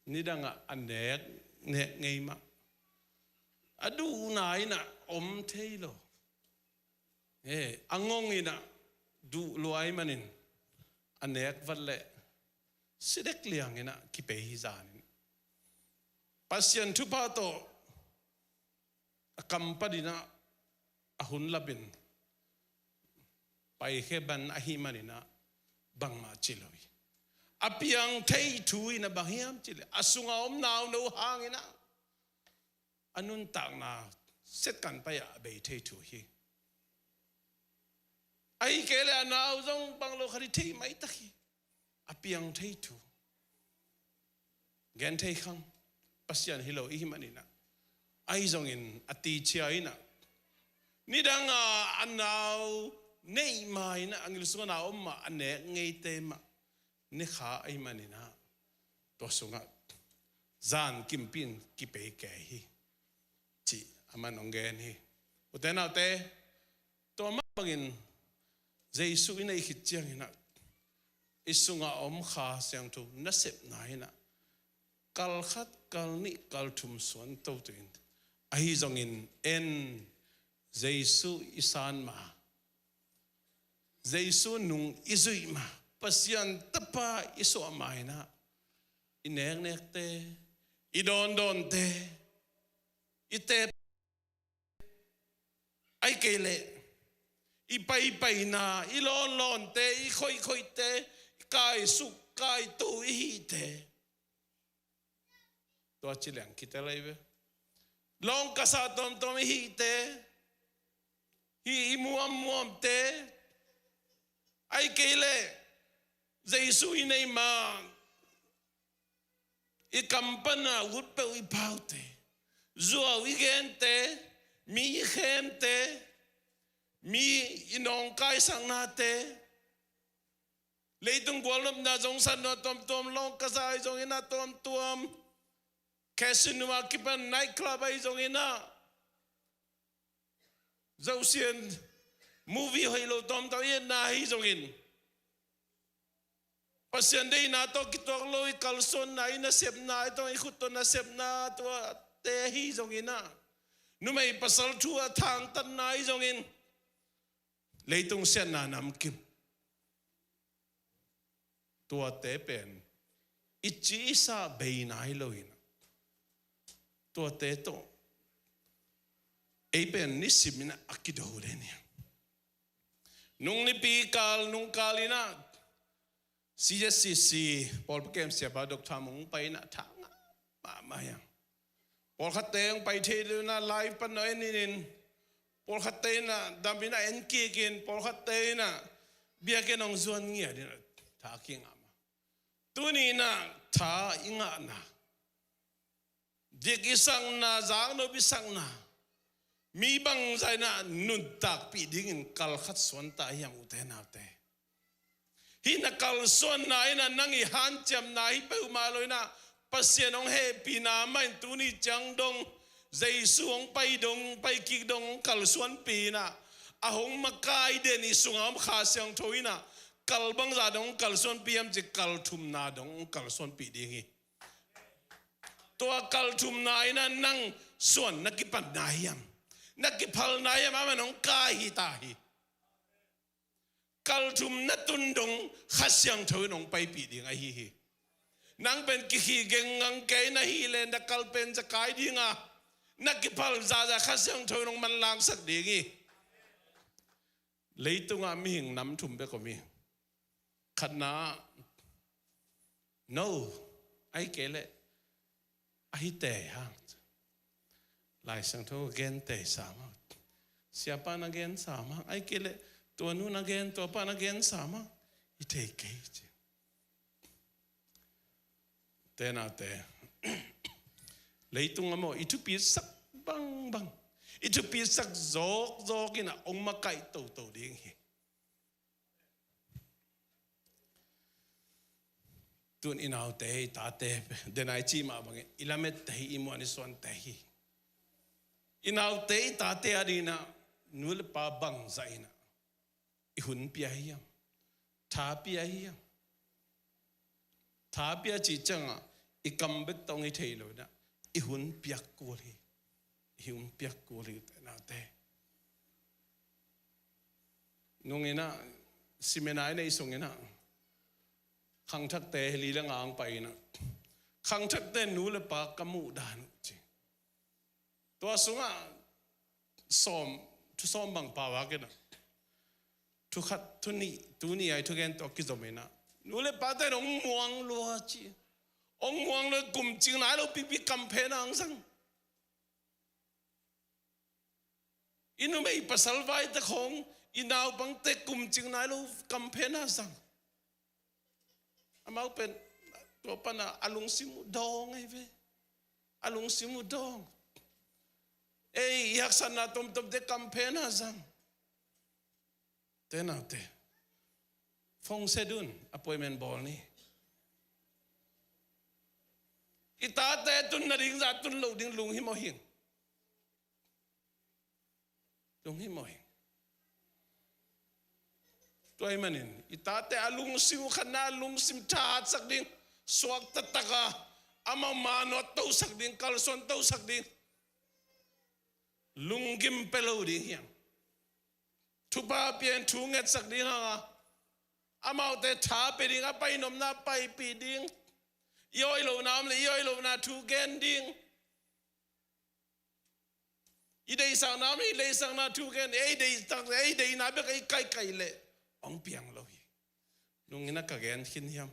nidang a a nek, nek ngei mah, a duhna in a om thei lo. Eh, a ngong in a duh lua ahih manin a nek vat leh si dek liang in a kipei hi. Zan in Pasian thupha tawh a kam panin a, a hun lap in paikhia ban ahih manin a, bangmah ci lo hi. A piang thei thu in a bang hiam cih leh, a sunga om nau no hang in a, a nuntakna setkan pai-ah a bei thei thu hi. Ahih kei leh a nau zong bang lo khat hi, thei maitak hi. A piang thei thu, gen thei khang, Pasian hi lo i hih manin a, ahi zongin a ticia in a, nidang a a nau neih ma in a, a ngil sungah nau om mah, a nek ngeite mah, ni kha ahih manin a, tua sungah zan kimpi in kipei kei hi, cih aman hong gen hi. Ute naute, tua mah bangin Jesu i neih khit ciangin a, i sungah a om Kha Siangtho nasepna in a, kal khat, kal nih, kal thum suan toto in, ahi zongin en, Jesu i san ma, Jesu nung i zuih ma, Pasian Tapa i suah ma in a, i neknekte, i dawndawnte, i tep, ahih kei leh i paipaina, i lawnlawnte, i khoihkhoihte, i kaisuk kaito i hihte, tua ci leng kitel ahi ve. Lawngkasa tuamtuam i hihte, hih i muammuamte, ahih kei leh Jesu i neih ma, i kam pana ut peuh i paute, zuau i gente, mi i khemte, mi i nawngkaisaknate, leitung gualnopna zong satna tuamtuam, lawngkasa ahi zongin a tuamtuam, casino a kipan night club ahi zongin a, zosian movie hoih lo tuamtuam i etna ahi zongin, Pasian deihna tawh kituak lo i kalsuanna, i nasepna, i tawh i khut tawh nasepna tuate ahi zongin ah, numei pasal thu a thangtatna ahi zongin, leitung siatna namkim, tuate pen i ci i sa bei nai lo in ah, tuate tawh ei pen nisim in ah a kido den hi. Nung nipi kal, nung kal in ah C Z C C pawlpi kem siapa Doctor Mung pai in ah tha ngah mahmah hi hang. Pawlkhatte hong pai thei lo in ah live pan hong en in, pawlkhatte in ah dam in ah en kik in, pawlkhatte in ah biakinn hong zuan ngiat in ah tha kingah mah. Tuni in ah tha i ngahna, dik i sakna, zaknop i sakna, mi bangzah in ah nuntakpih dingin kal khat suan ta hi hang, ute naute. Hih na kalsuanna in ah nang i hanciamna hi peuhmah lo in ah, Pasian hong hehpihna mah in tuni ciang dong, Jesu hong pai dong, pai kik dong hong kalsuanpih in ah, a hong makai den i sungah om Kha Siangtho in ah, kal bangzah dong hong kalsuanpih hiam cih leh kal thumna dong hong kalsuanpih ding hi. Tua kal thumna in ah nang suan na kipanna hiam, na kiphalna hiam, amah in hong kai hi ta hi. Kal thum na tun dong Kha Siangtho in hong paipih ding ahi hi. Nang pen kikhih gengang kei na hih leh na kal pen za kai ding a, na kiphal zahzah Kha Siangtho in hong manlangsak ding hi. Leitungah mihing nam thum bek om hi. Khatna, no, ahih kei leh a hi tei hang. Lai Siangtho a gen tei sa mah. Siapa na gen sa mah. Ahih kei leh tua nu na gen, tua pa na gen sa mah. I thei kei ci. Ute naute, leitung ah maw, i thupi sak bangbang, i thupi sak zawkzawk in ah hong makaih toto ding hi. Tun i naute, i tate, den a i cih mah bangin i lamette hi, i muan i suante hi. I naute, i tate adingin ah nu le pa bangzah in ah i hun pia hiam? Tha pia hiam? Tha pia cih ciangah i kam bek tawh hong hi thei lo in ah, i hun piak kul hi. I hun piak kul hi, ute naute. Nung in ah, simena i neih sung in ah, khangthakte li le nga hong pai in ah, khangthakte nu le pa ka muh dan uh ci. Tua sungah sawm, thu sawm bang pau a kei na. Thu khat, thu nih, tuni a i thugen tawh kizom in ah, nu le pate in hong muang lua ci. Hong muang lua, kum cing nai lo pipi kamphen a hong zang. I numei pasal vai te khawng, i naupangte kum cing nai lo kamphen a zang. Amau pen tua pan a, a lungsim uh dawng ahi ve. A lungsim uh dawng. Ei, i haksatna tomtomte kamphen a zang. Ute naute, phone set un, appointment bawl ni. I tate tun nading zah tun loh ding lunghimawh hing. Lunghimawh hing. Tua ahih manin i tate a lungsim uh khatna, a lungsim thahatsak ding, suak taktak a, amau manawt tosak ding, kalsuan tosak ding, lunggim pia lo ding hi hang. Thupha pia in thu ngetsak ding hang a, amaute tha pia ding, a pai nopna paipih ding, i hoih lohna om leh i hoih lohna thu gen ding. I deihsakna om leh i deihsakna thu gen, ei deihsak, ei deihna bek a i kaihkaih leh hong piang lo hi. Nung in ah ka gen khin hiam?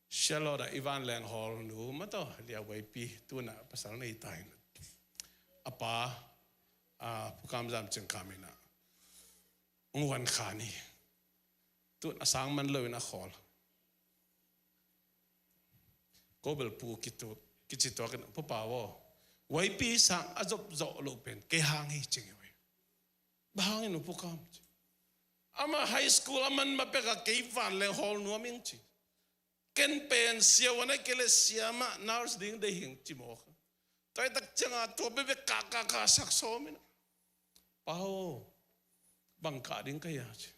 Charlotte ah i vanleng hawlnu mah tawh Liau Vaipi, tu-in ah pasal nei ta in, a pa, a, Pu Kam Zam Cing Kam in ah hong huan kha ni. Tu-in a sang man lo in a khawl. Ko bel pu kitu, kici tuak in, "Pu Pau aw, Vaipi sang a zop zawh loh pen kei hang hi," ci ing ei. "Bang hangin uh Pu Kam?" ci. "Amah high school a man ma pek a kei vanleng hawl nuam ing," ci. "Ken pen siavuan ahih kei leh sia mah, nurse ding deih ing," ci mawk a. Tua hi tak ciangin tua bekbek kah kah kah sak sawm in, "Pa aw, bang kah ding ka hia?" ci.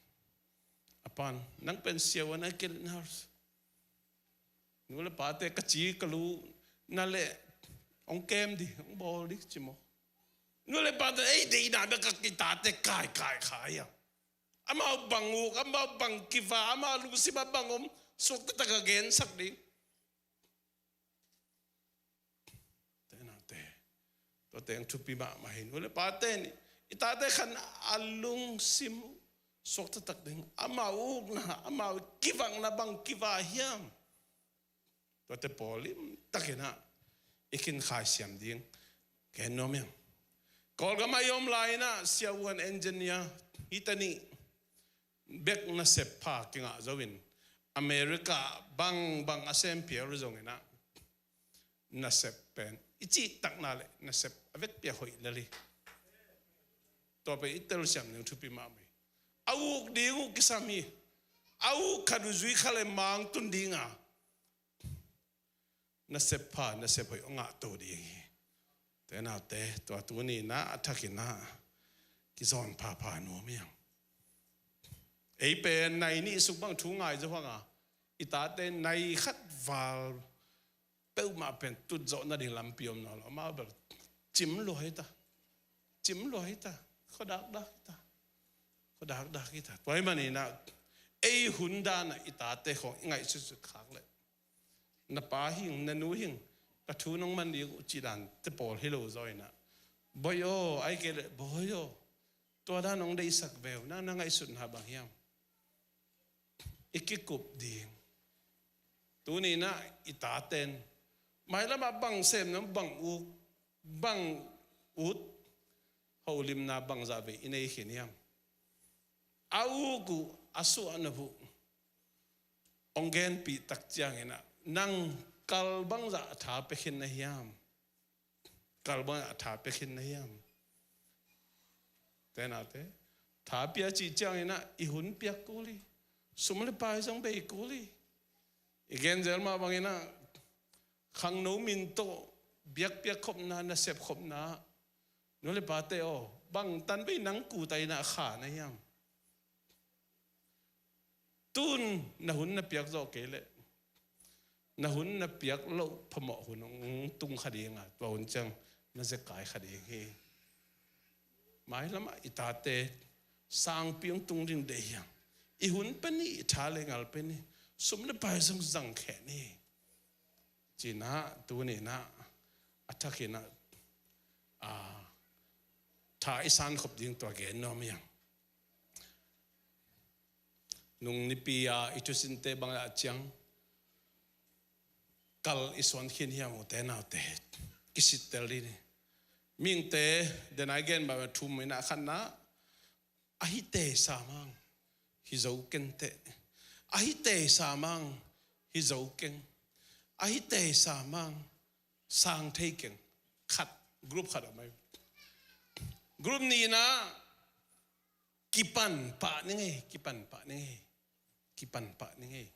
A pan, nang pen siavuan a kilnars. Nu le pate ka ci ka lu na le hong kem di, hong bawl di ci maw. Nu le pate ei deihna bek a kitate kaikai kha ia. Amau bang uk, amau bang kiva, amau lungsim a bang om, suakta tak a gensak ding. Te naute, tua teng thupi mahmah hi. Nu le pate ni, i tate khan a lungsim suakta tak ding, amau ukna, amau kivakna bang kiva hiam. Tuate pawl limtakin ah i khin khaisiam ding. Ken nuam hiam? Kawlgam ah i om lai-in ah siavuan engineer hita nih bek nasep pha kingah zo in, America bangbang a sem phial uh zongin ah nasep pen i cihtakna le nasep a vekpi a hoih lel hi. Tua pen i telsiam ding thupi mahmah hi. A uk ding uh kisam hi. A uk khat uh zui kha le mang tun ding a, nasep pha nasep hoih a ngahto ding hi. Te naute, tua tuni-in ah a thakin ah kizawn phapha nuam hiam? Ei pen nai nih suk bang thu ngai zo hang a, i tate nai khat val peuhmah pen tutzawh nading lampi om nawn lo. Amau bel cim lua hi ta. Cim lua hi ta. Khuadakdak hi ta. Khuadakdak hi ta. Tua ahih manin ah ei hun dan ah i tate khawng i ngaihsutsut khak leh, na pa hing, na nu hing, ka thu nong man ding uh cih dan te pawl hi lo zaw in ah, boi aw, ahih kei leh boi aw, tua dan hong deihsak ve uh, nang na ngaihsutna bang hiam? I kikup ding. Tuni-in ah i taten mailam ah bang sem na, bang uk, bang ut, holimna bangzah vei i nei khin hiam? A uk uh a suah nop uh hong genpih tak ciangin ah, nang kal bangzah a tha pia khin na hiam? Kal bangzah a tha pia khin na hiam? Te naute, tha pia cih ciangin ah i hun piak kul hi. Sum le pai zong bei kul hi. I gen zel mah bangin ah khangno min tawh biakpiak khopna, nasep khopna, nu le pate aw, bangtan bei nang kuta in ah kha na hiam? Tun na hun na piak zawh kei leh, na hun na piak loh phamawh hun hong tung kha ding a, tua hun ciang na zekai kha ding hi. Mailam ah i tate sangpi hong tung ding deih hiam? I hun pen hi, i tha le ngal pen hi, sum le pai zong zang khen hi. Ci-in ah tuni-in ah a thakin ah, a, tha i sankhop ding tua gen nuam hiam? Nung nipi a i thusinte bang ah ciang kal i suan khin hiam, ute naute? Kisittel dih ni. Mihingte, den a i gen mah thu min ah khatna, a hi tei sa mang, hi zo keng teh. A hi tei sa mang, hi zo keng. A hi tei sa mang, sang thei keng. Khat, group khat om hi. Group nihna, kipan pah ning ei, kipan pah ning ei, kipan pah ning ei.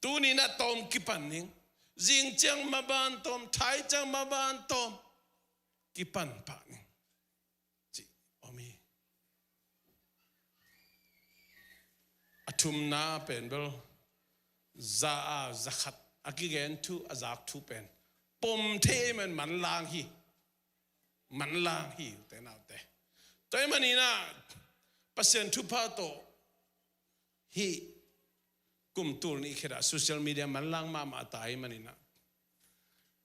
Tuni-in ah tawm kipan ning. Zing ciang maban tawm, thai ciang maban tawm, kipan pah ning. Cih om hi. A thumna pen bel, za a za khat a kigen thu, a zak thu pen pom thei man, manlang hi. Manlang hi, ute naute. Tua ahih manin ah Pasian thupha tawh hih kum tul nih khit ah social media manlang mahmah ta ahih manin ah,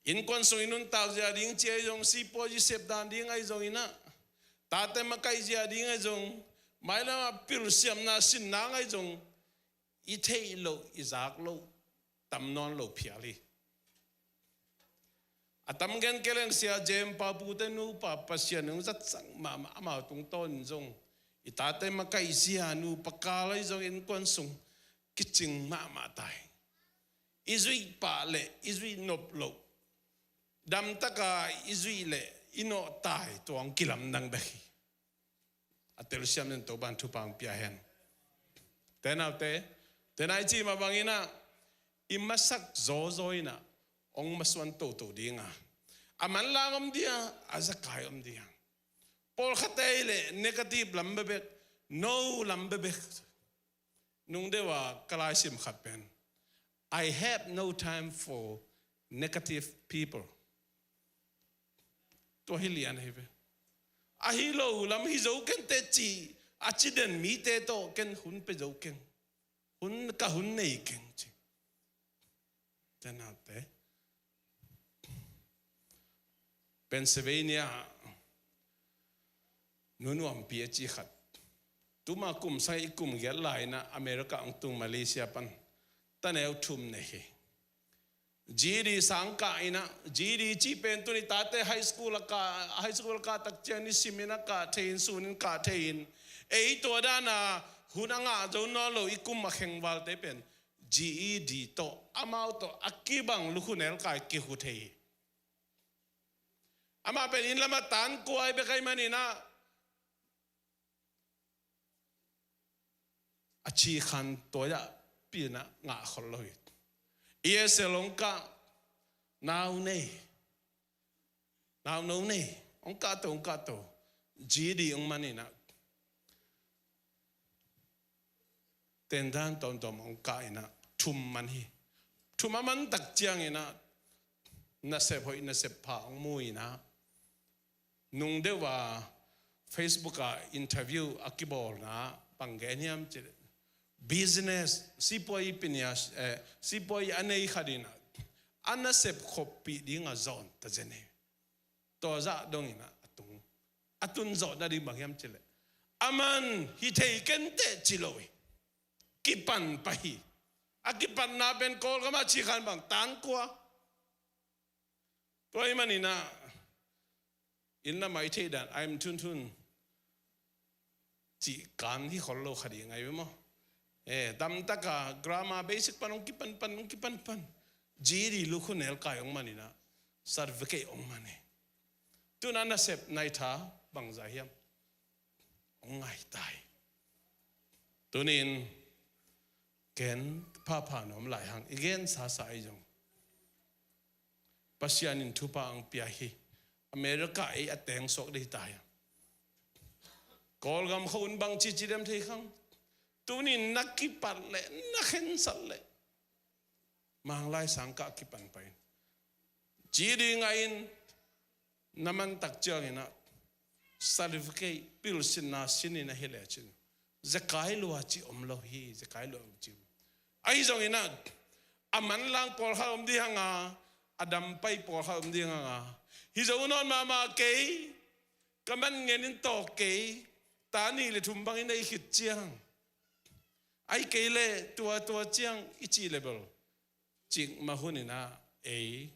innkuan sung i nuntak zia ding ci ahi zong, sipuazi sep dan ding ahi zongin ah, tate makaih zia ding ahi zong, mailam ah pilsiamna sin nang ahi zong, i theih loh, i zak loh tam nawn lo phial hi. A tam gen kei leng, Sia Jem pa pute nupa, Pasian in hong zat sak mahmah, amau tungtawn in zong i tate makaih zia, nupa kal ahi zong innkuan sung kicing mahmah ta hi. I zuih pah leh i zuih nop loh, damtak a i zuih leh i nawh ta hi, tua hong kilamdang bek hi. A telsiam ning, Topa'n thupha hong pia hen. Te naute, te nai ci mah bangin ah, i masak zawzaw in ah hong masuan toto ding a, a manlang om dia, a zakai om dia. Pawlkhat ei leh negative lam bekbek, no lam bekbek. Nung deuh a ka laisim khat pen, "I have no time for negative people." Tua hi lian ahi ve. Ahi lo lam hi zo keng teh ci, a ci den mite tawh ken hun pe zo keng. Hun, ka hun nei keng ci. Te naute, Pennsylvania nunuampi a ci khat, tuma kum sang i kum giat lai-in ah America hong tung, Malaysia pan, taneu thum nei hi. G E D sang kah in ah, G E D cih pen tuni tate high school a kah, high school a kah tak ciang nisim in a kah thei in, sun in kah thei in, ei tua dan a hun a ngah zo nawn lo i kum a khengvalte pen G E D tawh, amau tawh a kibang lukhunel kai kihu thei hi. Amah pen inn lam a tan kua hi bek ahih manin ah, a ci khan tua ah pi in ah ngah khol lo hi. E S L hong kah, nau nei, nau no nei, hong kah to, hong kah to. G E D hong man in ah, tendan tawmtawm hong kah in ah, thum man hi. Thum a man tak ciangin ah, nasep hoih nasep pha hong mu in ah, nung deuh a Facebook a interview a kibawlna bang gen hiam cih leh, business, sipuai pinia, eh, sipuai a nei khat in ah, a nasep khoppih ding a zawn ta zen hi. Tua zah dong in ah a tung, a tun zawh nading bang hiam cih leh, aman hi thei kei ning teh ci lo hi. Kipan pah hi. A kipatna pen Kawlgam a ci khan bang tan kua. Tua ahih manin ah, inn lam a i theih dan, "I'm Thun Thun," cih kan hi khol lo kha ding ahi ve maw. Eh, damtak a grammar basic pan hong kipan pan, hong kipan pan, G E D lukhunel kai hong man in ah, certificate hong man hi. Tu-in ah nasep nai tha bangzah hiam, hong ngai ta hi. Tuni-in ken phapha nuam lai hang, i gen sasa ahi zong, Pasian in thupha hong pia hi. America ei a teng suak ding hi ta hi. Kawlgam khua un bang ci ci dem thei khang. Tuni-in na kipat leh, na khensat leh, Manglai sang kah kipan pah in, G E D ngah in, na man tak ciangin ah, certificate, pilsinna sin in ah hi lecin, zekai lua cih om lo hi, zekai lua om cih. Ahi zongin ah, a manlang pawlkhat om ding hang a, a dampai pawlkhat om ding hang a, hi zo nawn mahmah kei, ka man ngen in tawk kei, ta nih le thum bangin ei khit ciang, ahih kei leh tua tua ciang i cih leh bel, cikmah hun in ah ei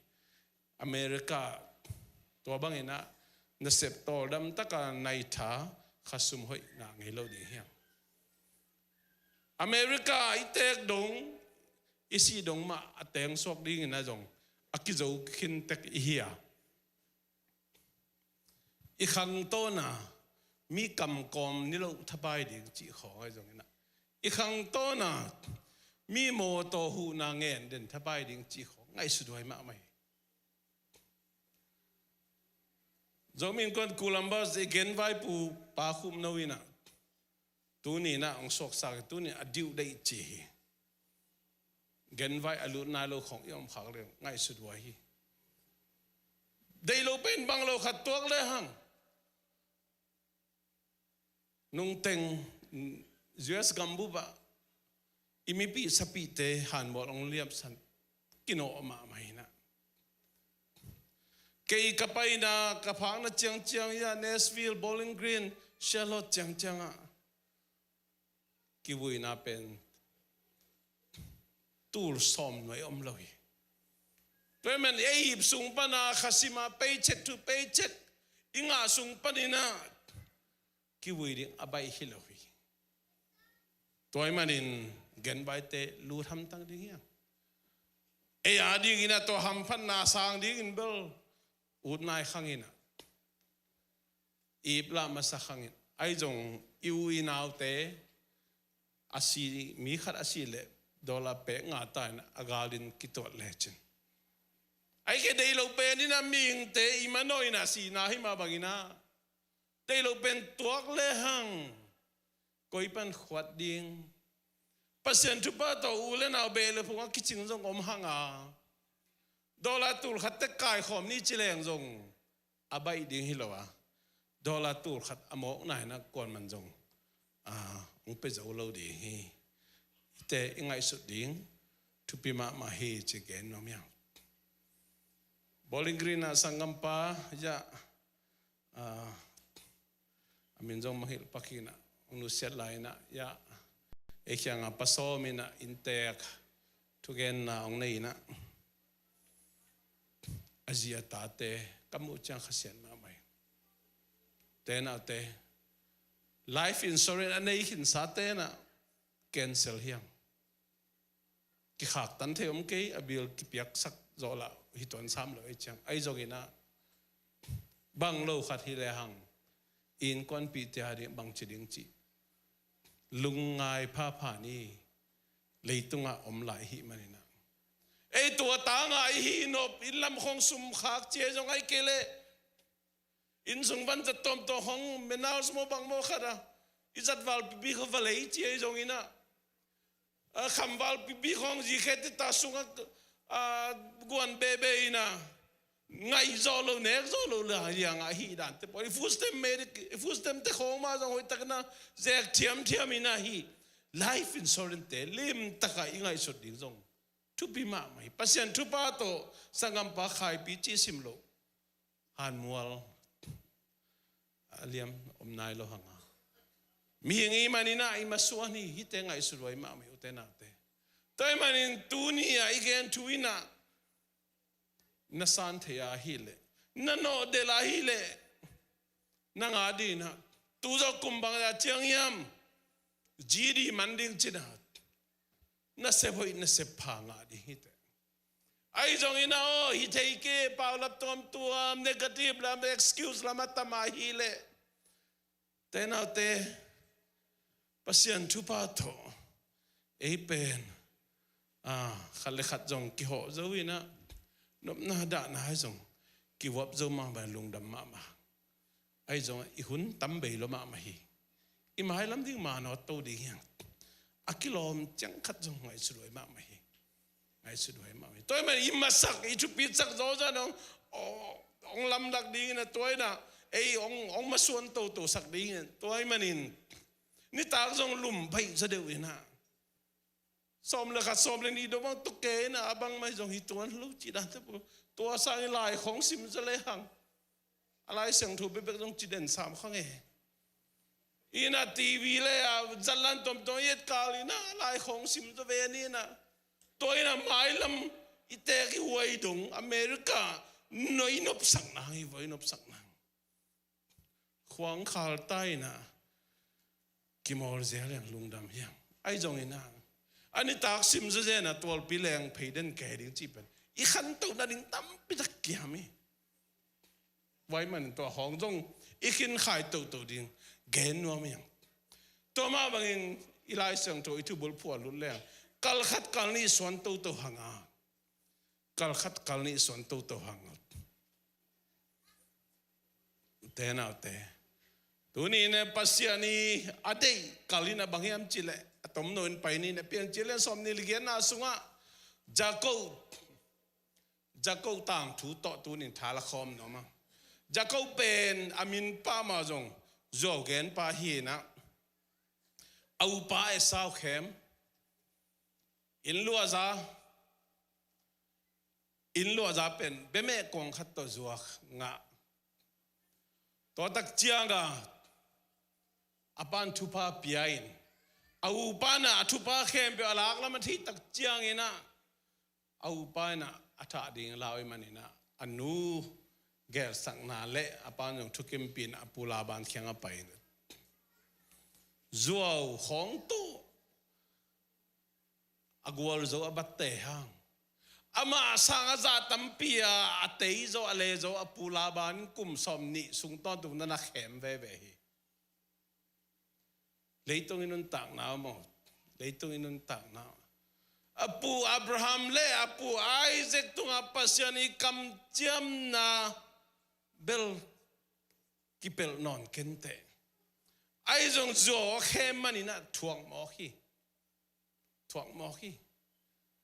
America tua bangin ah nasep tawldam tak a nai tha, khasum hoih ngah ngei lo ding hiam? America i teek dong, i sih dong mah a teng suak dingin ah zong a kizo khin tek i hi a, i khangtawna mi kamkawm niloh thapai ding cih khawng ahi zongin ah, i khangtawna mi mawtaw huhna ngen den thapai ding cih khawng ngaihsut huai mahmah hi. Zomi Innkuan Columbus i genvaipu Pa Khup No in ah, tuni-in ah hong suaksak hi, tuni-in a diu deih ci hi. Genvai a lut nai lo khawng i om khak leh ngaihsut huai hi. Deih lo pen bang lo khat tuak lehang, nungteng U S gambup ah i mipih sapihte hanmual hong liamsan, kinawh mahmah in ah, kei ka paina, ka phakna ciangciang hi a, Nashville, Bowling Green, Charlotte ciangciang ah kivuina pen tul sawm nuai om lo hi. Tua ahih manin ei ip sung pan a khasim a paycheck to paycheck i ngah sung panin ah kivui ding a baih hi lo hi. Tua ahih manin genvaite lut hamtang ding hi hang. Ei a dingin ah tua hamphatna sang dingin bel ut nai khang in ah, ip lah masa khang in, ahi zong i u i naute a si, mi khat a sih leh dollar pek nga ta in ah, a galin kituat lecin, ahih kei leh deih lo pen in ah mihingte i manawh in ah sihna hi mah bangin ah, deih lo pen tuak lehang koi pan khuat ding, Pasian thupha tawh u le nau beh le phung a kicing zong om hang a, dollar tul khat tek kaikhawm ni ci leng zong a baih ding hi lo a, dollar tul khat a mawkna in a kuaman zong a hong pia zo lo ding hi. Hihte i ngaihsut ding thupi mahmah hi ci gen nuam hi hang. Bowling Green ah sanggampa, ya, a, a min zong mangngilh pak hi in a, hong nusiat lai in a, ya, ei kiangah pasawm in a, inntek thugenna hong nei in a, a zi a tate ka muh ciang khasiat mahmah hi. Te naute, life insurance a nei khinsa te na cancel hi hang. Kikhaktan thei om kei, a bill kipiaksak zawh lah hi tuan sam lo ei ciang. Ahi zongin a, bang lo khat hi le hang, innkuanpihte a ding bang ci ding cih lungngai phapha ni. Leitungah om lai hi manin a, ei tua tangah i hi nop, inn lam khong sum khak cia zong ahi kei leh, inn sung vanzat tawmtawm khong menals maw bang maw khat a, i zat val pipi kha va lei cia i zongin a, a kham val pipi khong zikhe tita sungah, a, guan bebe in a, ngaih zawh lo, nek zawh lo la liangah hi dan te pawl. I food stamp medic, i food stamp te khong mah zong hoihtak in a zek thiamthiam in a hi. Life insurance te limtakah i ngaihsut ding zong thupi mahmah hi. Pasian thupha tawh sanggampa Khaipi cih sim lo, Hanmual a liam om nai lo hang a, mihing i manin a i masuan hi. Hihte ngaihsut huai mahmah hi, ute naute. Tua ahih manin tuni a i gen thu in a, na san thei a hi leh, na nawh del a hi leh, na ngah ding in a, tu zawh kum bang a ciang hiam, G D man ding cin a, nasep hoih nasep pha ngah ding hi teh. Ahi zongin a, aw, hi thei kei, paulap tuamtuam, negative lam, excuse lam a tam a hi leh, te naute, Pasian thupha tawh ei pen, a, khat le khat zong kihawh zo in a, nopna dahna ahi zong kivuap zo mahmah, lungdam mahmah. Ahi zongah i hun tam bei lo mahmah hi. I mailam ding manawt to ding hi hang. A kilawm ciang khat zong ngaihsut huai mahmah hi. Ngaihsut huai mahmah hi. Tua ahih manin i masak, i thupitsak zawzaw in hong, hong lamlak ding in a, tua in a, ei hong, hong masuan totosak ding in a, tua ahih manin nitak zong lum baih zaw deuh in a, sawm le khat, sawm le nih dong bang tuk kei in a, a bangmah zong hi tuan lo cih dan te pawl. Tua sangin lai khong sim zaw le hang. A Lai Siangtho bekbek zong ci den sam kha nge. In a T V le a zatlan tuamtuam i et kal in a, lai khong sim zaw ve ni in a. Tua in a mailam i teek i huai dong, America, no i nopsakna hang hi vo, i nopsakna hang. Khuang khal ta in a, kimawl zel leng lungdam hi hang. Ahi zongin a, a nitak sim zawzen a tualpi leng phei den kei ding cih pen i khantoh nading tampi tak kiam hi. Huai manin tua khong zong i khinkhai toto ding gen nuam hi hang. Tua mah bangin i Lai Siangtho i thubul phuah lut leng, kal khat kal nih suan toto hang a, kal khat kal nih suan toto hang. Ute naute, tuni in Pasian i a deih kal in a bang hiam cih leh, a tomno in pai ni in a, Piancil lian sawmnih le giatna sungah Jakob, Jakob tangthu tawh tuni in tha la khawm nuam a. Jakob pen a min pa mah zong zuau gen pa hi in a, a upa Esau khem, inn luahza, inn luahza pen bemeh kuang khat tawh zuak ngah. Tua tak ciang a, a pa'n thupha pia in, a upa in a thupha khempeuh a lak lam a theih tak ciangin a, a upa in a, a thah ding a lau ahih manin a, a nu gelsakna le a pa'n zong thukimpi in a, a pu Laban kiangah pai in a, zuau khawng tuh, a gualzo a batte hang. Amah sang a zah tampi a, a teizo, a lezo a pu Laban kum sawmnih sung tawntung na na khem veve hi. Leitung i nuntakna maw, leitung i nuntakna. A pu Abraham le a pu Isaac tungah Pasian i kamciamna bel kipelh nawn kei inteh. Ahi zong zuau a khem manin a thuak mawk hi. thuak mawk hi.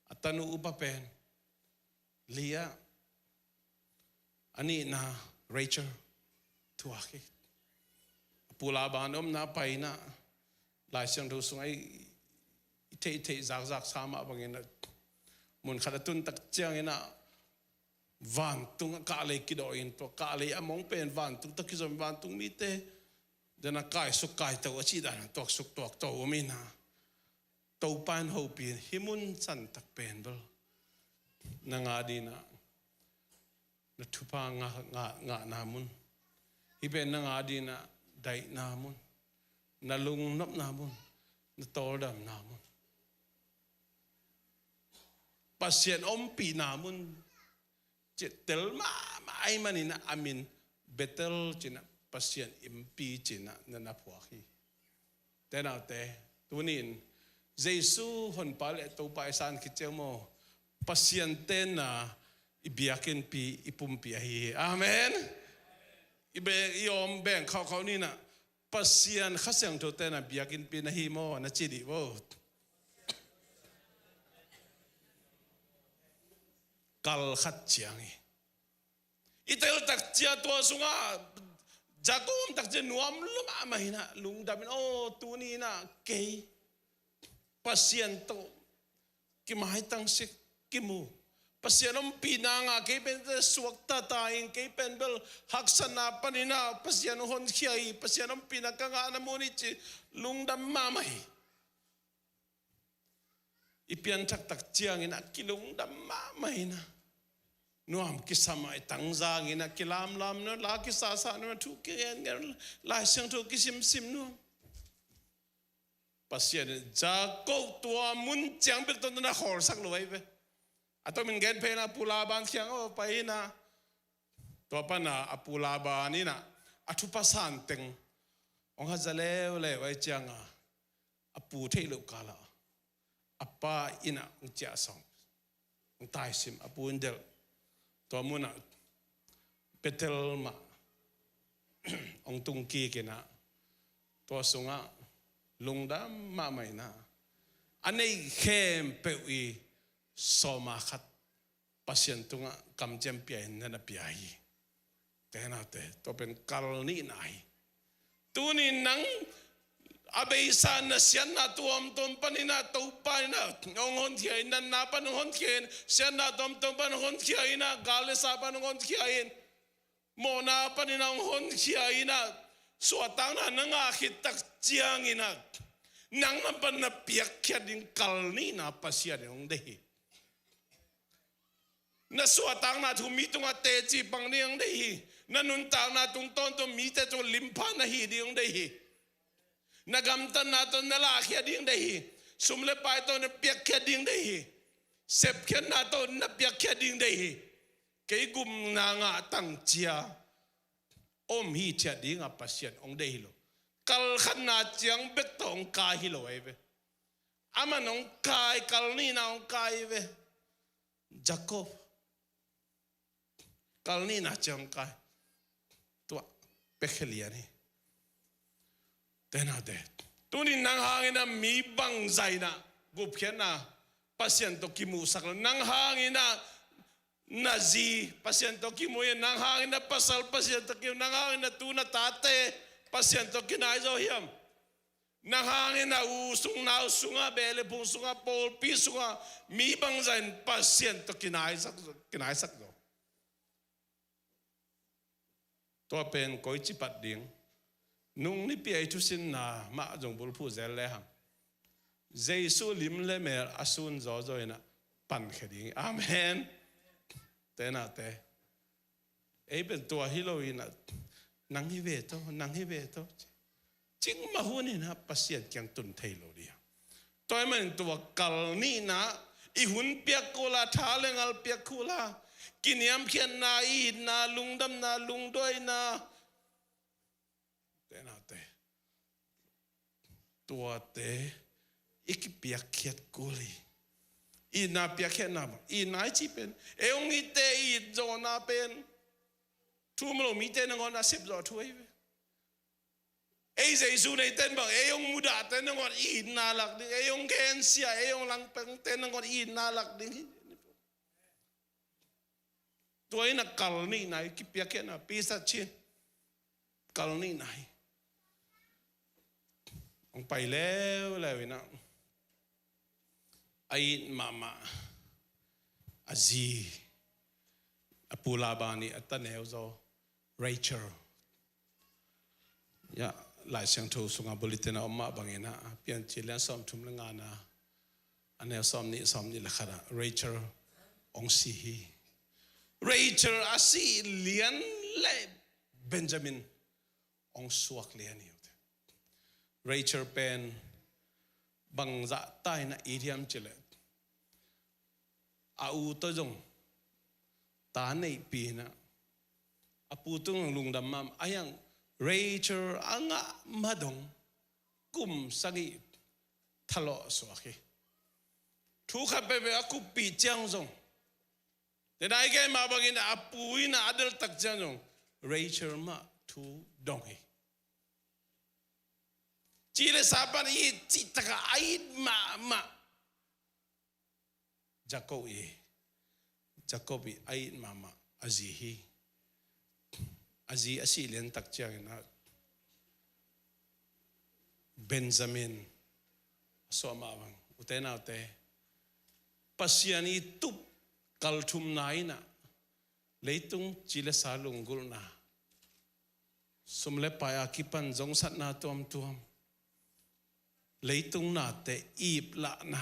A tanu upa pen Leah, a nihna Rachel thuak hi. A pu Laban omna pai inah Lai Siangtho sungah i, i theihtheih zakzak sa mah bangin ah, mun khat a tun tak ciangin ah vantung ah kahlei kidawh in, tua kahlei a mong pen vantung tawh kizom, vantung mite dan a kaisuk kaito a cih dan a tuaksuk tuakto om inah, Topa in hopih in, hih mun santak pen bel nang adingin ah na thupha ngah, ngah, ngahna mun. Hih pen nang adingin ah daihna mun, na lungnopna mun, na tawldamna mun, Pasian ompihna mun cih tel mahmah ahih manin ah a min Bethel ci-in ah, Pasian innpi ci-in ah na, na phuak hi. Te naute, tuni-in Jesu Honpa le Topa i san khit ciang maw, Pasian tenna i biakinnpi, i pumpi ahi hi. Amen. I be, i om beng khauhkhauh ni nah, Pasian Kha Siangtho tenna biakinnpi na hi maw, na ci dih vo. Kal khat ciang hi. I tel tak ciang tua sungah Jacob om tak ciang nuam lua mahmah inah, lungdam in, aw, tuni inah kei Pasian tawh kimaitang sik, kimu. Pasian ompihna ngah, kei pen suakta ta ing, kei pen bel haksatna panin ah Pasian hong honkhia hi, Pasian ompihna ka ngahna mun hi ci, lungdam mahmah hi. I pianthak tak ciangin ah kilungdam mahmah inah, nuam kisam ah i tangzang inah, kilamlam nuam, la kisasa nuam, thu kingenngen, Lai Siangtho kisimsim nuam. Pasian in Jacob tua mun ciang bek tawh na khawlsak lo ahi ve. A tomin gen phei inah, a pu Laban kiang aw pai inah, tua pan ah a pu Laban inah a thupha san teng hong haza leuleu ahih ciangah, a pu theih loh kal ah a pa inn ah hong ciahsawm, hong taisim, a pu in delh. Tua mun ah Bethel mah hong tung kik inah, tua sungah lungdam mahmah inah, a neih khempeuh i sawma khat Pasian tungah kamciam pia in na na pia hi. Te naute, tua pen kal nihna hi. Tuni nang a beisa na siatna tuamtuam panin ah Topa in ah hong honkhia in, natna pan hong honkhia in, siatna tuamtuam pan hong honkhia in ah, gal le sa pan hong honkhia in, mawhna panin ah hong honkhia in ah, suahtakna na ngah khit tak ciangin ah, nang na pan na piakkhiat ding kal nihna Pasian in hong deih hi. Na suahtakna thu mi tungah teci pang ding hong deih hi. Na nuntakna tung tawntung mite tungah limpha na hi ding hong deih hi. Na gamtatna tawh na lahkhia ding deih hi. Sum le pai tawh na piakkhiat ding deih hi. Sepkhiatna tawh na piakkhiat ding deih hi. Kei gupna ngah tang ciang om hithiat dingah Pasian hong deih hi lo. Kal khatna ciang bek tawh hong kai hi lo ahi ve. Aman hong kai, kal nihna hong kai hi ve. Jacob, kal nihna ciang kai. Tua, pekkhia lian hi. Te naute, tuni nang hangin ah mi bangzah in ah gupkhiatna Pasian tawh kimuhsak lo. Nang hangin ah na zi Pasian tawh kimu hiam? Nang hangin na pasal Pasian tawh kimu, nang hangin na tu na tate Pasian tawh kinai zo hiam? Nang hangin na u sung, nau sungah, beh le phung sungah, pawlpi sungah mi bangzah in Pasian tawh kinaisak, kinaisak zo? Tua pen koici pat ding? Nung nipi a i thusinna mah zong bulphuh zel le hang, Jesu lim le mel a sun zawzaw in ah pankhia ding hi. Amen. Te naute, ei pen tua hi lo in ah, nang hi ve tawh, nang hi ve tawh ci, cingmah hun in ah Pasian kiang tun thei lo ding. Tua ahih manin tua kal nihna i hun piak kul a, tha le ngal piak kul a, kiniamkhiatna, i itna, lungdamna, lungduaina, te naute, tuate i kipiakkhiat kul hi. Itna piakkhiatna bang, itna i cih pen ei hong itte i it zawhna pen thu om lo mite nangawn a sep zawh thu ahi ve. Ei Jesu neite in bang, ei hong mudahte nangawn i itna lak ding, ei hong gensia, ei hong langpangte nangawn i itna lak ding hi. Tua in a kal nihna hi, kipiakkhiatna, pisat chin. Kal nihna hi. Hong pai leuleu in a, a it mahmah a zi, a pu Laban ii a taneu zaw Rachel. Ya, Lai Siangtho sungah bulletin a om mah bangin a, Piancil lian sawmthum le ngana, a neu sawmnih, sawmnih le khat ah Rachel hong si hi. Rachel a sih lian le Benjamin hong suak lian hi uh teh. Rachel pen bangzah ta in a it hiam cih leh, a u tawh zong ta neihpih in a, a pu tung lungdam mahmah a, hiang Rachel a ngah ma dong kum sagih thalawh suak hi. Thu khat peuhpeuh a kuppih ciang zong, te nai kei mah bangin a pu in a a deltak ciang zong Rachel mah thu dong hi. Ci le sa pan i it cihtak a a it mahmah Jacob hi. Jacob ii a it mahmah a zi hi. A zi a sih liantak ciangin a Benjamin a suah mah bang. Ute naute, Pasian ii tup kalthumna in a leitung ci le sa lunggulhna, sum le pai a kipan zongsatna tuamtuam, leitung nate iplahna,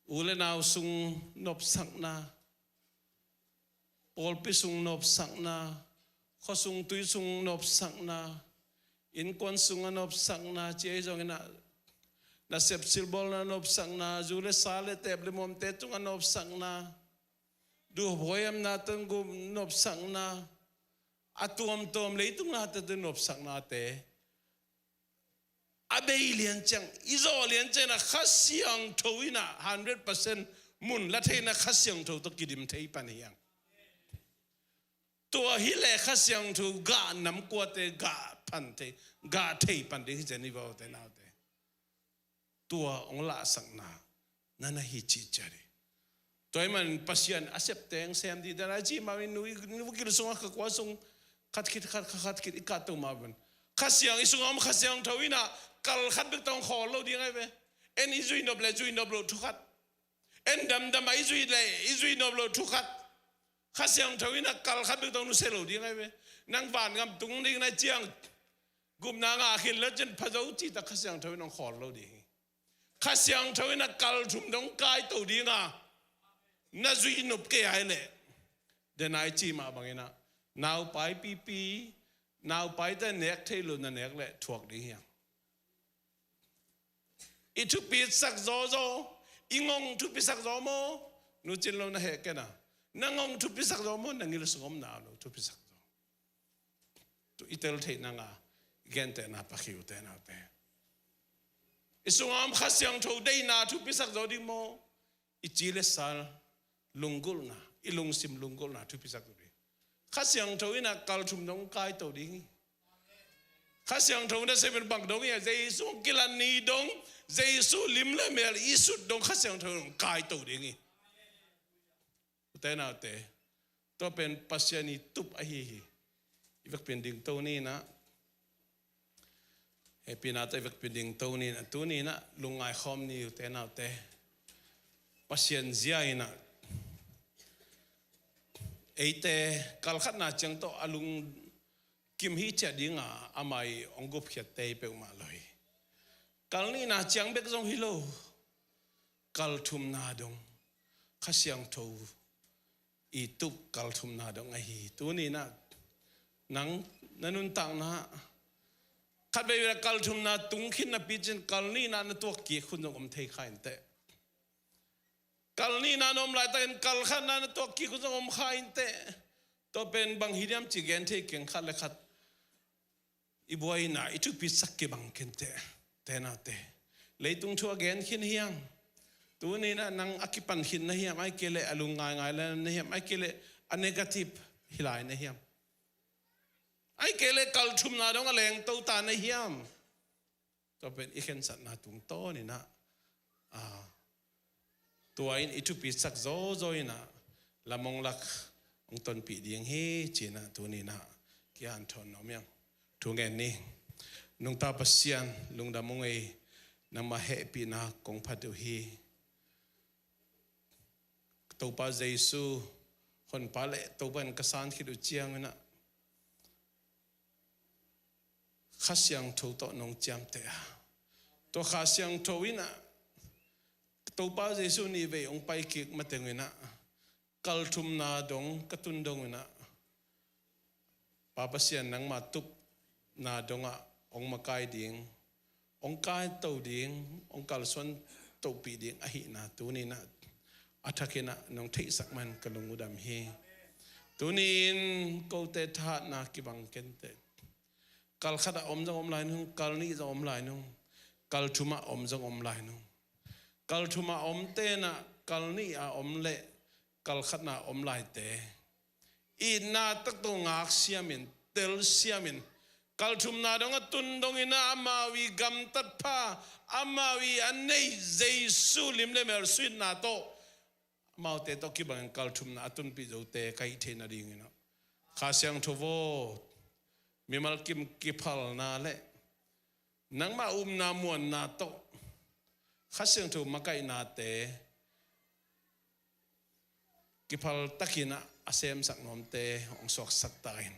u le nau sung nopsakna, pawlpi sung nopsakna, khuasung tuisung nopsakna, innkuan sung a nopsakna, ci ei zongin a nasep silbawlna nopsakna, zu le sa le teep le muamte tung a nopsakna, duhhuaihamna tungah nopsakna, a tuamtuam leitung nate tung nopsaknate a bei lian ciang, i zawh lian ciang a Kha Siangtho in a hundred percent mun la thei in a Kha Siangtho tawh kidim thei pan hi hang. Tua hi leh Kha Siangtho gah nam kuate gah pan thei, gah thei pan ding hi zen i vaute naute. Tua hong lahsakna na na hi cihcia ding. Tua ahih manin Pasian a septe hong sem dih dan a i cih mah in nu, nu gil sungah kha kua sung khat khit khat, kha khat khit i kahto mah bang. Kha Siang, i sungah om Kha Siangtho in a kal khat bek tawh hong khawl lo ding ahi ve. En i zui nop le zui nop loh thu khat. En damdam a i zui le i zui nop loh thu khat. Kha Siangtho in a kal khat bek tawh nusia lo ding ahi ve. Nang vangam tung ding na ciang, gupna ngah khin le cin pha zo cihtak Kha Siangtho in hong khawl lo ding hi. Kha Siangtho in a kal thum dong kai to ding a, na zui nop kei ahi leh, den a i cih mah bangin a, naupai pipi, naupaite nek thei lo na nek leh thuak ding hi hang. I thupi sak zaw zaw, i ngong thupi sak zaw maw? Nu Cin Lo na heh ken a, na ngong thupi sak zaw maw, na ngil sung om na lo thupi sak zaw? Tu i tel theih nang a i gentehna pakhiu te naute. I sungah om Kha Siangtho deihna thupi sak zaw ding maw? I ci le sa lunggulhna, i lungsim lunggulhna thupi sak zaw ding. Kha Siangtho in a kal thum dong kai to ding hi. Kha Siangtho nasem in bang dong hi a, Jesu kilan ni dong, Jesu lim le mel i sut dong Kha Siangtho in hong kai to ding hi. Ute naute, tua pen Pasian i tup ahi hi. I vekpi in dingto ni in a, hehpihna tawh i vekpi in dingto ni in a, tuni in a lungngai khawm ni ute naute. Pasian zia in a, eite kal khatna ciang tawh a lungkim hi ciah ding a, amah i hong gupkhiatte hi peuhmah lo hi. Kal nihna ciang bek zong hi lo, kal thumna dong, Kha Siangtho i tup kal thumna dong ahi hi. Tuni in a nang na nuntakna khat vei vei a kal thumna tung khin napi cin kal nihna na tuak kik hun zong om thei kha in teh. Kal nihna na om laitakin kal khatna na tuak kik hun zong om kha in teh. Tua pen bang hi diam ci gen thei keng khat le khat. I buaina, i thupisak kibang khin teh, ute naute. Leitung thu a gen khin hi hang. Tuni in a nang a kipan khin na hiam, ahih kei leh a lung ngaingai na hiam, ahih kei leh a negative hi lai na hiam. Ahih kei leh kalthumna dong a lengto ta na hiam? Tua pen i khensatna tungtawn inah, ah, tua in i thupisak zawzaw inah lamong lak hong tonpih ding hi, ci-inah tuni inah kihanthawn nuam ing. Thu ngen ni. Nungta Pasian, lungdam ung ei, nangmah hehpihna kong phat uh hi. Topa Jesu, Honpa le Topa in ka san khit uh ciang inah Kha Siangtho tawh nong ciamteh a, tua Kha Siangtho inah Topa Jesu nih vei hong pai kik mateng inah kalthumna dong ka tun dong inah Pa Pasian, nangmah tupna dongah hong makai ding, hong kaito ding, hong kalsuan tohpih ding ahihna tuni inah a thak inah nong theihsak man ka lung uh dam hi. Tuni in kote thahatna kibang kenteh. Kal khat ah om zong om lai nung, kal nih zong om lai nung, kal thum ah om zong om lai nung. Kal thum ah om tenah kal nih a om leh kal khatna om laite itna taktak ngak siamin, tel siamin, kalthumna dong a tun dong inah amau i gamtat pha, amau i a neih Jesu lim le mel suitna tawh, amaute tawh kibangin kalthumna a tunpih zote ka hih theih nading inah Kha Siangtho aw, mimal kim kiphalna le nangmah upna muanna tawh Kha Siangtho makaihnate kiphal takin ah a semsak nuamte hong suaksak ta in.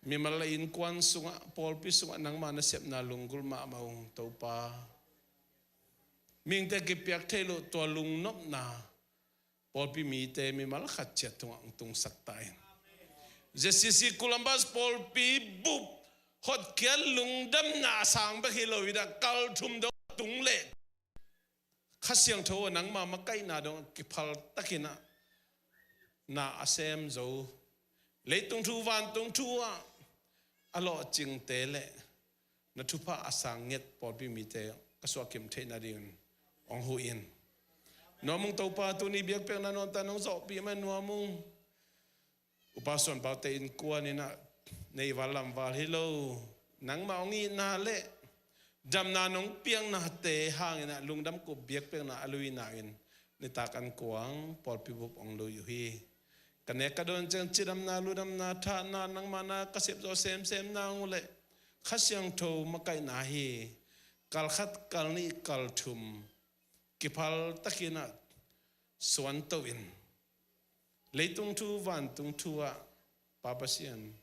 Mimal le innkuan sungah, pawlpi sungah nangmah nasepna lunggulh mahmah ung Topa. Mihingte kipiak theih loh tua lungnopna pawlpi mite mimal khat ciat tungah hong tungsak ta in. Z C C Columbus pawlpi bup hotkhiat lungdamna a sang bek hi lo inah kalthum dong tung leh Kha Siangtho aw, nangmah makaihna dong kiphal takin ah na a sem zo, leitung thu vantung thu ah a lawhcingte le na thupha a sang ngiat pawlpi mite ka suahkim theih nadingin hong huh in. Nuam ung Topa, tuni biakpiakna nuamta nong zawhpih mah nuam ung. Upa Suan Paute innkuan inah neih val lam val hi lo, nangmah hong itna le damna nong piaknate hangin ah lungdam kup biakpiakna a luina in nitak an kuang pawlpi bup hong lui uh hi. Ka nek ka dawn ciang cidamna, ludamna, thahatna nangmah na ka sepzawh semsem nang uh leh Kha Siangtho makaihna hi. Kal khat, kal nih, kal thum kiphal takin ah suanto in, leitung thu vantung thu ah Pa Pasian,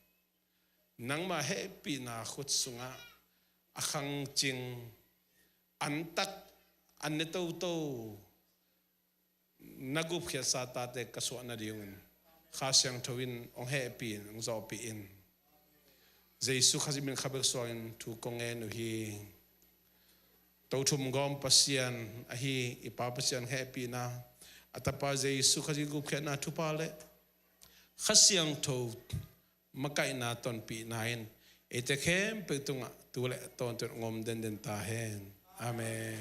nangmah hehpihna khut sungah a khangcing, antak, an ne toto na gupkhiatsa tate ka suah nadingin Kha Siangtho in hong hehpih in, hong zawhpih in. Jesu Khazih min khabek suangin thu kong ngen uh hi. Tothum gawm Pasian ahi i Pa Pasian hehpihna, a Tapa Jesu Khazih gupkhiatna thupha le Kha Siangtho makaihna tonpihna in eite khempeuh tungah tu le tawntung hong om denden ta hen. Amen.